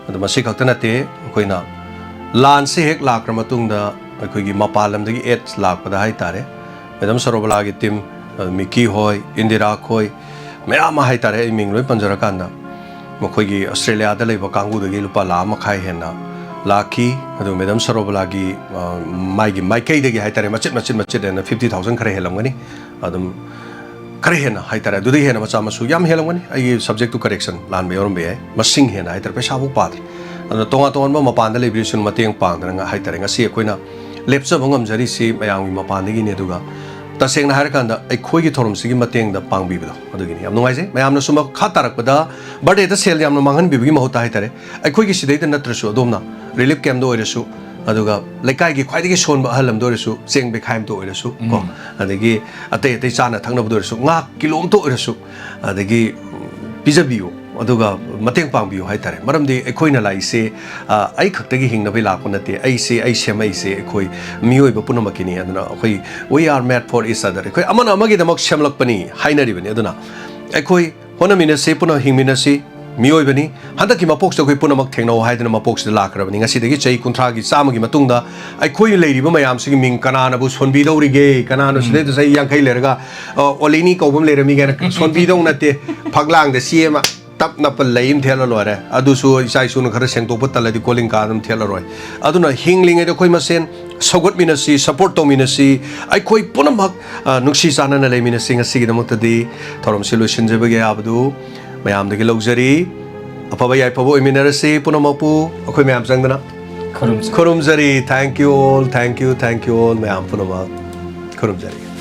ꯑꯗꯨ ꯃꯁꯤ ꯈꯛꯇ ꯅꯠꯇꯦ, ꯑꯩꯈꯣꯏꯅ ꯂꯥꯟꯁꯤ ꯍꯦꯛ ꯂꯥꯛꯈ꯭ꯔ ꯃꯇꯨꯡꯗ ꯑꯩꯈꯣꯏꯒꯤ ꯃꯄꯥꯟ ꯂꯝꯗꯒꯤ ꯑꯦꯗ ꯂꯥꯛꯄꯗ ꯍꯥꯏꯇꯥꯔꯦ, ꯃꯦꯗꯥꯝ ꯁꯔꯣꯕꯂꯥꯒꯤ ꯇꯤꯝ, ꯃꯤꯀꯤ ꯍꯣꯏ, ꯏꯟꯗꯤꯔꯥ ꯈꯣꯏ, ꯃꯌꯥꯝ ꯑꯃ ꯍꯥꯏꯇꯥꯔꯦ, ꯑꯩ ꯃꯤꯡ ꯂꯣꯏ ꯄꯟꯖꯔꯀꯥꯟꯗ, ꯃꯈꯣꯏꯒꯤ ꯑꯁꯇ꯭ꯔꯦꯂꯤꯌꯥꯗ ꯂꯩꯕ ꯀꯥꯡꯕꯨꯗꯒꯤ ꯂꯨꯄꯥ ꯂꯥꯈ ꯃꯈꯥꯏ ꯍꯦꯟꯅ ꯂꯥꯛꯈꯤ꯫ ꯑꯗꯨ ꯃꯦꯗꯥꯝ ꯁꯔꯣꯕꯂꯥꯒꯤ, ꯑ, ꯃꯥꯒꯤ ꯃꯥꯏꯀꯩꯗꯒꯤ ꯍꯥꯏꯇꯥꯔꯦ, ꯃꯆꯤꯠ ꯃꯆꯤꯠ ꯃꯆꯤꯠ ꯍꯦꯟꯅ ꯐꯤꯐꯇꯤ ꯊꯥꯎꯖꯟ ꯈꯔ ꯍꯦꯜꯂꯝꯒꯅꯤ꯫ ꯑꯗꯨꯝ ꯈꯔ ꯍꯦꯟꯅ ꯍꯥꯏꯇꯥꯔꯦ, ꯑꯗꯨꯗꯒꯤ ꯍꯦꯟꯅ ꯃꯆꯥ ꯃꯁꯨ ꯌꯥꯝ ꯍꯦꯜꯂꯝꯒꯅꯤ, ꯑꯩꯒꯤ ꯁꯕꯖꯦꯛꯇꯨ ꯀꯔꯦꯛꯁꯟ ꯂꯥꯟꯕ ꯌꯥꯎꯔꯝꯕ ꯌꯥꯏ, ꯃꯁꯤꯡ ꯍꯦꯟꯅ ꯍꯥꯏꯇꯥꯔꯦ, ꯄꯩꯁꯥꯐꯥꯎ ꯄꯥꯗ꯭ꯔꯦ꯫ ꯑꯗꯨꯅ ꯇꯣꯉꯥꯟ ꯇꯣꯉꯥꯟꯕ ꯃꯄꯥꯟꯗ ꯂꯩꯕꯤꯔꯤꯁꯤꯡ ꯃꯇꯦꯡ ꯄꯥꯡꯗꯅ ꯉ-, ꯍꯥꯏꯇꯥꯔꯦ, ꯉꯁꯤ ꯑꯩꯈꯣꯏꯅ ꯂꯦꯞꯆꯕ ꯉꯝꯖꯔꯤꯁꯤ ꯃꯌꯥꯝꯒꯤ ꯃꯄꯥꯟꯗꯒꯤꯅꯤ꯫ ꯑꯗꯨꯒ ꯇꯁꯦꯡꯅ ꯍꯥꯏꯔꯀꯥꯟꯗ ꯑꯩꯈꯣꯏꯒꯤ ꯊꯧꯔꯝꯁꯤꯒꯤ ꯃꯇꯦꯡꯗ ꯄꯥꯡꯕꯤꯕꯗꯣ ꯑꯗꯨꯒꯤꯅꯤ꯫ ꯌꯥꯝ ꯅꯨꯡꯉꯥꯏꯖꯩ꯫ ꯃꯌꯥꯝꯅꯁꯨ ꯃꯈꯥ ꯇꯥꯔꯛꯄꯗ ꯕꯥꯔꯗꯦꯗ ꯁꯦꯜ ꯌꯥꯝꯅ ꯃꯥꯡꯍꯟꯕꯤꯕꯒꯤ ꯃꯍꯨꯠꯇ ꯍꯥꯏꯇꯥꯔꯦ, ꯑꯩꯈꯣꯏꯒꯤ ꯁꯤꯗꯩꯗ ꯅꯠꯇ꯭ꯔꯁꯨ ꯑꯗꯣꯝꯅ ꯔꯤꯂꯤꯐ ꯀꯦꯝꯗ ꯑꯣꯏꯔꯁꯨ, ꯑꯗꯨꯒ ꯂꯩꯀꯥꯏꯒꯤ ꯈ꯭ꯋꯥꯏꯗꯒꯤ ꯁꯣꯟꯕ ꯑꯍꯜ ꯑꯃꯗ ꯑꯣꯏꯔꯁꯨ, ꯆꯦꯡ ꯕꯦꯈꯥꯏ ꯑꯃꯇ ꯑꯣꯏꯔꯁꯨ ꯀꯣ, ꯎꯝ꯫ ꯑꯗꯒꯤ ꯑꯇꯩ ꯑꯇꯩ ꯆꯥꯅ ꯊꯛꯅꯕꯗ ꯑꯣꯏꯔꯁꯨ, ꯉꯥ ꯀꯤꯂꯣ ꯑꯃꯇ ꯑꯣꯏꯔꯁꯨ, ꯑꯗꯒꯤ, ꯎꯝ, ꯄꯤꯖꯕꯤꯌꯨ, ꯑꯗꯨꯒ ꯃꯇꯦꯡ ꯄꯥꯡꯕꯤꯌꯨ ꯍꯥꯏꯇꯥꯔꯦ꯫ ꯃꯔꯝꯗꯤ ꯑꯩꯈꯣꯏꯅ ꯂꯥꯛꯏꯁꯦ, ꯑ, ꯑꯩ ꯈꯛꯇꯒꯤ ꯍꯤꯡꯅꯕꯒꯤ ꯂꯥꯛꯄ ꯅꯠꯇꯦ꯫ ꯑꯩꯁꯦ, ꯑꯩ ꯁꯦꯝꯃꯛꯏꯁꯦ ꯑꯩꯈꯣꯏ ꯃꯤꯑꯣꯏꯕ ꯄꯨꯝꯅꯃꯛꯀꯤꯅꯤ꯫ ꯑꯗꯨꯅ ꯑꯩꯈꯣꯏ, "We are made for each other", ꯑꯩꯈꯣꯏ ꯑꯃꯅ ꯑꯃꯒꯤꯗꯃꯛ ꯁꯦꯝꯂꯛꯄꯅꯤ ꯍꯥꯏꯅꯔꯤꯕꯅꯤ꯫ ꯑꯗꯨꯅ ꯑꯩꯈꯣꯏ ꯍꯣꯠꯅꯃꯤꯟꯅꯁꯤ, ꯄꯨꯟꯅ ꯍꯤꯡꯃꯤꯟꯅꯁꯤ, ꯃꯤꯑꯣꯏꯕꯅꯤ꯫ ꯍꯟꯗꯛꯀꯤ ꯃꯄꯣꯛꯁꯤꯗ ꯑꯩꯈꯣꯏ ꯄꯨꯝꯅꯃꯛ ꯊꯦꯡꯅꯧ ꯍꯥꯏꯗꯅ ꯃꯄꯣꯛꯁꯤꯗ ꯂꯥꯛꯈ꯭ꯔꯕꯅꯤ꯫ ꯉꯁꯤꯗꯒꯤ ꯆꯍꯤ ꯀꯨꯟꯊ꯭ꯔꯥꯒꯤ, ꯆꯥꯝꯃꯒꯤ ꯃꯇꯨꯡꯗ ꯑꯩꯈꯣꯏ ꯂꯩꯔꯤꯕ ꯃꯌꯥꯝꯁꯤꯒꯤ ꯃꯤꯡ ꯀꯅꯥꯅꯕꯨ ꯁꯣꯟꯕꯤꯗꯧꯔꯤꯒꯦ? ꯀꯅꯥꯅ ꯎꯝ꯫ ꯁꯤꯗꯩꯗ ꯆꯍꯤ ꯌꯥꯡꯈꯩ ꯂꯩꯔꯒ, ꯑ, ꯑꯣꯂꯤꯅꯤ ꯀꯧꯕ ꯑꯃ ꯂꯩꯔꯝꯃꯤ ꯀꯥꯏꯅ ꯁꯣꯟꯕꯤꯗꯧ ꯅꯠꯇꯦ꯫ ꯐꯛꯂꯥꯡꯗ ꯆꯦ ꯑꯃ ꯇꯞ ꯅꯞꯄ ꯂꯩ ꯑꯃ ꯊꯦꯠꯂ ꯂꯣꯏꯔꯦ꯫ ꯑꯗꯨꯁꯨ ꯏꯆꯥ ꯏꯁꯨꯅ ꯈꯔ ꯁꯦꯡꯗꯣꯛꯄ ꯇꯜꯂꯗꯤ ꯀꯣꯂꯤꯡ ꯀꯥ ꯑꯗꯨꯝ ꯊꯦꯠꯂꯔꯣꯏ꯫ ꯑꯗꯨꯅ ꯍꯤꯡꯂꯤꯉꯩꯗ ꯑꯩꯈꯣꯏ ꯃꯁꯦꯟ ꯁꯧꯒꯠꯃꯤꯟꯅꯁꯤ, ꯁꯄꯣꯔꯠ ꯇꯧꯃꯤꯟꯅꯁꯤ, ꯑꯩꯈꯣꯏ ꯄꯨꯝꯅꯃꯛ, ꯑ, ꯅꯨꯡꯁꯤ ꯆꯥꯟꯅꯅ ꯂꯩꯃꯤꯟꯅꯁꯤ꯫ ꯉꯁꯤꯒꯤꯗꯃꯛꯇꯗꯤ ꯊꯧꯔꯝꯁꯤ ꯂꯣꯏꯁꯤꯟꯖꯕꯒꯤ ꯑꯌꯥꯕꯗꯨ ꯃꯌꯥꯝꯗꯒꯤ ꯂꯧꯖꯔꯤ꯫ ꯑꯐꯕ ꯌꯥꯏꯐꯕ ꯑꯣꯏꯃꯤꯟꯅꯔꯁꯤ ꯄꯨꯝꯅꯃꯛꯄꯨ꯫ ꯑꯩꯈꯣꯏ ꯃꯌꯥꯝ ꯆꯪꯗꯅ ꯈꯨꯔꯨꯝꯖꯔꯤ꯫ ꯈꯨꯔꯨꯝꯖꯔꯤ꯫ Thank you all, thank you, thank you all, ꯃꯌꯥꯝ ꯄꯨꯝꯅꯃꯛ ꯈꯨꯔꯨꯝꯖꯔꯤ꯫